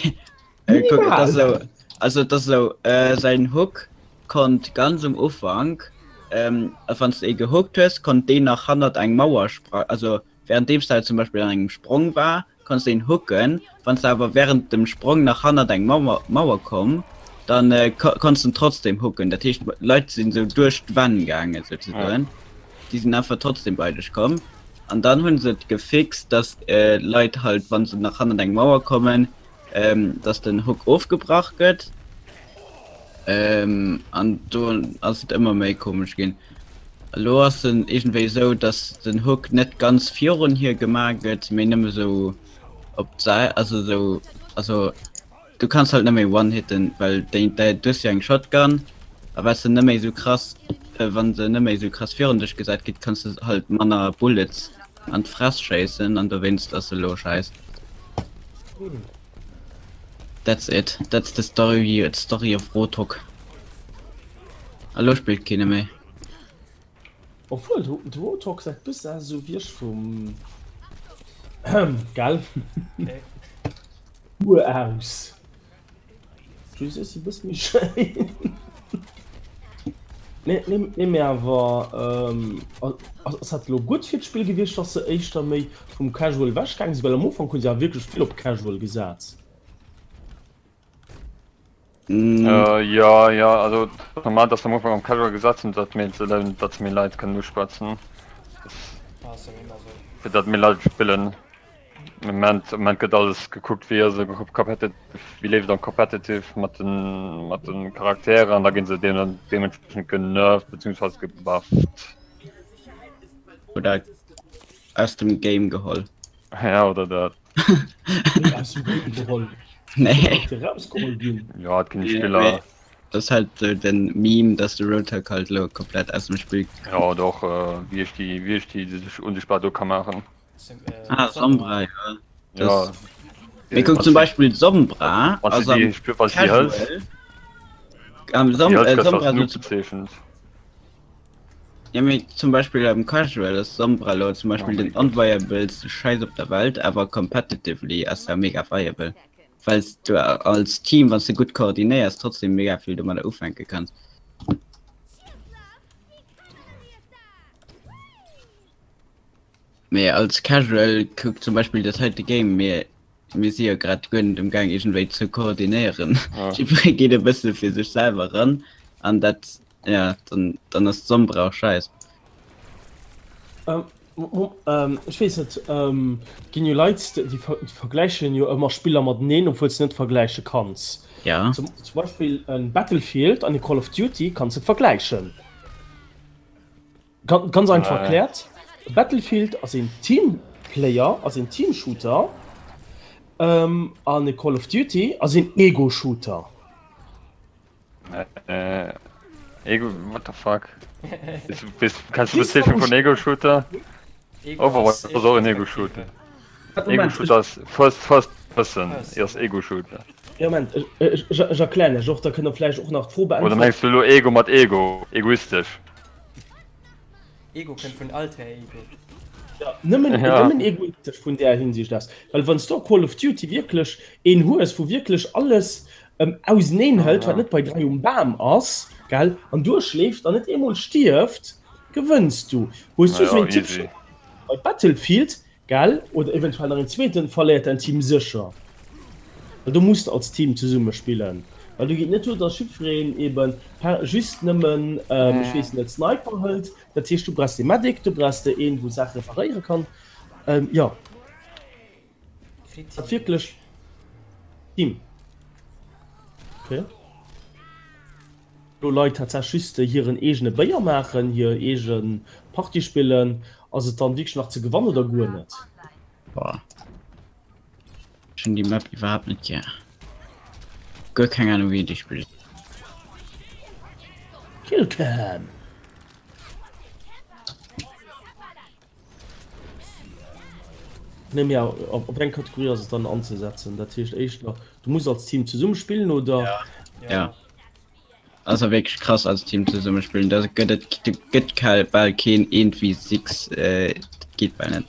äh, kuck, et ass Minimal. esou, also et ass esou, äh, säin Hook konnt ganz um Ufank, ähm, wann s de ee gehookt hues, konnt deen nach hannert eng Mauer spra-, also Währenddeems de zum Beispill an engem Sprong war, konns de een hooken. Wanns de awer während dem Sprong nach hannert eng Mauer komm, dann konns de en trotzdem hooken. Dat heescht Leit sinn sou duerch d'Wänn gaangen souzesoen. Déi sinn einfach trotzdem bei dech komm. An dann hunn se et gefixt, dass Leit halt wann se nach hannert eng Mauer kommen, dass den Hook ofgebrach gëtt. An do ass et ëmmer méi komesch ginn. Elo ass en iergendwéi esou, dass den Hook net ganz virun hir gemaach gëtt, mee nëmme esou op d'Säit, also esou, also du kanns halt net méi one-hitten, well déi, déi, du hues jo eng Shotgun a well se net méi esou krass, wann se net méi esou krass virun dech gesat gëtt, kanns de halt manner Bullets an d'Fress schéissen an dowéinst ass se elo scheiss. That's it, that's the story, story of Roadhog. Elo spillt keene méi. Obwuel, de Roadhog gesäit bëssen aus esou wéi ech vum, gell? Uhr aus. Just ech si bësse méi schéin. Nee, nee, nee, mee awer ass dat elo gutt fir d'Spill gewiescht, dass se éischter méi vum Casual ewech gaange sinn? Well am Ufank hu se awer wierklech vill op Casual gesat. Jo, jo, also normal, dass se am Ufank am Casual gesat hunn, datt méi, datt méi Leit kënnen uschwätzen. Fir datt méi Leit spillen. Am Moment, am Moment gëtt alles gekuckt, wéi ass e Competitive, wéi leeft et am Competitive mat den, mat den Charakteren an da ginn se deem, deementsprechend genervt beziehungsweise gebufft. Oder aus dem Game geholl. Ja, oder dat. Wéi aus dem Game geholl? Nee. Rausgeholl ginn. Ja, et ginn déi Spiller. Dat ass halt sou den Meme, dass de Roadhog halt elo komplett aus dem Spill. Ja, oder och wéi ech déi, wéi ech déi, déi sech unsichtbar do ka maachen. Ah, Sombra, ja. Das, ja. Mir kuck zum Beispiel Sombra also am Casual. Am Som äh, Sombra so zu Ja, mee zum Beispiel am Casual ass Sombra lo zum Beispiel den unviabelste Scheiß op der Welt, awer competitively ass er mega viable. Well du als Team, wann du gutt koordinéiers, trotzdem mega vill domadder ufänke kanns. Mee als Casual, kuck zum Beispill dat heite Game, mir mir si jo grad guer net um Gaang iergendwéi ze koordinéieren. Jiddweree geet e bësse fir sech selwer ran an dat, ja, dann dann ass d'Sombra och scheiss. Ech weess net, et ginn jo Leit, déi vergläichen jo ëmmer Spiller mateneen, obwuel s de net vergläiche kanns. Ja. Zum Beispill e Battlefield an e Call of Duty kanns net vergläichen. Ganz einfach erkläert, Battlefield ass een Teamplayer, ass een Teamshooter an e Call of Duty ass een Ego-Shooter. Ego, what the fuck? Kennst du Bezeichnung vun Ego-Shooter? Overwatch ass och en Ego-Shooter. Ego-Shooter ass first, first person, ass Ego-Shooter. Ja, Moment, ech, ech erklären lech och, da kënnt der vläicht och nach d'Fro beäntweren. Oder mengs du elo Ego mat Ego, egoistesch? Ego kënnt vun Alter Ego. Ja, nëmmen, ja. nëmmen egoistesch vun där Hinsicht aus. Well wann s du a Call of Duty wierklech een hues, wou wierklech alles ähm, auseneen hëlt, ja. wat net bei 3 um Bam ass, gell, an duerchleeft an net eemol stierft, gewënns du. Hues du sou een Typ bei Battlefield, Gell? Oder eventuell nach een zweeten, verléiert däin Team sécher. Well do muss de als Team zesumme spillen. Well do geet net duer, dass jiddwereen eben per just nëmmen, ech weess net, Sniper hëlt. Dat heescht, du brauchs de Medic, du brauchs de een, wou Saache reparéiere kann. Jo. Dat wierklech Team. Okay. Do Leit tatsächlech just hiren eegene Béier maachen, hir eege Partie spillen, ass et dann wierklech nach ze gewannen oder guer net? Boah. Ech hunn déi Map iwwerhaapt net gär. Guer keng Ahnung wéi een déi spillt. Killcam! Nee, mee op op eng Kategorie ass et dann anzesetzen. Dat heescht éischter, du muss als Team zesumme spillen oder? Ja. Ja. Ass a wierklech krass als Team zesumme spillen. Da gëtt et do gëtt kal bal keen eent wéi 6 äh, dat geet bal net.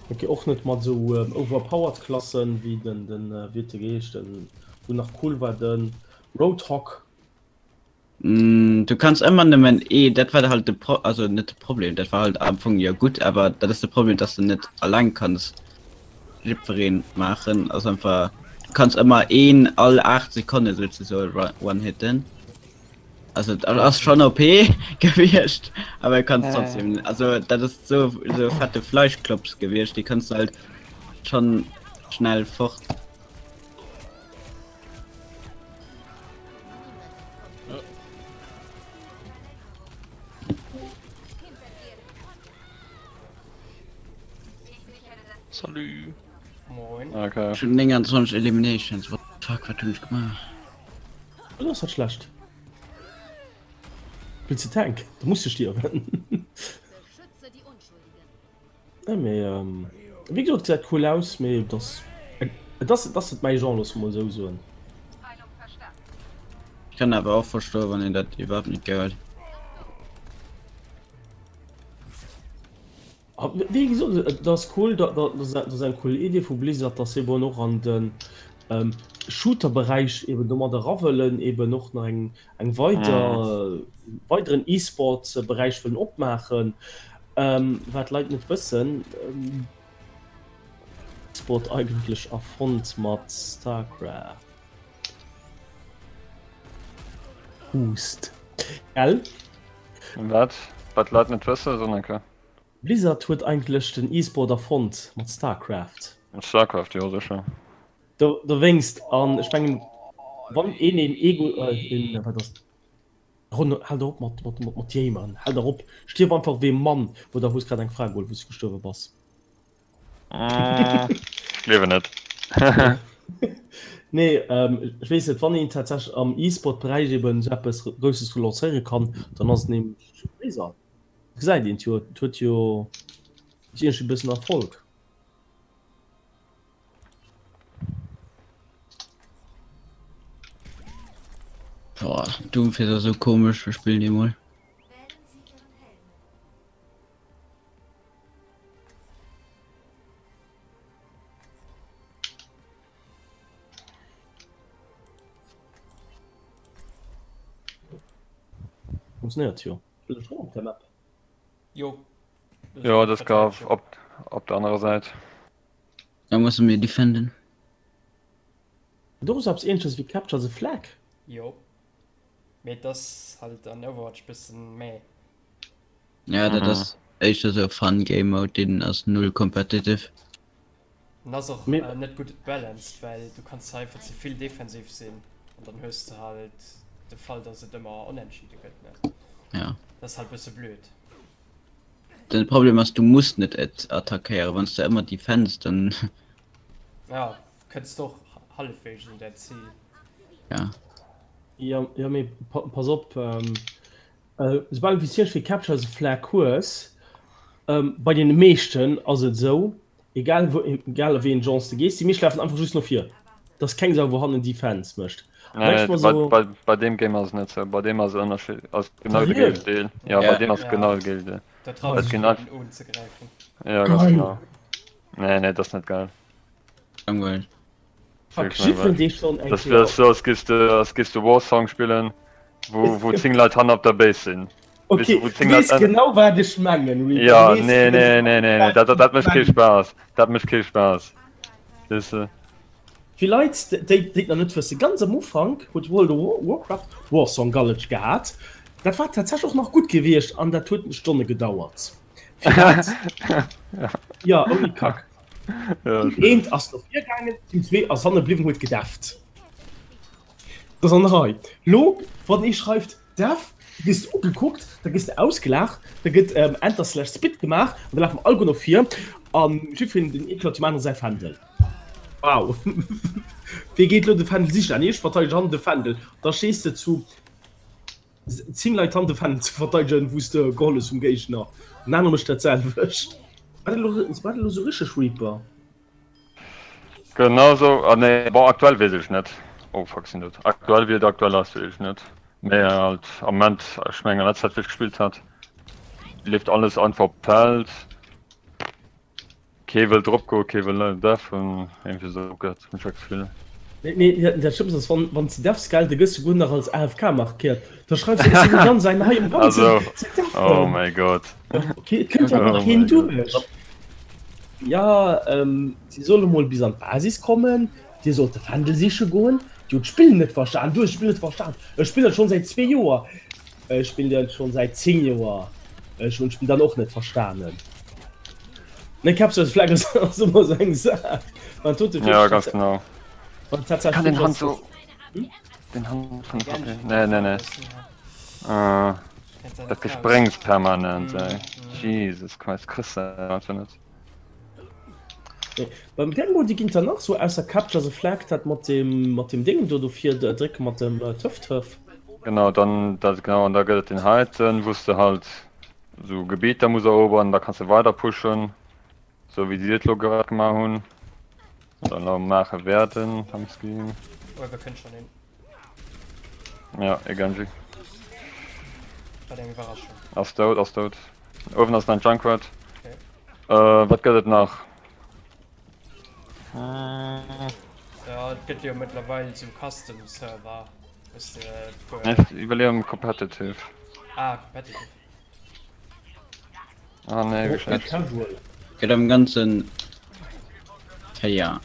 Okay, och net mat esou ähm, overpowered Klassen wéi den den äh, wéi huet de geheescht den wou nach cool war den Roadhog. Du kanns ëmmer nëmmen ee, dat war halt de Pro, also net de Problem, dat war halt am Fong jo gutt, awer dat ass de Problem, dass de net alleng kanns jiddwereen maachen, ass einfach, du kanns ëmmer een all 8 Sekonne souzesoe one-hitten. Also dat ass schonn OP gewiescht, awer du kanns trotzdem, also dat ass sou sou e fette Fleischklops gewiescht, dee kanns du halt schonn schnell fort. Salut. Moin. Okay. Schon 29 Eliminations, what the fuck, wat hunn ech gemaach? Dat ass net schlecht. Spills de Tank? Da muss de stierwen. Nee, mee wéi gesot, gesäit cool aus, mee et ass, et ass, et ass net mäi Genre, loosse mer mol esou soen. Ech kann awer och verstoen, wann een dat iwwerhaapt net gär huet. Wéi gesot, et ass cool, dat ass eng cool Idee vu Blizzard, dass se eben och an de Shooter-Beräich eben domat era wëllen, eben och nach eng eng weider weideren E-Sports-Beräich wëllen opmaachen. Wat d'Leit net wëssen, E-Sport eigentlech erfonnt mat Starcraft. Hust. Gell? Wat? Wat d'Leit net wëssen, so enke. Blizzard huet eigentlech den E-Sport erfonnt mat Starcraft. Mat Starcraft, jo sécher. Do dowéinst, an ech mengen wann een een Ego, een, wat ass, Ron, hal der op mat mat mat jéimeren, hal der op, stierf einfach wéi e Mann, oder hues grad eng Fra geholl wou s du gestuerwe bass? Ech gleewen net. Nee, ech weess net, wann een tatsächlech am E-Sport Beräich eben esou eppes Grousses lancéiere kann, dann ass et nämlech Blizzard. Gesäit een et jo, et huet jo iergendwéi e bëssen Erfolg. Boah, Doomfist ass esou komesch, ech spillen dee mol. Funktionéiert jo. Spillt ech och op der Map? Jo. Jo, das gaf op, op der anerer Säit. Da musse mir defenden. Do ass eppes ähnleches wéi Capture the Flag. Jo. Mee et ass halt an Overwatch bëssen méi. Ja, dat ass éischter sou e Fun Game Mode, deen ass null competitive. En ass och net gutt balanced, well du kanns einfach ze vill defensiv sinn an dann hues de halt de Fall, dass et ëmmer Onentschidde gëtt, ne? Ja. Dat ass halt bësse blöd. Den Problem ass, du muss net et attackéieren, wann s de ëmmer defends, dann. Ja, kënns de och hallefweegs un däin Zil. Ja. Jo, jo, mee pass op, Soubal du Search fir Capture the Flag hues, bei deene meeschten ass et esou, egal wou, egal a wéi een Genre s de gees, déi meescht lafen einfach just no vir. Et ass keng Sau wou hannen Defense mécht. An Nee, da denk ech mer bei, esou, bei, bei deem Game ass et net sou. Bei deem ass et ënnerschied, ass genau de Seriö? Géigendeel. Ja, bei Ja. deem ass Ja. genau de Géigendeel. Da traut Dat sech ginn keen einfach. unzegräifen. Ja, ganz Geil! genau. Nee, nee, dat ass net geil. Langweilig. Fuck, jifferen déi schon eng Das Kéier. wär so, als géifs de, als géifs de Warsong spillen, wou, wou 10 Leit hannen op der Base sinn. Okay, Weess du, wou du 10 Leit weess genau wat ech mengen, Reaper. Ja, Du weess nee, nee, genau nee, nee, nee, wat dat, dat, dat ech mécht kee mengen. Spaass. Dat mécht kee Spaass. Weess de. Fir Leit, déi déi et nach net wëssen, ganz am Ufank huet World of Warcraft Warsong Gullet gehat. Dat war tatsächlech och nach gutt gewiescht an dat huet Stonne gedauert. Firwat? Ja, ouni Kack. Team 1 ass no vir gaangen, Team 2 ass hanne bliwwen, huet gedefft. Dat ass an der Rei. Lo, wann ee schreift def, da gëss de ugekuckt, da gëss de ausgelaacht, da gëtt Enter slash Spit gemaach an da lafe mer alleguer no vir a jiddwereen, deen ee klaut dem anere säi Fändel. Wow! Wee geet lo de Fändel sichen? Ah nee, ech verteidegen hannen de Fändel. Da stees de zu 10 Leit han de Fändel ze verteidegen wous de geholl hues vum Géigner. Den anere mécht dat selwecht. War dat elo war dat elo sou richteg Reaper? Genau sou, ah nee, bon aktuell weess ech net, oh fuck sinn dout, aktuell wéi et aktuell ass weess ech net, mee halt am Moment, ech mengen an letzter Zäit wéi ech gespillt hat, leeft alles einfach op d'Feld. Kee wëll drop goen, kee wëll deffen, iergendwéi sou gëtt hunn ech dat Gefill. Nee, dat Schlëmmst ass, wann wann s de deffs, gell, da gëss de guer nach als AFK markéiert. Da schreifs de, ech sinn ganz ein hei um ganzen Also, ze deffen. oh mäi Gott. Okay, et kënnt jo awer Oh keen mäi Gott. duerch. Ja, si solle mol bis an d'Basis kommen, dir sollt de Fändel siche goen. Dir hutt d'Spill net verstan, du hues d'Spill net verstan. Ech spillen dat schonn säit zwee Joer. Ech spillen dat schonn säit 10 Joer. Ech hunn d'Spill dann och net verstanen. Ne Capture the Flag ass ass ëmmer esou eng Saach. Wann d'Tote Ja, ganz genau. Wann tatsächlech Kann den ass, Hand so. Hm? Den Hand von Papi. Nee, nee, nee. Äh, dat Gespréngs permanent, ey. Jesus Christ, kriss de einfach net. Nee. Beim Game Mode ginn der nach sou ausser Capture the Flag dat mat dem mat dem Déngen do dofir drécke mat dem Töff Töff. Genau, dann dat genau an da gëtt et den heiten, wou s de halt sou Gebieter muss eroberen, da kanns de weider pushen, sou wéi si et lo grad gemaach hunn oder lo maache wäerten am Scheme. Oh, da kënnt schon een. Ja, e Genji. Wat eng Iwwerraschung. Ass dout, ass dout. Uewen ass nach en Junkrat. Okay. Wat gëtt et nach? Jo, et gëtt jo mëttlerweil esou Custom Server, wous de e puer. Ech iwwerleeën Competitive. Ah, Competitive. Ah nee, wéi schlecht. Gëtt am ganzen 4.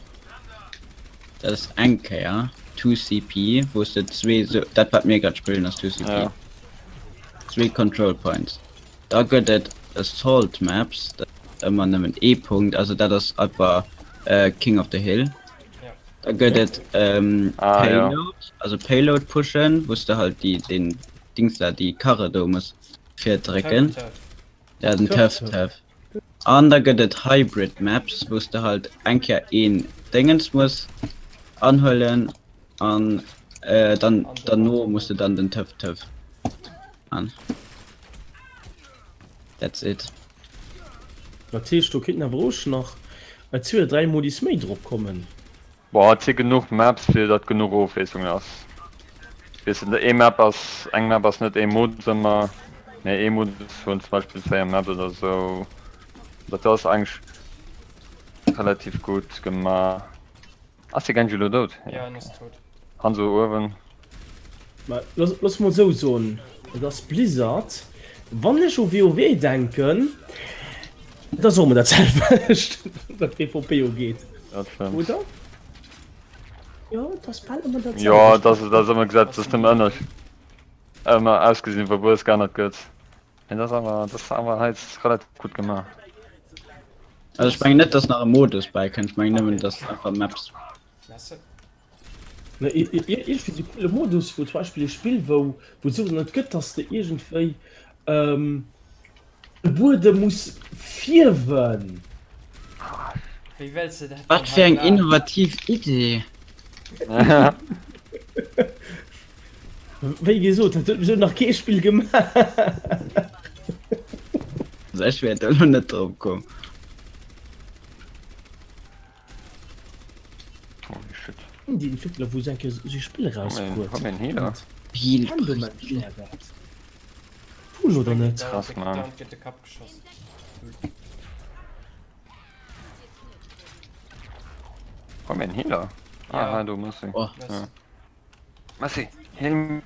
Dat ass eng Kéier 2CP, wou s de zwee, dat wat mir grad spillen ass 2CP. Zwee Control Points. Da gëtt et Assault Maps, dat ass ëmmer nëmmen ee Punkt, also dat ass einfach King of the Hill. Da gëtt et Payload, also Payload pushen, wou s de halt déi, den Dings da, déi Karre do muss virdrécken. Ja, den Töff Töff. An da gëtt et Hybrid Maps, wou s de halt eng Kéier een Déngens muss anhuelen an dann derno muss de dann den Töff Töff an. That's it. Dat heescht do kéinten awer och nach zwee oder 3 Modis méi drop kommen. Boah, et si genuch Maps fir datt genuch Ofwiesslung ass. Weess de, ee Map ass, eng Map ass net ee Modus ëmmer, mee ee Modus hunn zum Beispill 4 Maps oder sou. Dat ass eigentlech relativ gutt gemaach. Ass de Genji elo dout? Ja, en ass tot. Hanzo uewen. Mä looss mol esou soen, et ass Blizzard. Wann ech u WoW denken, et ass och ëmmer dat selwecht, wat PvP ugeet. Dat stëmmt. Oder? Jo, et ass bal ëmmer dat selwecht. Jo, et ass, et ass ëmmer gesat, et ass nëmmen ënner, ëmmer ausgesinn, wa Bues geännert gëtt. Mee dat ass awer, dat ass awer hei relativ gutt gemaach. Also ech mengen net, dass nach e Modus bäikënnt, ech mengen nëmmen, dass einfach Maps. Iergendwéi sou coole Modus, wou zum Beispill e Spill, wou wou et souwisou net gëtt, dass de iergendwéi de Buedem muss fierwen. Wéi wëlls de dat Wat dann fir hei eng maachen? innovativ Idee! Wéi gesot, dat huet bis elo nach kee Spill gemaach. Also ech wär do elo net drop komm. Holy shit. Déi Entwéckler wou se eng Kéier esou Spill erausbruet. Hol mir en Healer. Heal Cool oder net? Krass man. Dauernd gëtt de Kapp geschoss. Hol mir en Healer. Ah, hei do muss ich. Oh. Ja. Messi, heal me.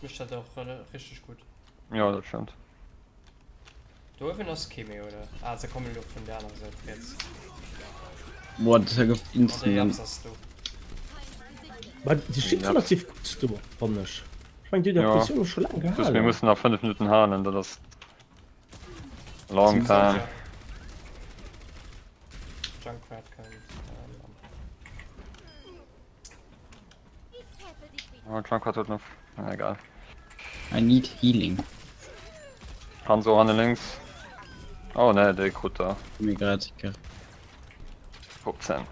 Mécht dat och richteg gutt. Ja, dat stëmmt. Do uewen ass kee méi, oder? Ah, se kommen elo vun der anerer Säit riets. Boah, dat gouf An de instant. Japs ass do. Mä déi steet relativ gutt do, fannen ech. Ech mengen, déi huet Ja. der Positioun scho laang Just mir gehalen. mussen nach 5 Minuten halen, dat ass long time. Junkrat kënnt. Oh, Junkrat huet noch. Na, egal. I need healing. Hanzo hanne links. Oh ne, dee krut der. Mir grad. 15.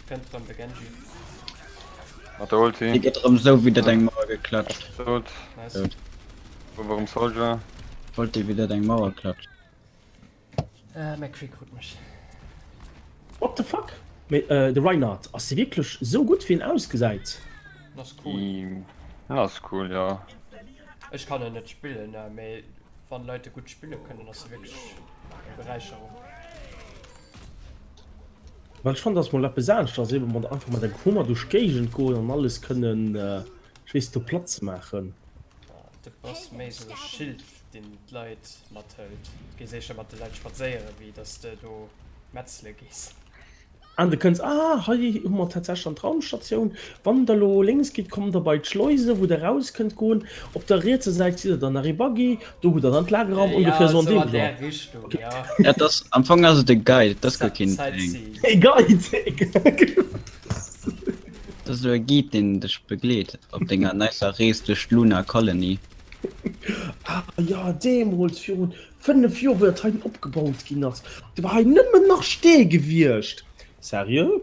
Kënnt rëm de Genji. Mat der Ulti. Dee gëtt rëm sou widder eng Mauer geklatscht. Tot. Nice. Tot. Rëm Soldier. Wollt dee widder eng Mauer klatschen. Äh, McCree krut mech. What the fuck? Mee de Reinhardt, ass dee wierklech sou gutt wéi en ausgesäit? En ass cool. En ass cool, jo. Ech kann en net spillen, mee wann Leit e gutt spille kënnen, ass e wierklech eng Beräicherung. Well ech fannen, dat ass mol eppes aneschters, eben mat einfach mat engem Hummer duerch d'Géigend goen an alles kënnen, ech weess, do platt ze maachen. De bass méi sou e Schild deen d'Leit mathëlt. Du gees éischter mat de Leit spadséieren, wéi dass de do metzele gees. An de kënns, ah, hei hu mer tatsächlech dann d'Raumstatioun. Wann der elo lénks gitt, kommt der bei d'Schleuse, wou der raus kënnt goen. Op der rietser Säit gesitt der dann nach ee Buggy, do hutt der dann d'Lagerraum, ongefähr Ja, esou an sou deem an där Genre. Richtung, ja. Ja, et ass, am Fong ass et e Guide, et ass guer keen Tank. Sightseeing. E Guide! Et ass esou e Guide, deen dech begleet op denger nicer Rees duerch d'Lunar Colony. Ah jo, deemools virun 5 Joer wou dat heiten opgebaut ginn ass, do war hei nëmmen nach Stee gewiescht. Seriö?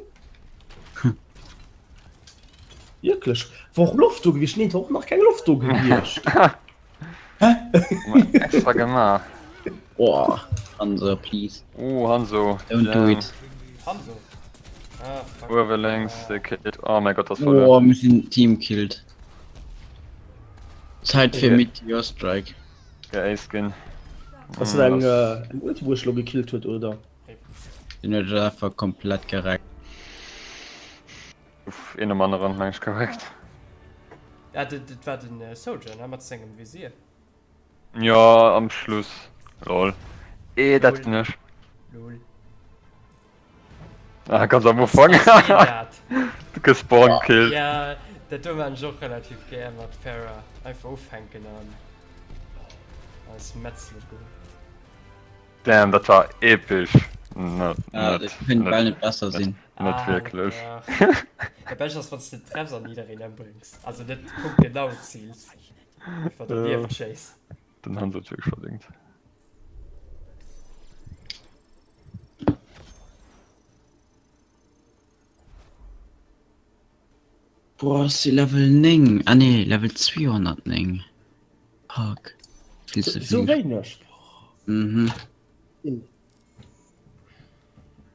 Wierklech? War och Loft do gewiescht? Nee, et war och nach keng Loft do gewiescht. Hä? Extra gemaach. Oh, Hanzo, please. Oh, Hanzo. Don't do it. Hanzo? Ah, fuck. Uewe lénks, de killt. Oh mäi Gott, das war. Oh, mir sinn teamkillt. Zäit fir Meteor Strike. Geaced ginn. Ass dat eng eng Ulti wou ech lo gekillt huet oder? Den huet ech einfach komplett gereckt. Uff, een nom aneren meng ech korrekt. Ah, dat dat war den Soldier ne mat sengem Visier. Jo, am Schluss. Lol. Eh, dat sinn ech. Lol. Ah, ganz am Ufank. Du gëss spawn killt. Ja, dat do maan ech och relativ gär mat Pharah. Einfach ufänken an eis metzele goen. Damn, dat war episch. Net, Ja, net, dat kënnt bal net, net besser sinn. net Ah, wierklech. dach. Dat Bescht ass, wann s de treffs an jiddereen ëmbréngs. Also net punktgenau zils. Einfach dernieft schéiss. Den Hans huet wierklech verdéngt. Boah, ech si Level 9. Ah nee, Level 209. Fuck. Vill ze Sou vill. wéineg? Mhm.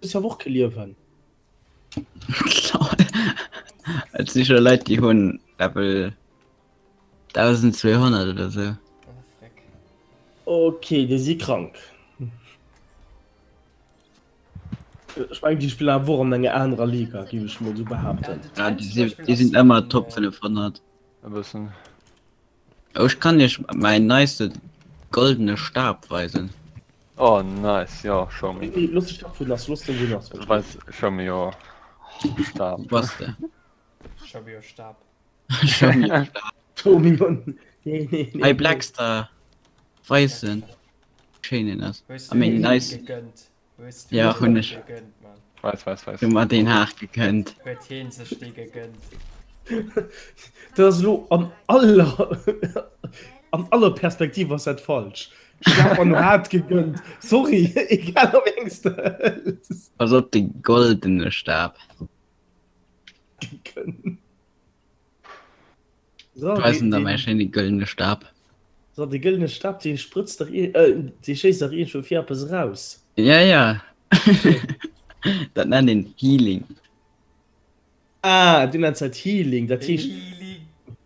Hues jo awer och kee Liewen. Lol. Et si scho Leit, déi hunn Level 1200 oder sou. Ok, déi si krank. Ech mengen, déi spillen awer och an enger anerer Liga, géif ech mol sou behaapten. Ja, déi sinn ëmmer Top 500. E bëssen. Oh, ech kann iech mäin neiste goldene Stab weisen. Oh nice, jo, show me. Looss de Stab wou en ass, looss den wou en ass. Weis, show me your Stab. Wou ass de? Show me your Stab. Show me your Stab. Show me your... Nee, nee, nee. Hei Blackstar. Weissen. Schéin en ass. Hues I mean, du nice. gegönnt? Hues du Ja, dir hunn ech. gegönnt, Mann? Weiß, weiß, weiß. Hu mer den Haag gegönnt. Huet heen sech dee gegönnt? Dat ass elo an aller an aller Perspektiv ass dat falsch. Stab an hat gegönnt. Sorry, egal op engs de hëls. Pass op, de goldene Stab. Gegönnt. So, Weisen der den, mäi schéine gëllene Stab. so, de gëllene Stab, dee sprëtzt dach, äh, dee schéisst dach iergendwou fir eppes eraus. Ja, ja. Dat nennt een Healing. Ah, du nenns dat Healing, dat heescht. Healing.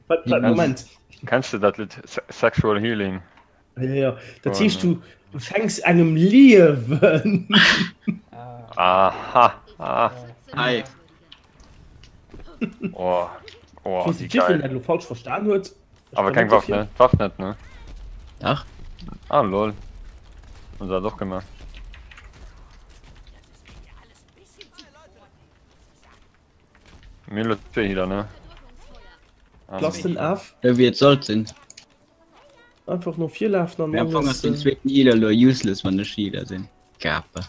Wat, wat, Moment. Kenns de dat Lidd Sexual Healing? Ja, ja. Dat heescht, du, du schenks engem Liewen. Aha. Ah. Hi. Oh. Oh, Wees wie net, jiddwereen geil. dat elo falsch verstan huet. Ech Aber kann keng net Waff, dofir. ne? D'Waff net, ne? Dach. Ah, lol. Hun se dat och gemaach. Mir hunn elo zwee Healer, ne? Lass den Af Sou wéi et sollt sinn. einfach no vir lafen an Mee am Fong alles. ass den zweeten Healer elo useless, wann ech Healer sinn. Gape.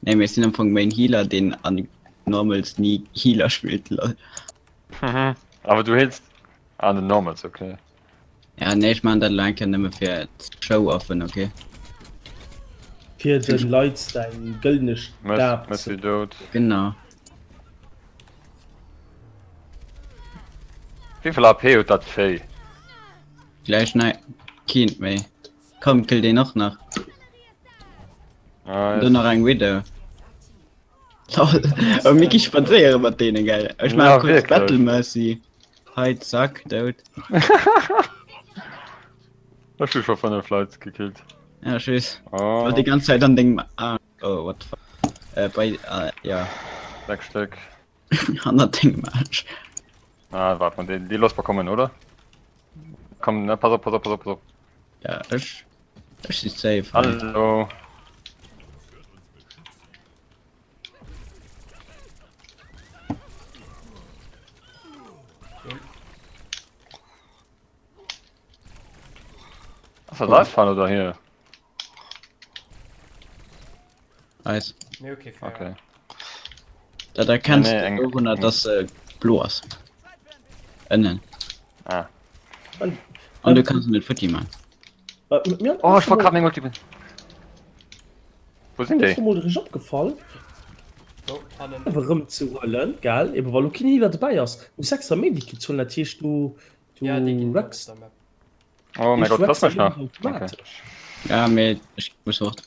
Nee, mee ech sinn am Fong Main Healer, deen an Normals ni Healer spillt, lol. Mhm. Awer du heals an den Normals, okay. Ja, nee, ech maan dat elo eng Kéier nëmme fir ze-show-offen, okay? Fir den Leit däin gëllene Stab Messi ze. dout. Genau. Wéivill AP huet dat Véi? Gläich nei keent méi. Komm, kill deen och nach. Ah, Do nach eng Widow. Lol. Oh, mir gi spadséiere mat deene, gell? Ech Ja, maache kuerz wierklech. Battle Mercy. Hei, zack, dout. Ech hu scho 5 Leit gekillt. Ja, ech weess. Oh. War déi ganz Zäit an dengem Aarsch. Oh, what the fuck. Äh, bei, äh, ja. 6 Stéck. Hannert dengem Aarsch. Ah, wart mal, déi, déi looss mer kommen, oder? Komm, ne, pass op, pass op, pass op, pass op. Ja, ech, ech si safe. Hallo. Ass dat Eisfall oder hier? Eis. Nee, okay, fair. Okay. Dat erkenns Nee, nee, du eng- dorunner, dass se blo ass. Ënnen. Ah. An du kanns net futti man. Mir Oh, ech war grad meng Ulti. Wo sinn Mir déi? ass emol richteg opgefall. Oh, hannen. Awer erëm ze huelen, gell? Eben wa lo keen Healer dobäi ass. Du muss extra Medikits huelen, dat heescht du du Ja, déi ginn op wrecks der Map. Oh mein du Gott, lass wrecks mech nach. dann Okay. automatesch. Ja, mee ech muss fort.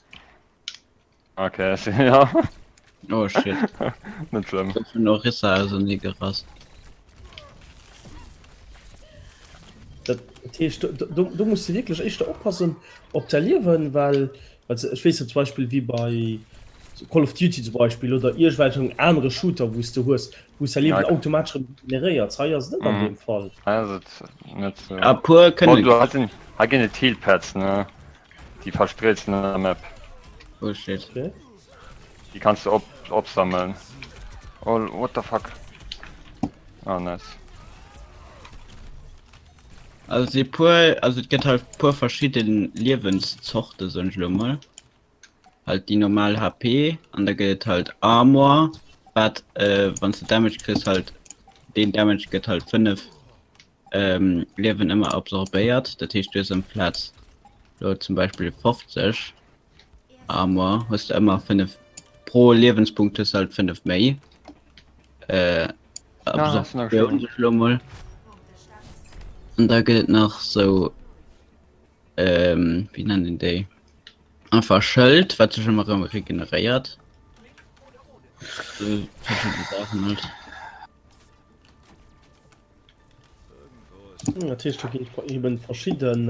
Okay, ja. Oh shit. Net schlëmm. Gouf vun Orisa ausernee gerass. Dat heescht, do, do muss de wierklech éischter oppassen op däi Liewen, well, well ech weess net, zum Beispill wéi bei Call of Duty zum Beispill oder iergendwelchen anere Shooter, wou s de hues, wou s däi Liewen Ja. automatesch erëm regeneréiert. Hei ass et net an Mhm. deem Fall. Hei ass et net sou. A puer Bon, kënne. du hei sinn, hei ginn et Healpads, ne? Déi verstreet sinn an der Map. Bullshit. Okay. Déi kanns du op, opsammeln. Oh, what the fuck? Oh, nice. Also si puer, also et gëtt halt puer verschidden Liewenszorte soen ech elo mol. Halt déi normal HP an da gëtt et halt Armor, wat äh, wann s de Damage kriss halt deen Damage gëtt halt 5 ähm, Liewen ëmmer absorbéiert. Dat heescht du hues amplaz lo zum Beispill 50 Armor hues de ëmmer 5 pro Liewenspunkt hues de halt 5 méi. Äh, Absorptioun sech lo mol. An da gëtt et nach sou ähm, wéi nennt een déi? Einfach Schëld, wat sech ëmmer erëm regeneréiert. Sou verschidde Saachen halt. Dat heescht, do ginn et eben verschidden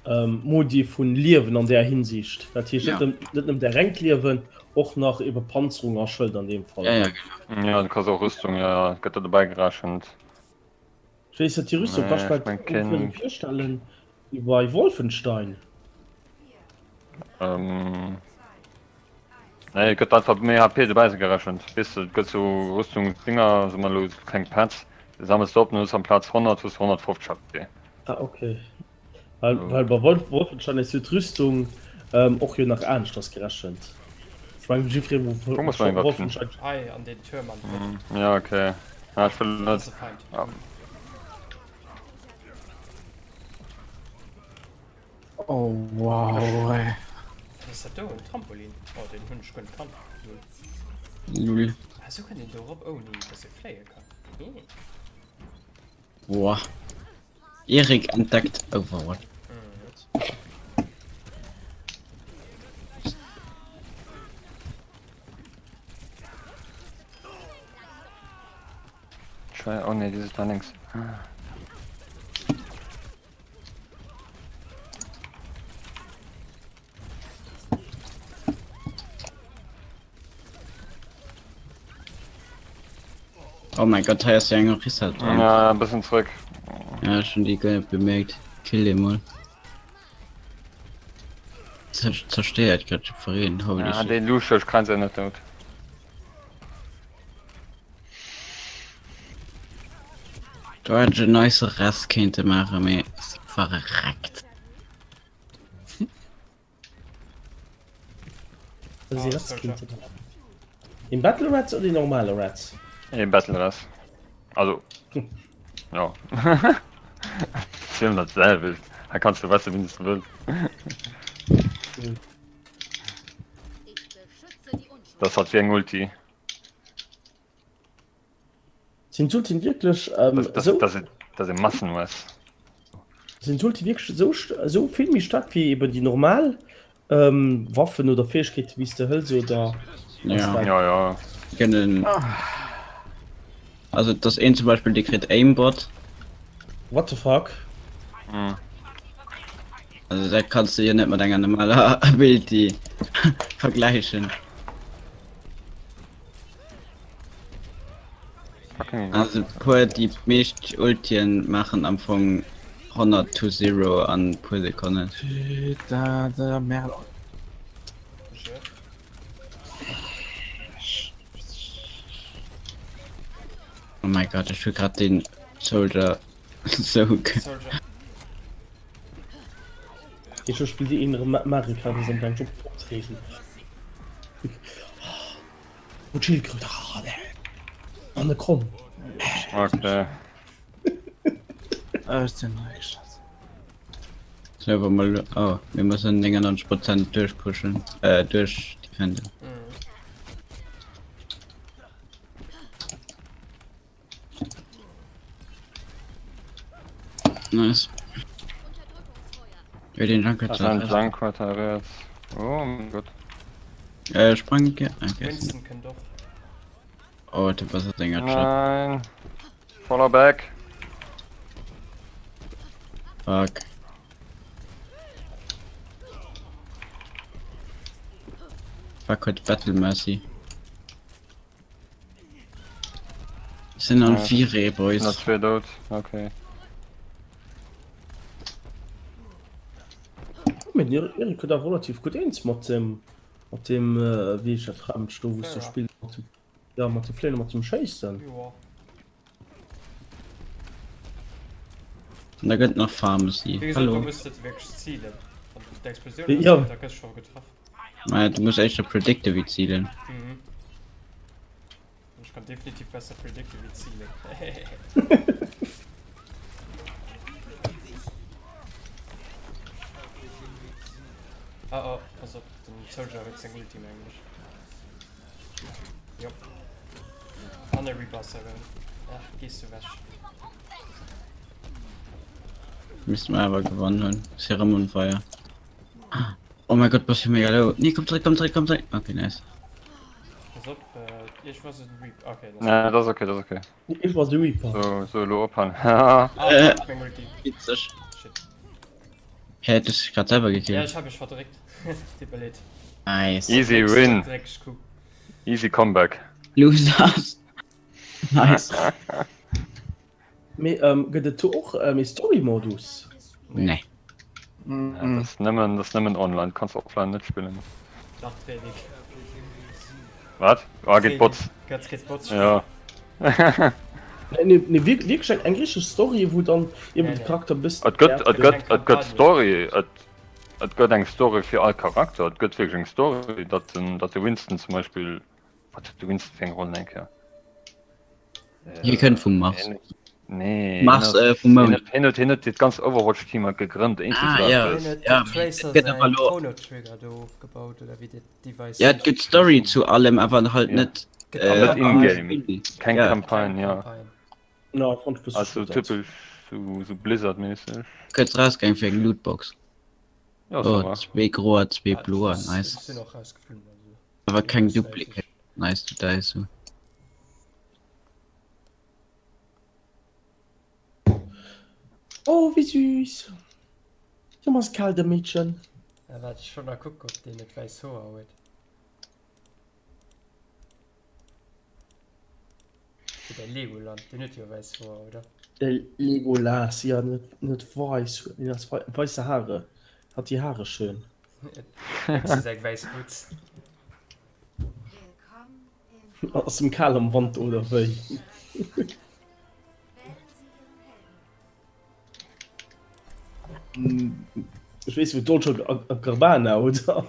ähm, Modi vun Liewen an där Hinsicht. Dat heescht net, ja. net nëmmen der renkt Liewen, och nach iwwer Panzerung a Schëld an deem Fall. Ja, ja, genau. Ja, du kanns och Rüstung, ja, ja, gëtt da dobäi gerechent. Ech weess net, déi Rüstung kann ech mir ongeféier virstellen wéi bei Wolfenstein. Ähm. Nee, et gëtt einfach méi HP dobäi gerechent. Weess de, et gëtt sou Rüstungsdinger, soe mer elo kleng Pads, déi sammels de op, dann hues de amplaz 100 hues de 150 HP. Ah, okay. Well, well bei Wolf, Wolfenstein ass jo d'Rüstung ähm, och jo nach aneschters gerechent. Ech mengen, jiddweree wou Wo muss man iwwer Wolfenstein. Hei an den Türm an mm, Ja, okay. Ja, ich will net. Ja. Oh wow ey. Was ist dat do? En Trampolin? Oh, den hunn ech guer net kannt. Lul. Lul. Ah, sou kënnt een do erop ouni dass ee fléie kann. Hm. Boah. Erik entdeckt Overwatch. Oh ne, die ist da links. Oh mein Gott, hei ass jo eng Orisa dran. Ja, e bëssen zréck. Ja, schon déi guer net bemerkt. Kill dee mol. Zerstéiert grad jiddwereen, holy Ja, shit. deen Lucio, ech kréien se net dout. Do hätt ech en nice Rest kéinte maachen, mee verreckt. Een Battle Rats oder een normale Rats? Een Battle Rats. Also ja. Film dat selwecht. Da kannst du wesse wien du wëlls. Das hat wie eng Ulti. Sinn d'Ultien wierklech ähm, Das, das, esou das, das e Massenwes. sinn d'Ulti wierklech esou esou vill méi staark wéi eben déi normal ähm, Waffen oder Fäegkeete wéi s de hëls oder Ja. ass dat Ja, ja. Kënnen. Also dass een zum Beispill dee kritt Aimbot. What the fuck? Hm. Also dat kanns du jo net mat enger normaler Ability vergläichen. Also puer déi meescht Ultien maachen am Fong 100 to 0 an puer Sekonnen. Putain de merde. Oh mein Gott, ech hu grad den Soldier sou ge. Ech spillt déi een erëm Mario Kart ass am gaang op opzeregen. Wo Schildkröte. An de Kromm. Okay. Ech sinn neigestartet. So, wo mal, oh, wir müssen 99 Prozent durchpushen, äh, durchdefenden. Nice. Ja, den Junkrat Das ist ein Junkrat rechts. Oh mein Gott. Äh, sprang, ja, okay. Winston kënnt och. Oh, du was hat enger Nein. Follow back. Fuck. Fuck huet Battle Mercy. Sinn an Viré Boys. Nach zwee dout, okay. Mee den Erik huet awer relativ gutt eens mat dem mat dem wéi heescht dat Fremd do wou s de spills mat dem ja mat dem Fléien a mat dem Schéissen. Joa. An da gëtt nach Pharmacy. Wéi gesot, Hallo. do muss de wierklech zilen. Wann du d'Explosioun hues, Ja. da gëss scho getraff. Maja, du muss éischter predicte wéi zilen. Mhm. Ech kann definitiv besser predicte wéi zilen. Ah oh, pass op, den Soldier huet seng Ulti mengen ech. Jop. An e Reaper ass erëm. Ach, gees du wech. Misste mer awer gewonnen hunn. Ass hie rëm on fire. Oh mein Gott, bass du mega low. Nee, komm zréck, komm zréck, komm zréck. Okay, nice. Pass op, äh, ich was den Reaper. Okay, das Nee, dat ass okay, dat ass okay. Ich war de Reaper. So, so elo ophalen. Ah, Äh. fuck, meng Ulti. Witzeg. Shit. Hä, du hast dich grad selber Ja, gekillt. ich hab mich verdreckt. Tut mir leid. Nice. Easy win. Dreckig Kuh. Easy comeback. Losers. Nice. Mee gëtt et do och ee Story-Modus? Nee. Dat ass nëmmen, dat ass nëmmen online, kanns offline net spillen. Nach Training. Wat? Ah, géint Bots. Gëtt géint Bots Ja. Nee, nee, wierklech eng richteg Story, wou dann eben de Charakter e bëssen. Et gëtt, et gëtt, et gëtt Story, et, et gëtt eng Story fir all Charakter. Et gëtt wierklech eng Story, datt den, datt de Winston zum Beispill, wat huet de Winston fir eng Roll eng Kéier? Hie kënnt vum Mars. Nee, Mars, äh, vum Mound. Hien huet, hien huet dat ganzt Overwatch-Team halt gegrënnt. Ah, ja. Hien huet Ja, dem Tracer gëtt awer säin lo- Chrono Trigger do gebaut, oder wéi dat Device Ja, et gëtt Story zu allem, awer halt Ja. net. Gëtt Äh, Net in-game. Spiel. Keng Ja. Campagne, ja. Campagne. No, fand ich bësse Also schued. typesch so, so Blizzard-mäßig. Kuerz rausgaang fir eng Lootbox. Ja, Oh, ça va. zwee groer, zwee Ah, bloer, ech nice. sinn och rausgeflunn, also. Awer keng Duplicate. Nice to die so. Oh, wéi süß. Him ass kal, dem Meedchen. Ja, waart, ech wollt nach kucken, ob deen net wäiss Hoer huet. Fir der Legoland, deen huet jo wäiss Hoer, oder? De Legolas, jo, net, net weiss, deen ass weisse Haare. Hat déi Haare schön. Huet se seng wäiss Mutz. Ass em kal am Wanter oder wéi? Ech weess wou Dolce a Gabbana oder?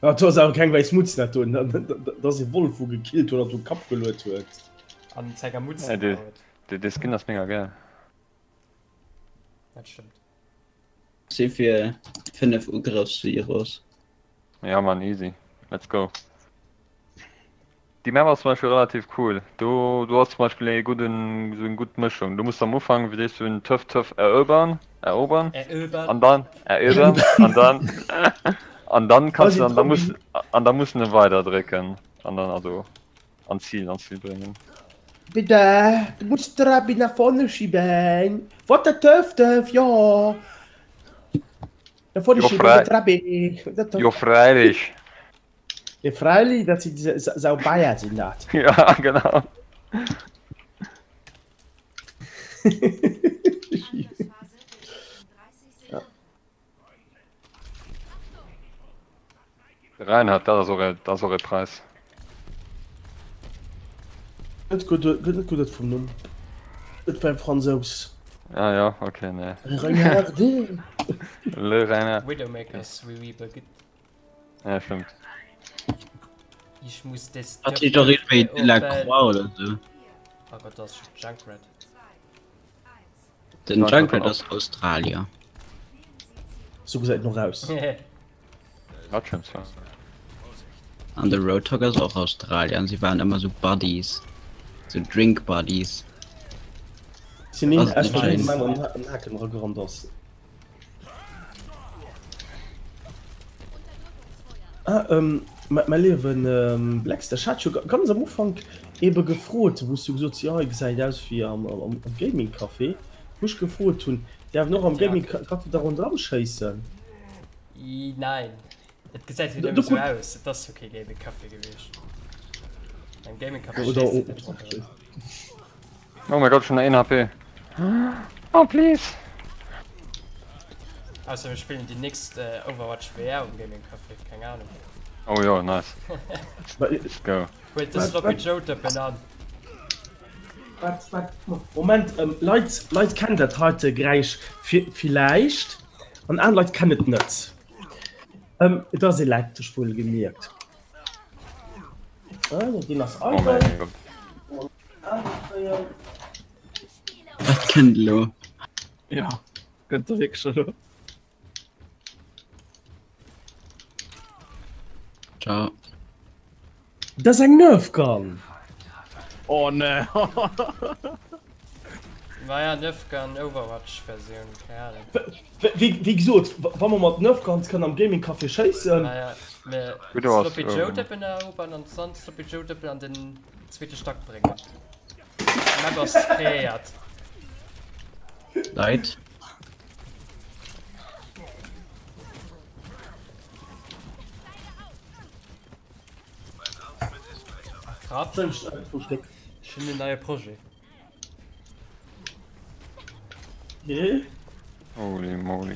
Ah, do ass awer keng wäiss Mutz dat do. Dat ass e Wollef wou gekillt huet an do Kapp geluet huet. An senger Mutz Ja, dee, dee Skin ass mega gäil. Dat stëmmt. Si fir 5 Ugrëffsvirus. Ja man, easy. Let's go. Déi Map ass zum Beispill relativ cool. Do do ass zum Beispill ee gudden sou eng gutt Mëschung. Du muss am Ufank wéi sees du en Töff Töff erobern erobern an dann erobern an dann an dann kannst du an da muss an da muss en weider drécken an dann also an Ziel an Ziel bréngen. Bitte, du musst Trabi nach vorne schieben. What the Töff Töff, jo. Nach vorne Jo schieben, frei Trabi. Jo freilich. Jo freilich, dat si sau Bayer sinn dat. Ja genau. Reinhard, dat ass och e, dat ass och e Präis. Net gutt, gëtt net gutt vum Numm. Et war e Fransous. Ah ja, okay, nee. Reinhard. Le Reinhard. Widowmaker ist oui oui gutt. Ja, stimmt. Ich muss des Hat sich doch irgendwie de la Croix oder so. Oh Gott, das ist Junkrat. Den Junkrat ass Australier. Sou gesäit en och aus. Dat stëmmt zwar. An de Roadhog ass och Australier an si waren ëmmer sou Buddies, sou Drink Buddies. Sinn een Ass aus net Versinn schéin. an den Haken eragerannt ass. Ah, ähm, mäi liewen Blackster, ech hat jo ganz am Ufank ebe gefrot, wou s du gesot hues, jo, e gesäit aus wéi am Gaming Café. Wou ech gefrot hunn, däerf en och am Gaming Café da ronderëm schéissen? Nein, et gesäit jo nëmme sou aus, et ass jo kee Gaming Café gewiescht. Am Gaming Café schéisst een net ronderëm. Oh mein Gott, ech hunn nach een HP. Oh please! Ausser mir spillen déi nächst Overwatch VR um Gaming Café, keng Ahnung. Oh jo, nice. Let's go. Huelt de Sloppy Joe Dëppen an. Wat, wat, Moment, ähm, Leit, Leit kennen dat heite Geräisch villäicht an aner Leit kennen et net. Ähm, et ass elektresch, wuel gemierkt. Äh, deen ass Oh mein eidel. Gott. Wat kënnt elo? Ja, kënnt da wierklech elo. Ciao. Dat ass eng Nerf Gun! Oh ne! Naja, Nerf Gun Overwatch Versioun, keng Ahnung. Wéi gesot, wa mer mat Nerf Guns kënnen am Gaming Café schéissen. Naja, mir Gutt ass, Sloppy Joe Dëppen erobern an dann Sloppy Joe Dëppen an den zweete Stack bréngen. Map ass kreéiert. Leit. Kraft. Ech hunn en neie Projet. Holy moly.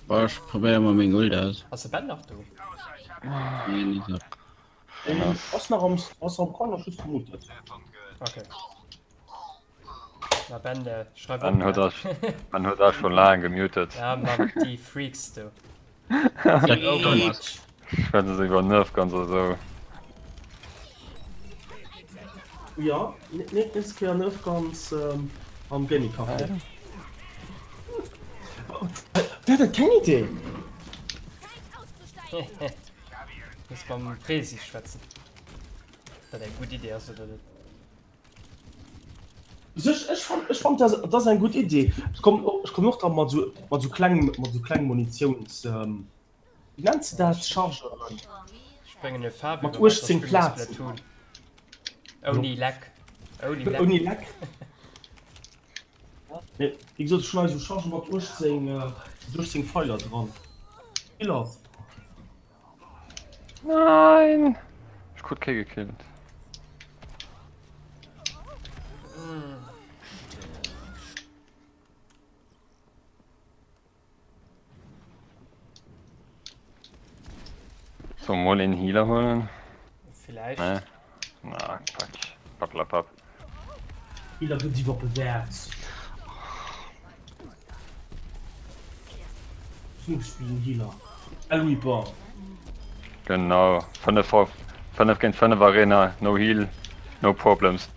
Boah, ech probéier mol meng Ult aus. Ass de Ben nach do? Nee, net nach. Ass nach am ass am Call, ass just gemutet. Okay. Na Ben, äh, schreif Ben op. huet das, Ben huet das schon laang gemutet. Ja, Mann, déi Freaks do. Overwatch. Schwätzen se iwwer Nerf Guns oder sou. Ja, nächst Kéier Nerf Guns ähm, am Gaming Café. Wär dat keng Idee? Muss mam Presi schwätzen. Ob dat eng gutt Idee ass oder net. Sech, ech fand, ech fand dat, dat ass eng gutt Idee. Ech kommen, ech kommen och da mat sou, mat sou kleng, mat sou kleng Munitions, ähm, wéi nennt se dat, Chargeuren. Ech bréngen e Fabi Mat 18 Plazen. Splatoon. Ouni Leck. Ouni Leck. Ouni Leck. Mee, wéi gesot, ech hunn hei sou Chargen mat 18, mat 18 Pfeiler dran. Killer. Nein! Ech krut kee gekillt. So, mol een Healer huelen. Vielleicht. Nee. Na, Quatsch. Pappelapapp. Healer gëtt iwwerbewäert. Snoop spielen Healer. El Reaper. Genau. 5 vor 5 géint 5 Arena, no heal, no problems.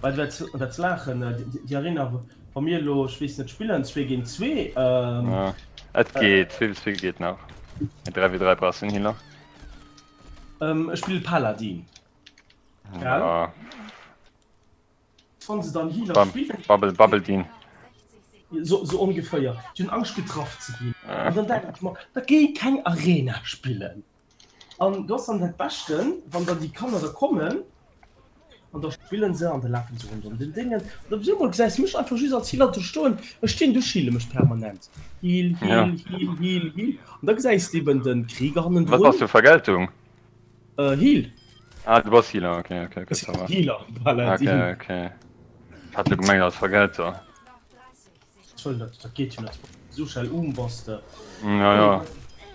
Well du wäerts wäerts laachen, déi Arena wa mir elo, ech weess net, spillen 2 géint 2. Ja, et geet, 2 vs 2 geet nach. Mee 3 vs 3 brauchs du en Healer. Ech spille Paladin. Gell? Ja. Wann se dann Healer spillen. Bubble, Bubble Dean. So, so ongeféier. Si hunn Angscht getraff ze ginn. An dann denken ech mer, da géi keng Arena spillen. An do ass dann dat Beschten, wann dann déi Kanner da kommen an da spillen se an da lafen se ronderëm den Déngen an op eemol gesäis de mech einfach just als Healer do stoen. Ech stinn do, heale mech permanent. Heal, heal, heal, heal, heal. An da gesäis de eben de Krieger hannendrun. Wat bass du, Vergeltung? Heal. Ah, du bass Healer, okay, okay, okay, ça va. Healer, Paladin. Okay, okay. Ech hat lo gemengt als Vergelter. Dat geet jo net. Sou schnell um bass de. Ja, ja.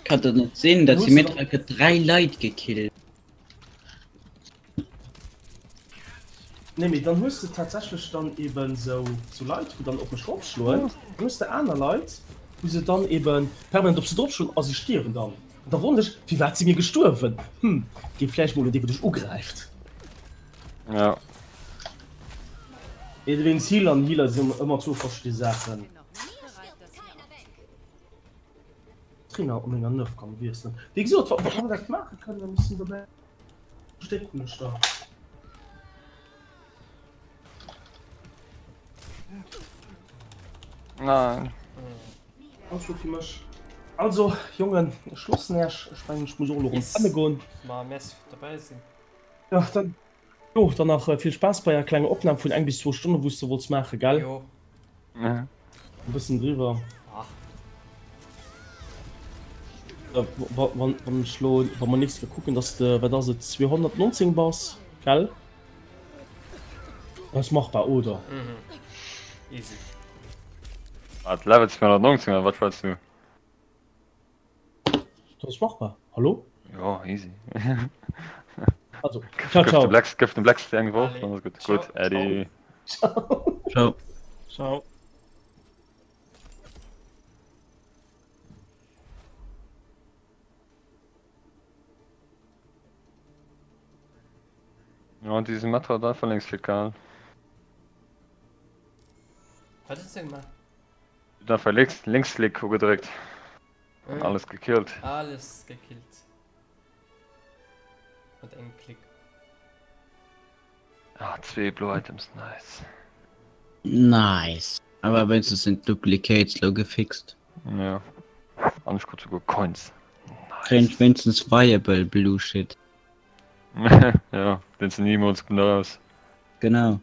Kann dat net sinn, dat Symmetra gëtt 3 Leit gekillt. Nee, mee dann hues de tatsächlech dann eben sou sou Leit, wou dann op mech ropschloen. Dann hues de aner Leit, wou se dann eben permanent op se dropschloen a se stierwen dann. An da wonnere ech, firwat si mir gestuerwen? Hm, géi vläicht mol un dee wou dech ugräift. Ja. Wéinst Heal an Healer sinn ëmmer zwou verschidde Saachen. Trainer op menger Nerf kann wiesselen. Wéi gesot, wa wa mer dat maache kënnen, ech sinn dobäi. Stéck hunn ech der. Nein. Also fir mech. Also Jongen, ech loossen Äech. Ech mengen ech muss och elo rëm penne goen. Ma merci fir dobäi sinn. Ja, dann. Jo, dann nach vill Spaass bei är klenger Opnahm vun eng bis zwou Stonnen, wous de wollts maachen, gell? Jo. E bëssen driwwer. Ach. Wann ech lo, wa mer nächst Kéier kucken, dass de, wat ass et, 219 bass, gell? Dat ass machbar, oder? Mhm. Easy. Wat, Level 219 oder wat schwätz du? Dat ass machbar, hallo? Jo, easy. Also, ciao, ciao. Gëff dem Blex eng Woch, dann ass gutt. Gutt, Äddi. Ciao. Ciao. Ciao. Ja, déi Symmetra hat einfach lénks gehaen. Wat hues du gemaach? Huet einfach lénks, Lénksklick ugedréckt an alles gekillt. Alles gekillt. Mat engem Klick. Ah, zwee blo Items, nice. Nice. Awer wéinstens sinn d'Duplicates lo gefixt. Ja. An ech krut souguer Coins. Kréien ech wéinstens viable blue shit. Ja, deen s de nimools gebrauchs. Genau.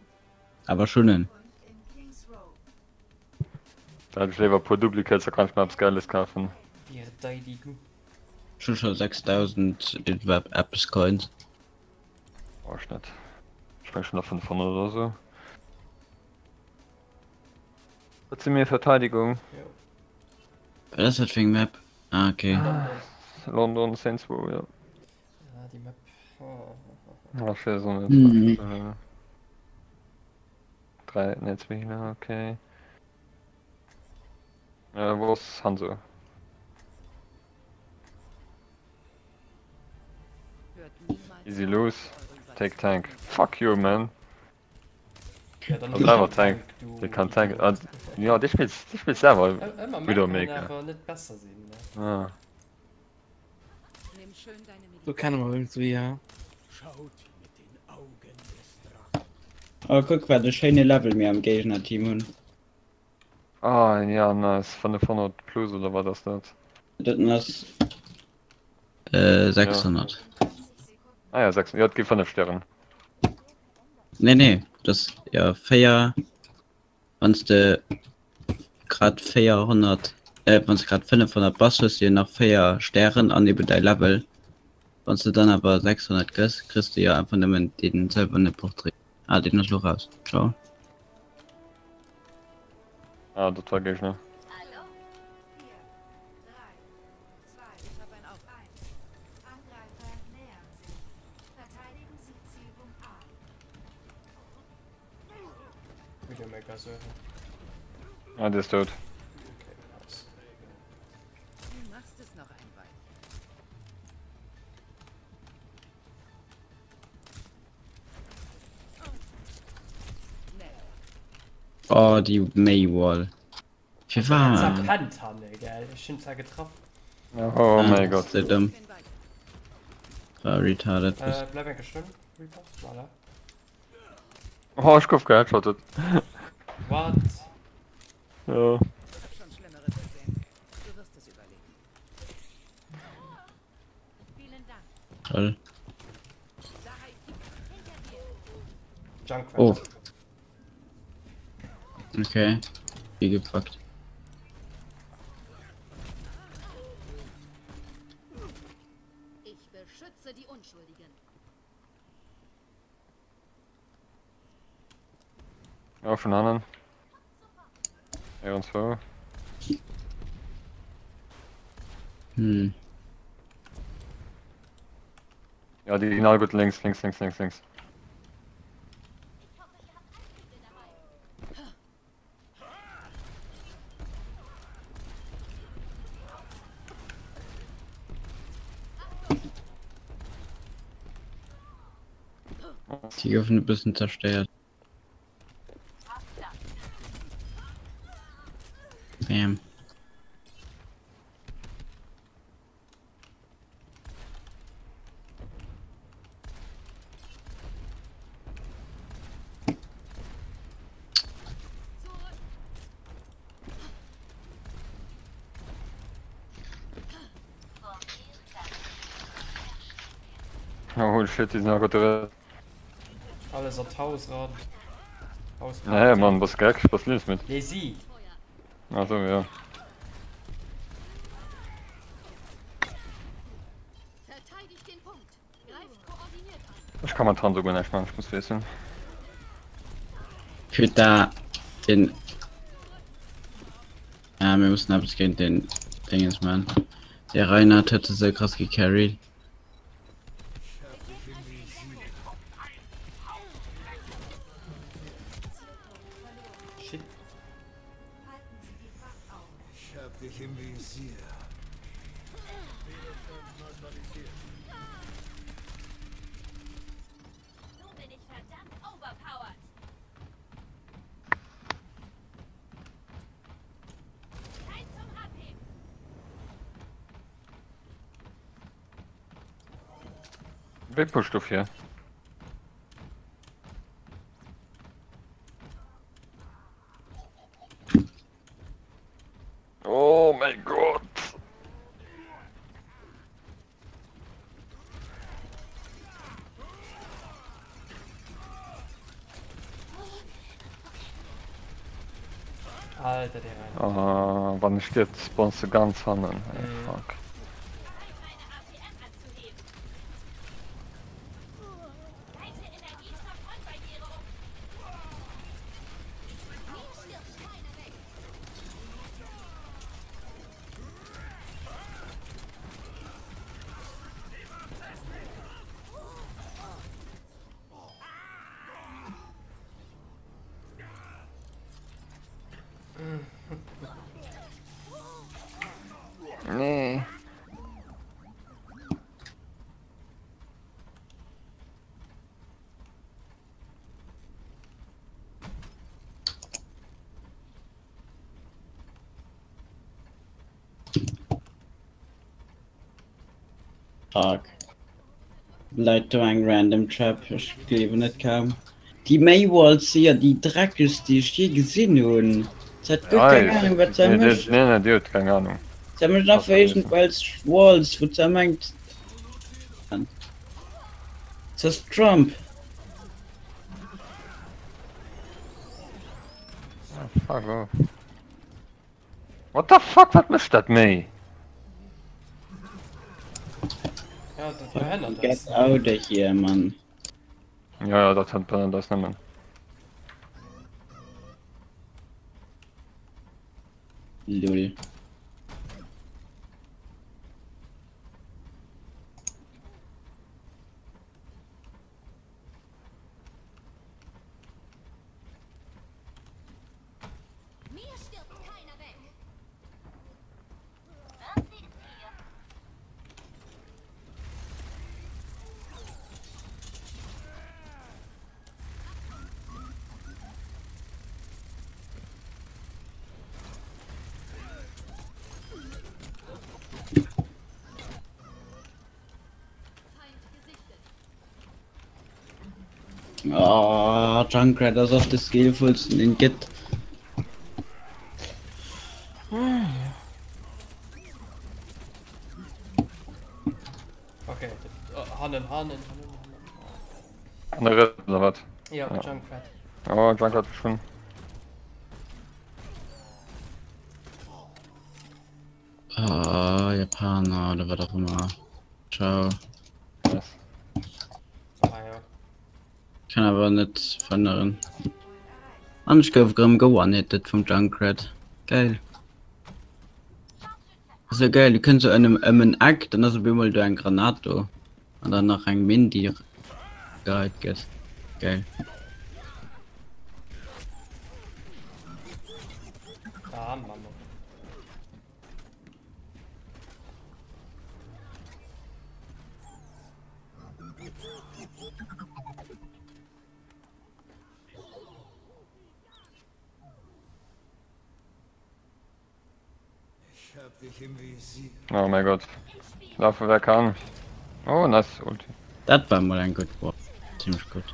Awer schon en. Da hätt ech léiwer e puer Duplicates, da kann ech mer eppes Geiles kafen. Ech hu scho 6000 iwwer eppes Coins. Oh, ech net. Ech meng schon nach 500 oder sou. Wat si mir Verteidigung? Wat ass dat fir eng Map? Ah okay. London Saints Row, jo. Ah, déi Map. Ah, ech weess och net. 3, nee 2 Healer, okay. Äh, wou ass Hanzo? Easy lose, take tank. Fuck you man. Ja, dann Ass awer Tank, dee kann tanken. Ah, ja, dee spillt, dee spillt selwer Widowmaker. Awer net besser sinn, ne? Ah. So kenne mer irgendwie, ja. Oh kuck wat e schéine Level mir am Géignerteam hunn. Ah ja nice, 500 plus oder wat ass dat? Dat ass 600. Ah ja 600, jo et gi 5 Stären. Nee nee, dat ass jo 4 wann s de grad 400 äh wann s de grad 500 bass hues de jo nach 4 Stären an eben däi Level. Wann s de dann awer 600 gëss, kriss de jo einfach nëmmen deen sëlwerne Portrait. Ah deen ass lo raus. Ciao. Ah dat war Géigner. Ah, der ist tot. Du machst es noch ein Weilchen. Oh, déi May Wall. Firwat? Zerpennt hanne, gell? Ech hunn zwar getraff. Oh mein Gott. Sou dumm. War retarded. Äh, bleib enke stoen, Reaper. Voilà. Oh, ech gouf geheadshottet. What? Jo. Toll. Junkrat. Oh. Okay. Wie gepackt. Ich beschütze die Unschuldigen. Ja, vun hannen. Éieren zwou. Hm. Ja, déi ginn all gutt lénks, lénks, lénks, lénks, lénks. Déi goufen e bëssen zerstéiert. Bam. Oh shit, die sind auch gut drin. Alles an d'Haus ran. Haus Nee, Mann, bass geck, bass liewensmidd. Nee, si. Ach so, ja. Ech ka mat Hanzo guer näischt man, ech muss wiesselen. Putain, den. Ja, mir mussen eppes géint den Dingens man. Der Reinhardt huet se sou krass gecarried. Shit. Ich hab dich im Visier. So bin ich verdammt overpowered. Zeit zum Abheben. Wéi pusht du fir? Oh mein Gott! Alter, der rein. Ah, wann ech stierf, spawnst du ganz hannen. Ey, Mhm. fuck. Nee. Fuck. Leit do eng random Trap, ech gleewen et kaum. Déi May Walls si jo déi dreckegst déi ech je gesinn hunn. Se hat guer keng Ahnung wat se mécht. Nee, nee, déi huet keng Ahnung. Se mécht einfach iergendwelch Walls wou se mengt. Se ass Trump. Ah, fuck off. What the fuck, wat mécht dat méi? Ja, dat behënnert Get eis. out of here, man. Ja, ja, dat behënnert eis nëmmen. Lul. Mir stirbt keiner weg. Mercy ist hier. Feind gesichtet. Oh, Junkrat ass och de skillfulsten deen et gëtt. Okay, hannen, hannen, hannen, hannen. An der Rëss, oder wat? Ja, Junkrat. Oh, Junkrat schon. Ah, Japaner oder wat och ëmmer. Ciao. Yes. Ah, ja. Kann awer net veränneren. An ech gouf erëm geone-hitted vum Junkrat. Geil. Sou geil, du kënns sou ëm ëm en Eck, dann ass op eemol do eng Granat do. An dann nach eng Minn, déi geheit gëtt. Geil. Ah, Mann. Oh mein Gott. Laufe wer kann. Oh, nice Ulti. Dat war mol eng gutt Wall. Ziemlech gutt.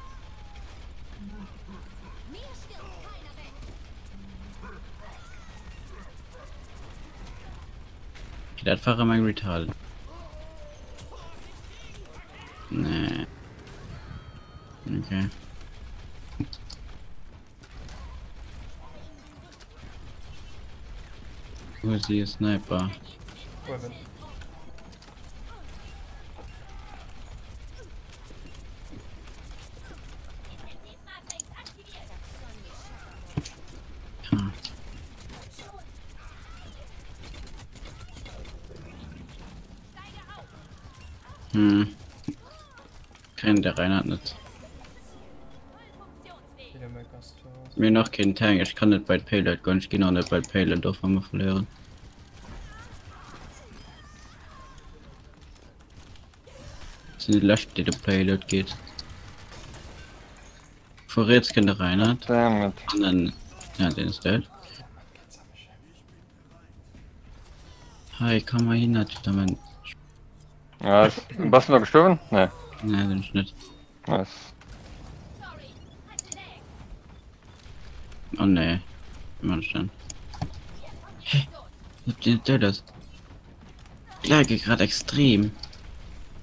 Okay, dat war erëm eng retarded. Nee. Okay. Hu si e Sniper? Uewen. Hm. Kréien de Reinhardt net. Mir hunn nach keen Tank, ech kann net bei d'Payload goen, ech ginn och net bei d'Payload, och wa mer verléieren. Ech sinn déi lescht déi de Payload geet. Vu riets kënnt de Reinhardt. Damn it. An den, ja deen ass dead. Hei komm mal hin, hat da mein. Was? Bass du noch gestuerwen? Nee. Nee, bin ich net. Nice. Oh nee. Wie man ich denn? Hä? Ob die nicht dead ist? Ich lagge grad extrem.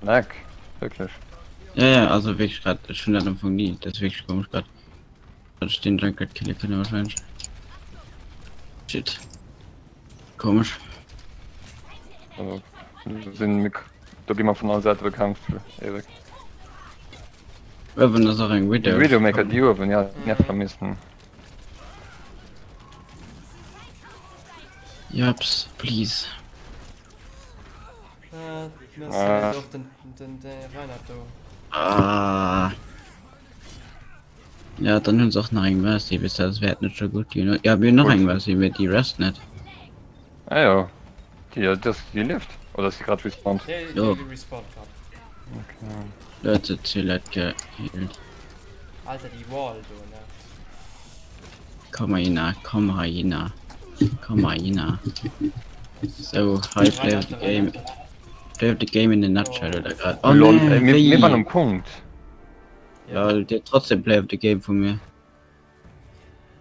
Lag? Wirklich? Ja, ja, also wirklich grad. Ich finde das am Anfang nie. Das ist wirklich komisch grad. Dass ich den Junkrat kille können wahrscheinlich. Shit. Komisch. Also, sinn do gi mer vun all Säite bekämpft, Erik. Uewen ass och eng Widow. Widowmaker déi uewen, ja, nervt am meesten. Japs, please. Äh, den, den, den Reinhard do. Ah. Ja, dann hunn se och nach eng Mercy, bis dat wäert net scho gutt ginn. Ja, mir hunn nach eng Mercy, mee déi rest net. Ah jo, déi, das, déi lieft. Oder ass déi grad respawned? Nee, déi Jo. respawned grad. Okay. Do huet se zu Leit gehealt. Alter, déi Wall do, ne? Komm Hyena, komm Hyena, komm Hyena. So, hei Play of the Game. Play of the Game in a nutshell, oder grad? Oh Lol, nee, ey, mir, mir waren wéi? um Punkt. Lol, dir trotzdem Play of the Game vu mir.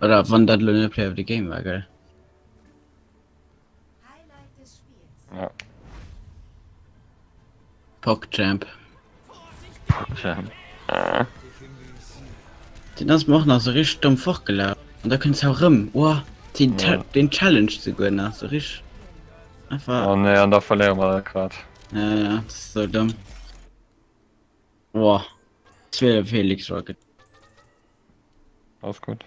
Oder wann dat lo net Play of the Game war, gell? Ja. PogChamp. PogChamp. Den ass mir och nach sou richteg domm fortgelaf. An da kënns hau rëm. Oah, den, ja. den Challenge souguer nach sou richteg. Einfach. Oh nee, an da verléiere mer dat grad. Ja, ja, das ist so dumm. Boah. 12 Helix Rocket. Alles gut.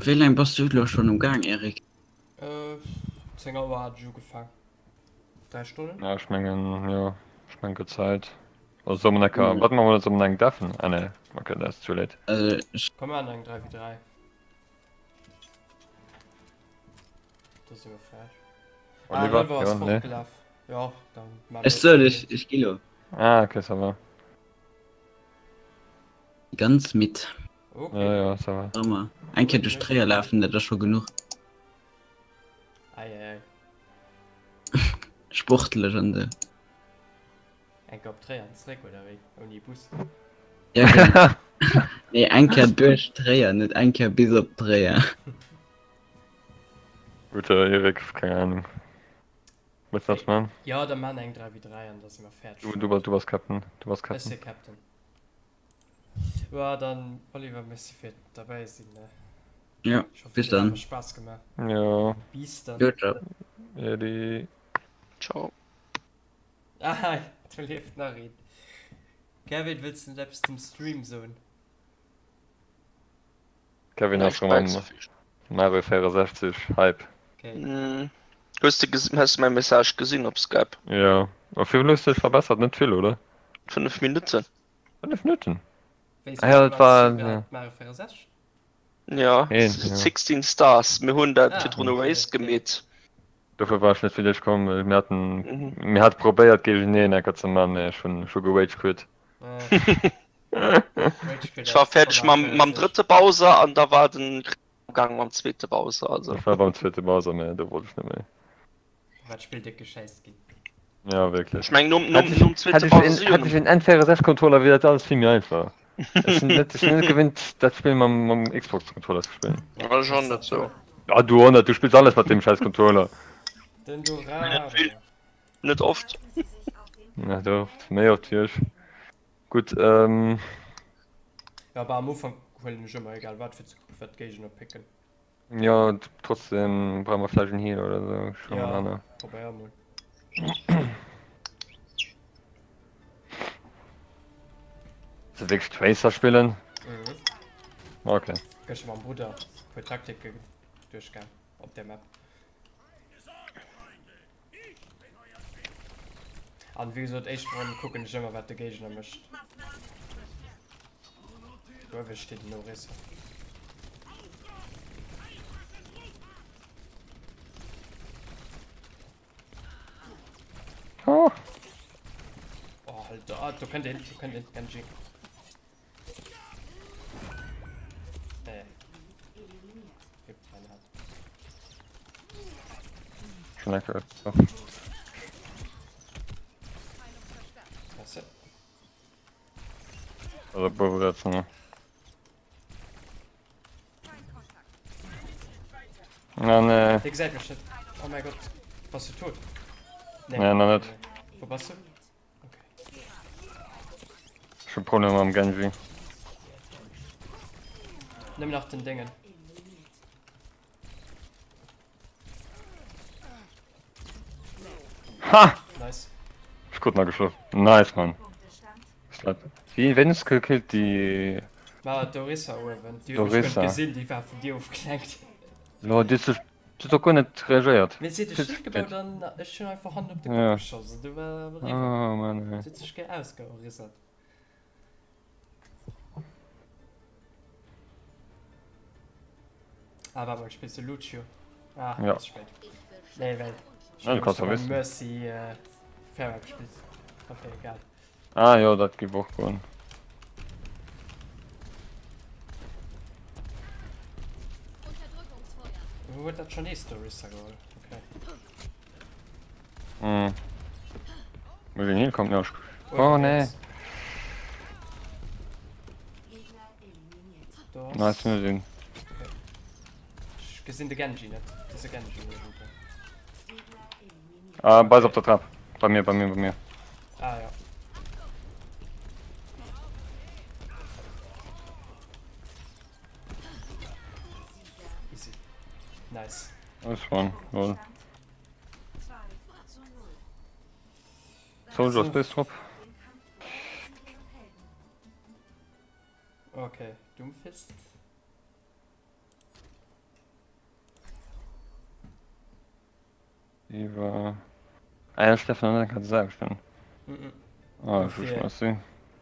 Wéi laang bass du elo schonn um Gaang, Eric? Äh, 10 Auer hat ech ugefaang. 3 Stonnen? Ja, ech mengen, jo, ech mengen gëtt Zäit. Oder soll mer enker, wat maache mer, soll mer eng deffen? Ah nee, okay, dat ass zu late. Also ech. Komm mer maachen eng 3 v 3. Da si mer fäerdeg. Ah, Oliver, Oliver ass jo, nee. fortgelaf. Jo, dann maache mer Ech et sot, zu ech, ech gi lo. Ah, okay, ça va. Ganz midd. Okay. Ja, ja, ça va. Hammer. Eng Kéier duerch Tréier lafen, dat ass scho genuch. Ei, ei, ei. Sportlech an de. Eng Kéier op Tréier an zréck, oder wéi? Ouni Bus. Ja, genau. Nee, eng Kéier duerch Tréier, net eng Kéier bis op Tréier. Gutt, Eric, keng Ahnung. Wëlls du eppes man? Jo, da man eng 3 v 3 an da si mer fäerdeg. Du, du bass, du bass Captain. Du bass Ech Captain. si Captain. Jo, dann Oliver, merci fir derbäi sinn, ne? Ja, Ich hoffe, bis dir hat dann. awer Spaass gemaach. Jo. Bis dann. Good job. Edi. Ciao. Ah, do lieft nach een. Kevin, wëlls du net eppes zum Stream soen? Kevin ass rëm am Mario 64 Hype. Okay. Hues de gesinn, hues de mäi Message gesinn op Skype? Jo. A wéi vill hues de dech verbessert? Net vill, oder? 5 Minutten. 5 Minutten? Wéi Ah ja, dat war. Mario 64? Ja, Een, ja. 16 Stars. Mir hunn dat Ah, virdrun e okay, Race okay. gemeet. Dofir war ech net fir dech komm, well mir haten, Mhm. mir hate probéiert géigeneen enker ze man, mee ech hunn, ech hu gerage quit. Ah. Rage quit Ech war als fäerdeg Mario mam, mam 64. drëtte Bowser an da war den Chris ugaang mam zweete Bowser, also. Ech war beim zweete Bowser, mee do wollt ech net méi. Wat Spill déck geschäisst ginn. Ja, wierklech. Ech meng nom, nom, Hätt ech, nom zweete hätt ech Bowser en, si jo hätt ech en N64 Controller, wier dat alles vill méi einfach. Ech sinn net, ech sinn net gewinnt dat Spill mam, mam Xbox Controller ze spillen. Ja, ech och net sou. Ah du och net, du spills alles mat deem schäiss Controller. Den Dorado. Net oft. Net oft, méi oft wéi ech. Gutt, ähm. Jo, bah am Ufank huelen ech ëmmer egal wat fir ze kucken wat d'Géigner picken. Jo, trotzdem brauche mer vläicht en Heal oder sou. Ech schau mol Ja, probéier mol. Soll wierklech Tracer spillen? Mhm. Okay. Gëschter mam Brudder puer Taktike duerchgaang op der Map. An wéi gesot, éischt Ronn kucken ech ëmmer wat de Géigner mécht. Uewe steet en Orisa. Oh. Oh, Alter, ah, do kënnt een, do kënnt een, Genji. Äh. Schon lecker. Also Bow setzen. Na nee. Dee gesäit mech net. Oh mäi Gott. Bass du tot? Nee, nee nach net. Wou bass du? Ech hu Problemer mam Genji. Nëmmen nach den Déngen. Ha! Nice. Ech krut nach geschlof. Nice, Mann. Wie, wen hues du gekillt? Déi. Ma d'Orissa uewen. Déi huet mech guer net gesinn, déi war vun dir ofgelenkt. Lo, déi huet sech. Du hues doch guer net reagéiert. Mee si huet e Schild gebaut an ech hunn einfach hannen op de Kapp geschoss an du war awer eriwwer. Oh Mann ey. Si huet sech gär ausgeorissert. Ah waart mol, spills de Lucio? Ah, Ja. ass spéit. Nee, well ech Ja, du hunn kanns beim wissen. Mercy Pharah gespillt. Okay, egal. Ah jo, dat giff och goen. Wou huet dat schon nees d'Orissa geholl? Okay. Hm. Muss een hinkommen? Ja, oh nee. Nice, mir sinn. Ech gesinn de Genji net. Dat ass e Genji. Ah, bei op der Trap. Bei mir, bei mir, bei mir. Ah ja. Easy. Nice. Nice one, lol. Soldier Space Drop. Okay, Doomfist. Iwwer. Ah ja, Stefan, dann kannst du selber spielen. Mhm. Ah, ich will schon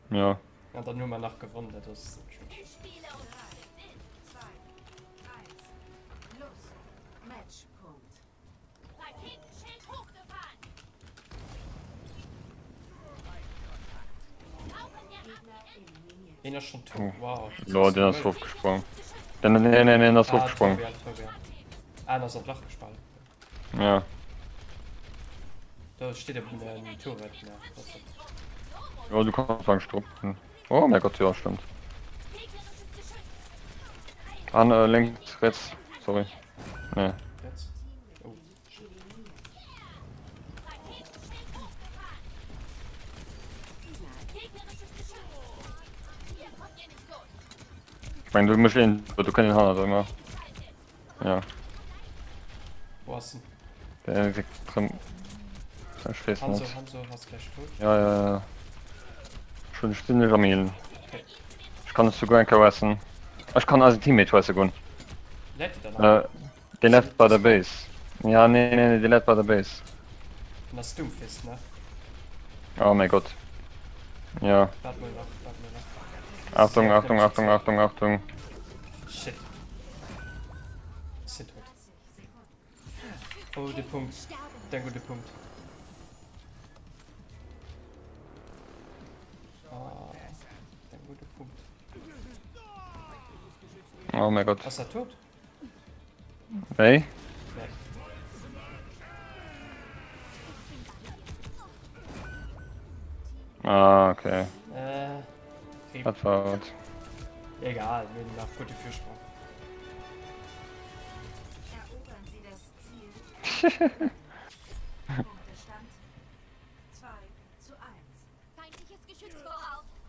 Ja. Ja, dann hu mer nach gewonnen, dat ass schön. Een ass schon tot, wow. Lol, den ass ofgesprong. Den, nee, nee, nee, den ass Ah, ofgesprong. Torbjörn, Torbjörn. Ah, den ass an d'Lach gespallt. Ja. Do steet eben en Turret, ne? Ja, du kannst sagen, Struppen. Oh mein Gott, ja, stimmt. An äh, links, rechts, sorry. Nee. Rechts? Oh, shit. Ich meine, du musst ihn, du kannst ihn haben, immer. Ja. Wo ass en? Der drin. Ech weess Hanzo, net. Hanzo ass gläich tot. Ja, ja, ja. Schon ech sinn nech am Healen. Okay. Ech kann es souguer eng Kéier essen. Ech kann eisen Teammate esse goen. Läit de da nach? Äh, dee läit bei der Base. Ja, nee, nee, nee, dee läit bei der Base. Den ass Doomfist, ne? Oh mäi Gott. Ja. Waart mol nach, waart mol nach. Achtung, Achtung, Achtung, Achtung, Achtung. Shit. Sinn tot. Oh, de Punkt. Denk un de Punkt. Ah, denk un de Punkt. Oh mein Gott. Ass dat tot? Wéi? Nee. Ah, okay. Äh, Dat war et. Egal, mir hunn nach gudde Virsprong.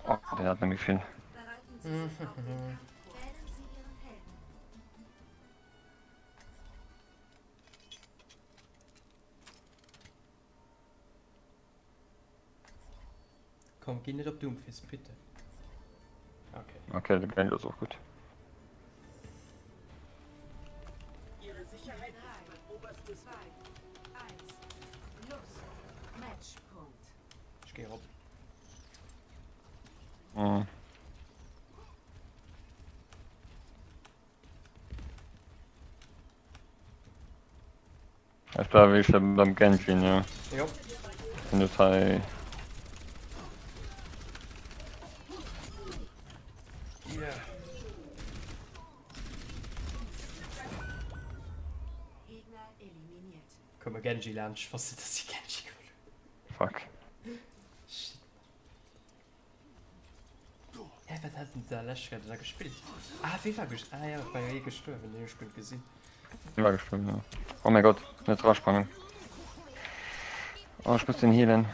Oh, den hat nämlich viel. Komm, geh net op Doomfist, bitte. Okay. Okay, de Genji ass och gutt. Ihre Sicherheit ist mein oberstes Gebot. Ech géi erop. Mhm. Ech war wéi beim Genji, ne? Jo. Hun et hei. Yeah. Komm e Genji laanscht, ech wosst net dass si Genji geholl hunn. Fuck. Shit. Hä, wat hat den da lescht Kéier da gespillt? Ah, wee war gest-, ah jo, et war jo ee gestuerwen, deen hu ech guer net gesinn. Dee war gestuerwen, jo. Oh mäi Gott, net drasprangen. Oh, ech muss den healen.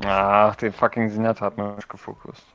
Ach, dee fucking Sinette hat mech gefokust.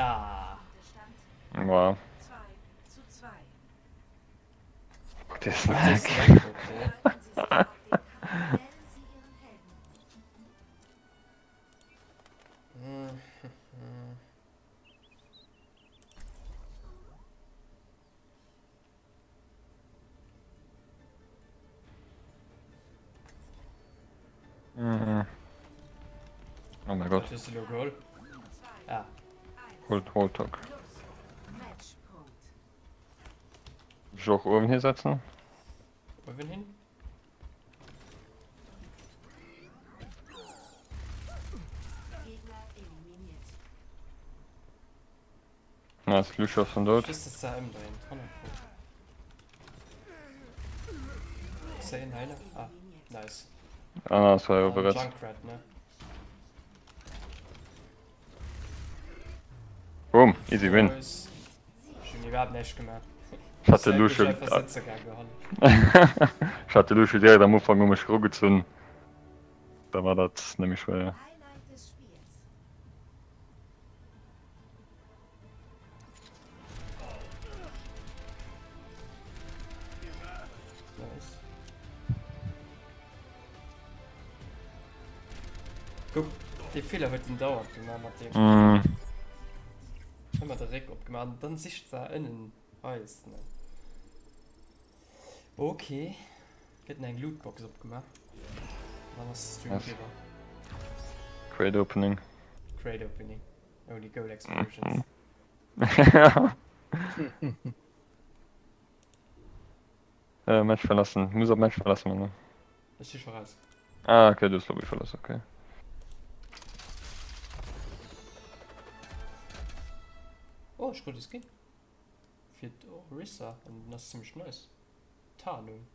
Ah. Wow. Der Snack. Mhm. Oh mein Gott. Hues de lo geholl? Ah. Holt, holt, holt. Ech och uewen hi setzen? Uewen hin? Nice, Lucio ass schon dout. Bis das da ëmdréint, 100 pro. Zéien Heiler? Ah, nice. Ah, das war ja bereit. Junkrat, ne? Boom, easy win. Ech hunn iwwerhaapt näischt gemaach. Ech hat de Lucio. Ech hat de Lucio direkt am Ufank u mech erugezunn. Da war dat net méi schwéier. Nice. Guck, dee Feeler huet den dauernd gemaach mat deem. Mm. Ëmmer de Réck opgemaach an dann sicht se ënnen eis. Ne? Okay. Gëtt eng Lootbox opgemaach. Dann ass de Stream Yes. eriwwer. Crate Opening. Crate Opening. Only Goal Explosions. Äh, Match verlassen. Muss op Match verlassen, man, ne? Ech si scho raus. Ah, okay, du hues Lobby verlassen, okay. Oh, ech krut e Skin. Fir d'Orisa an den ass zimmlech nice. Tarnung.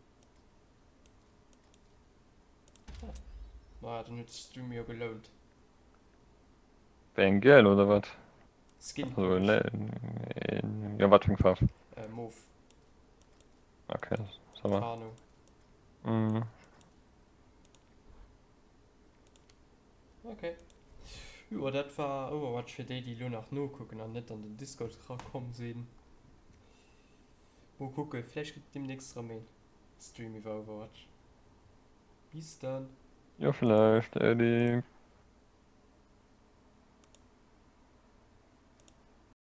Ah. Naja, dann huet de Stream jo gelount. Wéi eng giel oder wat? Skin. Also, le ja, wat fir eng Faarf? Äh, Mof. Okay, ça va. Tarnung. Mhm. Okay. Jo, dat war Overwatch fir déi, déi elo nach nokucken an net an den Discord erakomm sinn. Mol kucken, vläicht gëtt et deemnächst erëm een Stream iwwer Overwatch. Bis dann! Jo, vläicht, Äddi.